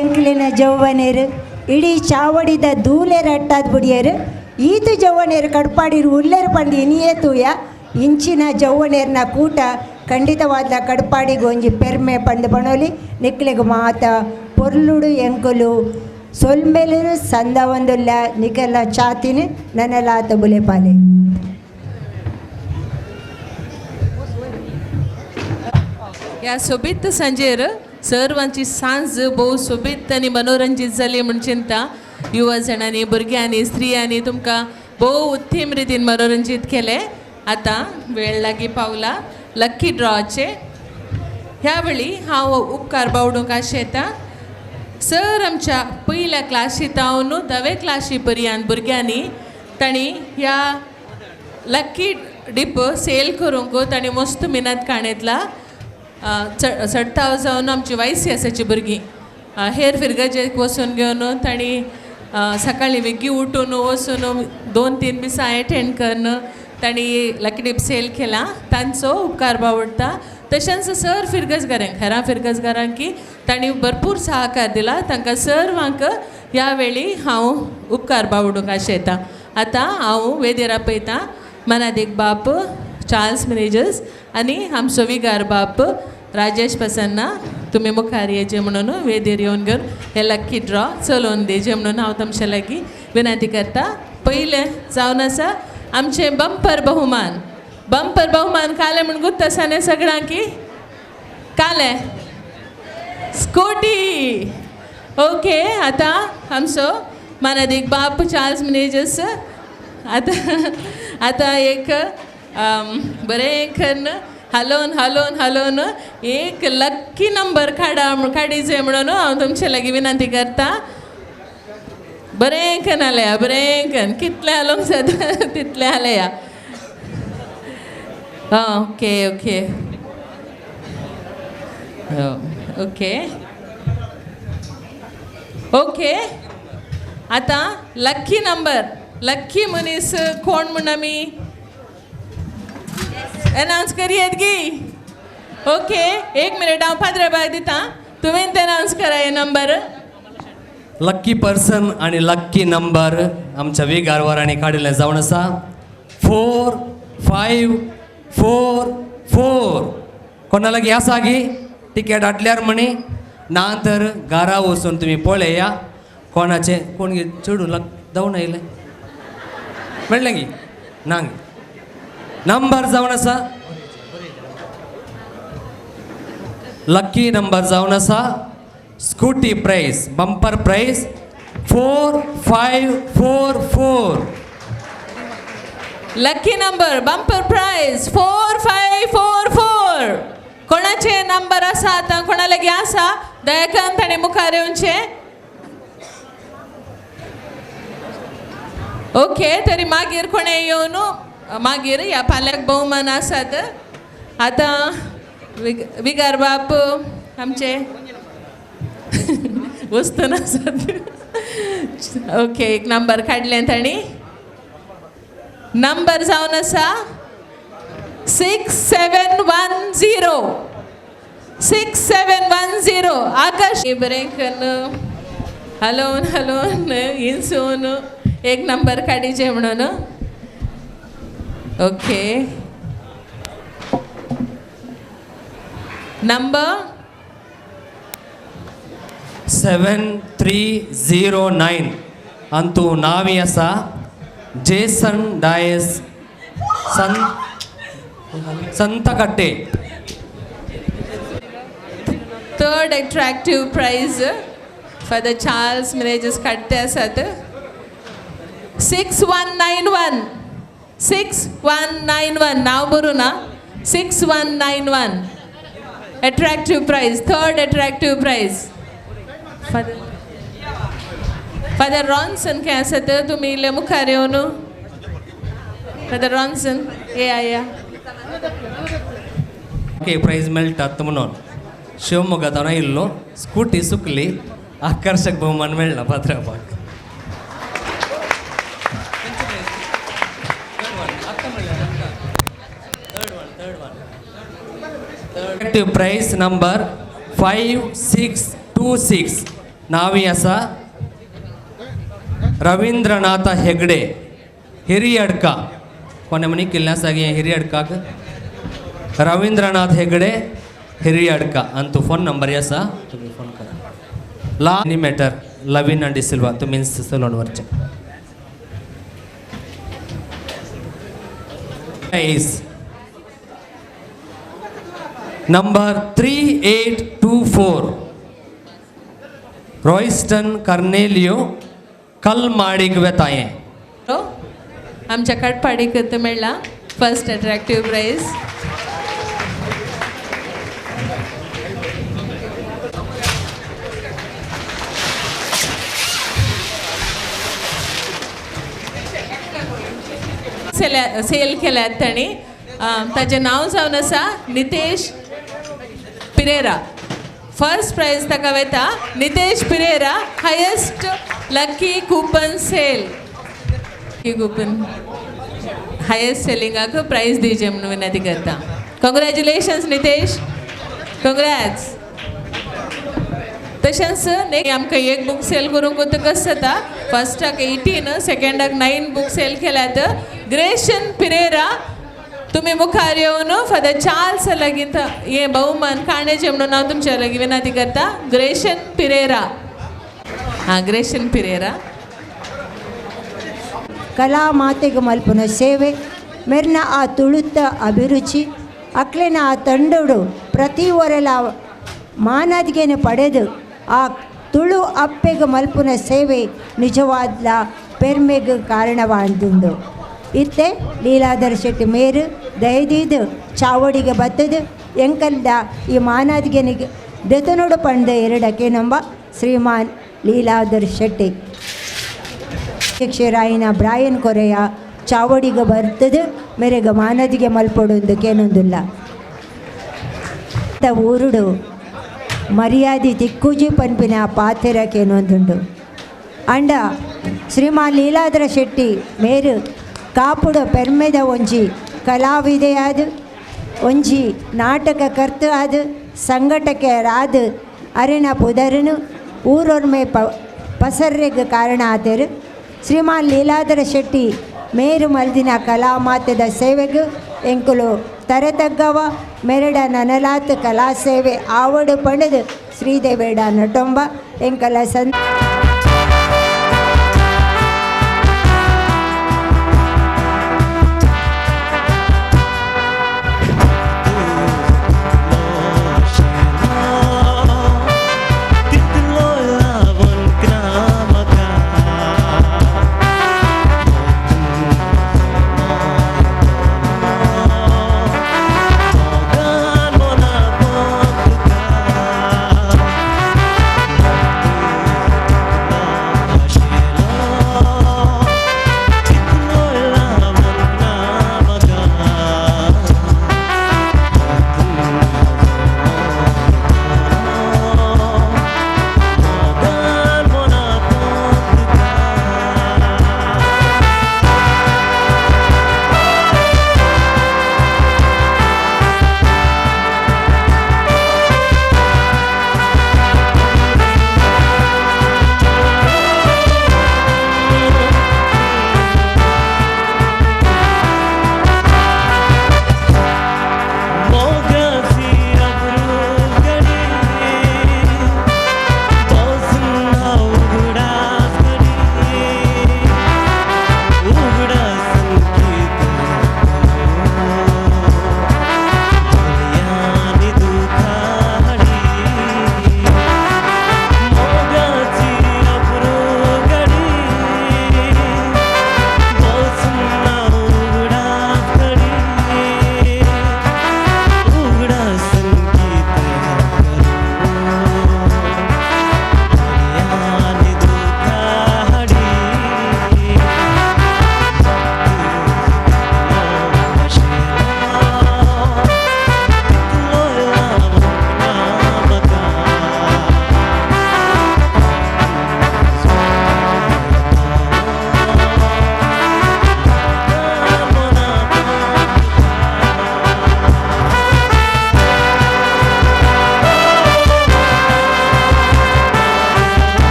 ಎಂಕ್ಲಿನ ಜೌವನೇರು ಇಡೀ ಚಾವಡಿದ ದೂಲೆರ್ ಅಟ್ಟಾದ್ ಬುಡಿಯರು ಈತು ಜೌವನೇರು ಕಡ್ಪಾಡಿರು ಉಲ್ಲೇರು ಪಂದು ಇನಿಯೇ ತೂಯ ಇಂಚಿನ ಜೌವನೇರ್ನ ಕೂಟ ಖಂಡಿತವಾದ ಕಡ್ಪಾಡಿಗೆ ಒಂಜಿ ಪೆರ್ಮೆ ಪಂದು ಪಣೋಲಿ ನಿಕ್ಲೆಗ್ ಮಾತ ಪೊರ್ಲುಡು ಎಂಕುಲು ಸೊಲ್ಮೆಲು ಸಂದವಂದುಲ್ಲ ನಿಕೆಲ್ಲ ಚಾತಿನಿ ನನ್ನಲಾತ ಬುಲೆಪಾಲೆ. ह्या सोबीत सांजेर सर्वांची सांज भोव सोबीत आनी मनोरंजीत जाली म्हूण चिंता. युवा जाणांनी भुरग्यांनी स्त्रियांनी तुमकां भोव उत्तम रितीन मनोरंजीत केलें. आतां वेळ लागीं पावला लक्की ड्रॉचे. ह्या वेळी हांव उपकार बावडूंक आशेता सर आमच्या पयल्या क्लासी तावन धावे क्लासी पर्यंत भुरग्यांनी तांणी ह्या लक्की डिप सेल करूंक तांणी मस्त मिनत काणयतला. चडताव जावन आमची वायसी आसाची भुरगीं हेर फिरगजेक वचून घेवन तांणी सकाळीं वेगीं उठून वचून 2-3 मिसां एटेंड करून तांणी लकी डीप सेल केला. तांचो उपकार बावडटा. तशेंच सर फिरगजगारांक हेरां फिरगजगारांक की तांणी भरपूर सहकार दिला. तांकां सर्वांक ह्या वेळी हांव उपकार बावडूंक आशेता. आतां हांव वेदेर आपयतां मनादीक बाप चार्ल्स मिनेजस आनी आमचो विगार बाप राजेश प्रसन्ना. तुमी मुखार येचे म्हणून वेदेर येवन घेवन हे लक्की ड्रॉ चलोवन दिवचे म्हणून हांव तुमचे लागीं विनंती करता. पयलें जावन आसा आमचें बंपर बहुमान. बंपर बहुमान कालें म्हूण गुत्त आसा न्ही सगळ्यांक की कालें स्कूटी. ओके आतां आमचो मानादीक बाप चार्ल्स मिनेजस आतां आतां एक बरें कन्न हालोवन हालोवन हालोवन एक लक्की नंबर काडीचे म्हणून हांव तुमचे लागीं विनंती करता. बरें कन्न हालया बरें कन्न कितलें हालोवंक जाता तितलें हालया. ओके ओके ओके ओके आतां लक्की नंबर लक्की मनीस कोण म्हूण आमी अनाउन्स करयेत गी. ओके एक मिनिट हांव पाद्रे बाय दिता तुवें ते अनाउन्स करा हे नंबर. लक्की पर्सन आनी लक्की नंबर आमच्या विगारवारांनी काडिल्लें जावन आसा 4 5 4 4. कोणा लागीं आसा गी टिकेट हाडल्यार म्हणी ना तर घरा वचून तुमी पळया कोणाचें कोण चेडूं लाग धांवून आयलें मेळ्ळें गी ना गी. नंबर जावन आसा लक्की नंबर जावन आसा scooty prize bumper prize 4 5 4 4. Lucky number bumper prize 4 5 4 4. कोणाचे नंबर आसा आतां कोणा लागीं आसा दया करून ताणें मुखार येवचें. ओके तरी मागीर कोणें येवन मागीर ह्या पाल्याक भोवमान आसात. आतां विगार बाप आमचे वस्तून आसात. ओके एक नंबर काडलें तांणी. नंबर जावन आसा 6 7 1 0 6 7 1 0. आकाश बरें कन्न हालोवन हालोवन हिंसून एक नंबर काडीचे म्हणून. Okay number 7 3 0 9. अंतू नावी आसा Jason Dias Santhakatte. Third attractive prize Father Charles Menezes काडटे आसात 6 1 9 1 6 1 9 1. नांव बरोवं ना 6 1 9 1 attractive prize third attractive prize. Father Ronson खंय आसात तुमी इल्ले मुखार येवन. फादर रॉन्सन येया येया. ओके प्रायज मेळटात म्हणून शिवमोग्गा आयिल्लो स्कूटी सुकली आकर्शक भोवमान मेळ्ळा पात्रापाक. Prize number 5 6 2 6. नांव आसा रवींद्रनाथ हेगडे हिरियडका. कोणे म्हणी किल्ल्या सागी हिरियडकाक रवींद्रनाथ हेगडे हिरियडका आनी तूं फोन नंबर आसा तुमी फोन करा. ला एनिमेटर लवीन डिसिल्वा तुमी सलोन वरचें. Is number 3824 Royston Cornelio कलमाडीक वेतायें. आमच्या काटपाडीक मेळ्ळा फर्स्ट अट्रॅक्टीव प्रायज. सेल केल्यात तांणी. ताजें नांव जावन आसा नितेश पिरेरा. फर्स्ट प्रायज ताका वता Nitesh Pereira highest lucky coupon sale. Coupon highest सेलिंगाक प्रायज दिवचें म्हणून विनंती करता. Congratulations Nitesh, congrats. तशेंच आमकां एक बूक सेल करूंक वतकच जाता. फर्स्टाक 18 सेकेंडाक 9 बूक सेल केल्यात. ग्रेशन पिरेरा तुमी मुखार येवन फादर चार्ल्स लागीं हे बहुमान काणेचें म्हणून हांव तुमच्या लागीं विनंती करता. ग्रेशन पिरेरा, हां ग्रेशन पिरेरा. ಕಲಾ ಮಾತೆಗೆ ಮಲ್ಪುನ ಸೇವೆ ಮೆರ್ನ ಆ ತುಳುತ್ತ ಅಭಿರುಚಿ ಅಕ್ಲೆನ ಆ ತಂಡೋಡು ಪ್ರತಿ ಒರೆಲ ಮಾನಾದಿಗೆನ ಪಡೆದು ಆ ತುಳು ಅಪ್ಪೆಗೆ ಮಲ್ಪುನ ಸೇವೆ ನಿಜವಾದ್ಲ ಪೆರ್ಮೆಗೆ ಕಾರಣವಾದುಂಡು. ಇತ್ತೆ ಲೀಲಾಧರ ಶೆಟ್ಟಿ ಮೇರು ದಯದೀದು ಚಾವಡಿಗೆ ಬತ್ತದು ಎಂಕಲ್ದ ಈ ಮಾನಾದಿಗೆನಿಗೆ ದೆತನೋಡು ಪಂಡ ಎರಡಕ್ಕೆ ನಂಬ ಶ್ರೀಮಾನ್ ಲೀಲಾಧರ್ ಶೆಟ್ಟಿ. ಅಧ್ಯಕ್ಷರಾಯಿನ ಬ್ರಾಯನ್ ಕೊರೆಯ ಚಾವಡಿಗೆ ಬರ್ತದೆ ಮೇರೆಗೆ ಮಾನದಿಗೆ ಮಲ್ಪೊಡೊಂದು ಕೇನೊಂದುಲ್ಲ. ಊರುಡು ಮರ್ಯಾದೆ ತಿಕ್ಕುಜಿ ಪನ್ಪಿನ ಪಾತೆರ ಕೇನೊಂದುಂಡು. ಅಂಡ ಶ್ರೀಮಾನ್ ಲೀಲಾಧರ ಶೆಟ್ಟಿ ಮೇರು ಕಾಪುಡು ಪೆರ್ಮೆದ ಒಂಜಿ ಕಲಾವಿದೆಯಾದ ಒಂಜಿ ನಾಟಕ ಕರ್ತ ಆದ ಸಂಘಟಕರಾದ ಅರೆನ ಪುದರನು ಊರೊರ್ಮೆ ಪಸರ್ರೆಗೆ ಕಾರಣ ಆತರು. ಶ್ರೀಮಾನ್ ಲೀಲಾಧರ ಶೆಟ್ಟಿ ಮೇರು ಮಲ್ದಿನ ಕಲಾಮಾತದ ಸೇವೆಗೆ ಎಂಕುಲು ತರತಗ್ಗವ ಮೆರಡ ನನಲಾತ್ ಕಲಾ ಸೇವೆ ಆವಡು ಪಣದು ಶ್ರೀದೇವೇಡ ನಟೊಂಬ ಎಂಕಲ ಸಂತ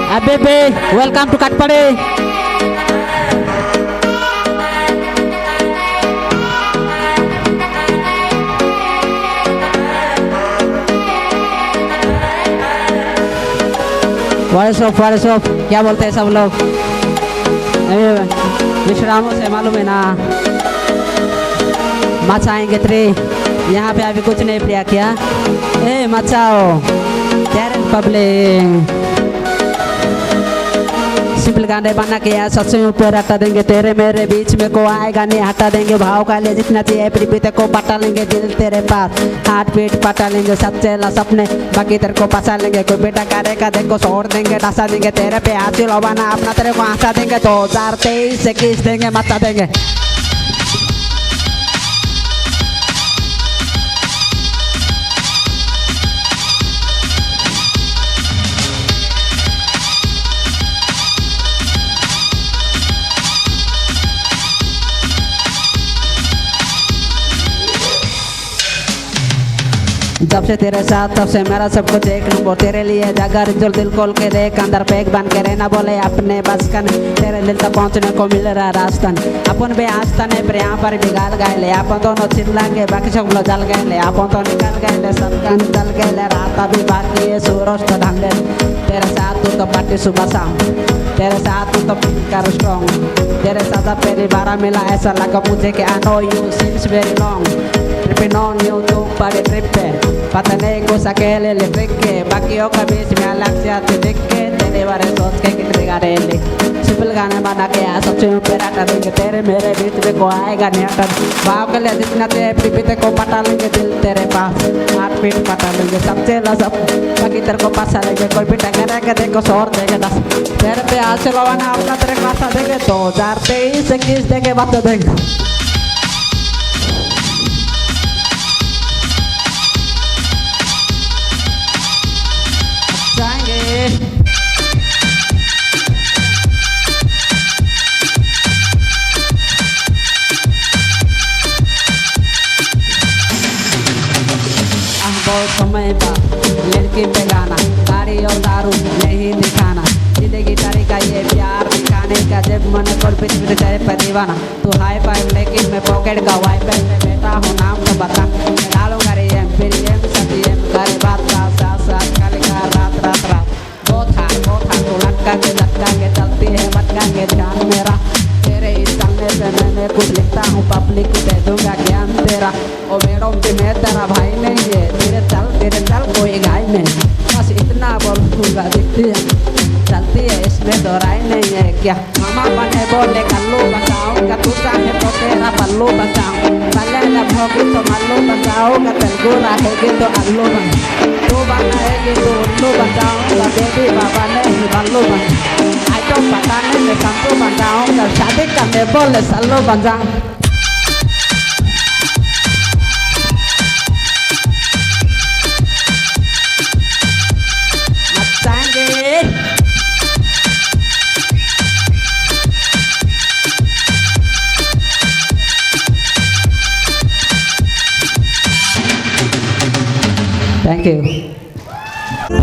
Abebe, welcome to Katpadi. Voice off, क्या बोलते हैं सब लोग? विश्रामों से मालूम है ना, मचाएंगे तेरे यहाँ पे अभी कुछ नहीं प्रिया किया। ए मचाओ पब्लिक, सिंपल गाने बना के यार सबसे ऊपर हटा देंगे, तेरे मेरे बीच में को आएगा नहीं हटा देंगे, भाव का ले जितना चाहिए प्रीति को पटा लेंगे, दिल तेरे पास हाथ पीट पटा लेंगे, सच्चे ला सपने बाकी तेरे को फंसा लेंगे, कोई बेटा करेगा देखो छोड़ देंगे, डसा देंगे, तेरे पे हाथ लवाना अपना तेरे को हंसा देंगे, 2023 21 देंगे मचा देंगे। जब से तेरे साथ तब से मेरा सब कुछ एक नंबर, तेरे लिए जागर जो दिल खोल के देख, अंदर पैक बन के रहना बोले अपने बस का नहीं, तेरे दिल तक पहुंचने को मिल रहा रास्ता नहीं, अपन बे आस्था नहीं पर यहाँ पर बिगाड़ गए ले, अपन दोनों चिल्लाएंगे बाकी सब लोग जल गए ले, अपन तो निकल गए ले, सब गन जल गए ले, रात अभी बाकी है सूरज तो ढल ले, तेरे साथ तू तो पार्टी सुबह शाम, तेरे साथ तू तो कर स्ट्रॉन्ग, तेरे साथ पहली बार मिला ऐसा लगा मुझे कि I know you since very long, tripping on you तुम पर ट्रिप पे, पता नहीं कुछ अकेले ले ट्रिक के, बाकियों का बीच में अलग से आते दिख के, तेरे बारे सोच के कितने गाने लिख, सिंपल गाने बना के आ सबसे ऊपर हटा देंगे, तेरे मेरे बीच में को आएगा नहीं हटा, भाव के लिए जितना तेरे प्रीति को पटा लेंगे, दिल तेरे पास हाथ पीट पटा लेंगे, सबसे ला सब बाकी तेरे को फंसा लेंगे, कोई भी टकरा के देखो शोर देंगे दस, तेरे पे आज चलवाना अपना तेरे को आशा देंगे, 2023 21 देंगे बात देंगे। बहुत समय पर लड़की पे गाना, गाड़ी और दारू नहीं दिखाना, जिंदगी तरीका ये प्यार दिखाने का, जब मन कर बीच में तेरे पे दीवाना, तू हाई फाई लेकिन मैं पॉकेट का वाई फाई में बैठा हूँ, नाम तो बता मैं डालूंगा रे एम फिर एम सती एम करे बात साथ साथ साथ कल का रात रात रात, बहुत हार तू लटका के चलती है मटका के ध्यान मेरा, तेरे इस चलने पे मैंने कुछ लिखता हूँ पब्लिक को दे दूंगा ज्ञान तेरा, ओ मैडम जी मैं तेरा भाई नहीं है, तेरे चल कोई गाय नहीं, बस इतना बोलूँगा दिखती है चलती है इसमें दोहराई नहीं है क्या, मामा बने बोले कल्लू बचाऊंगा, तू चाहे तो तेरा पल्लू बचाऊँ, पल्ले न भोगी तो मल्लू बचाऊंगा, तेलुगु रहेगी तो अल्लू बन, तू बनाएगी तो उल्लू बचाऊंगा, बेबी बाबा नहीं बल्लू बन, आई तो पता नहीं मैं संतू बचाऊंगा, शादी करने बोले सल्लू बन जाऊँ। Thank you.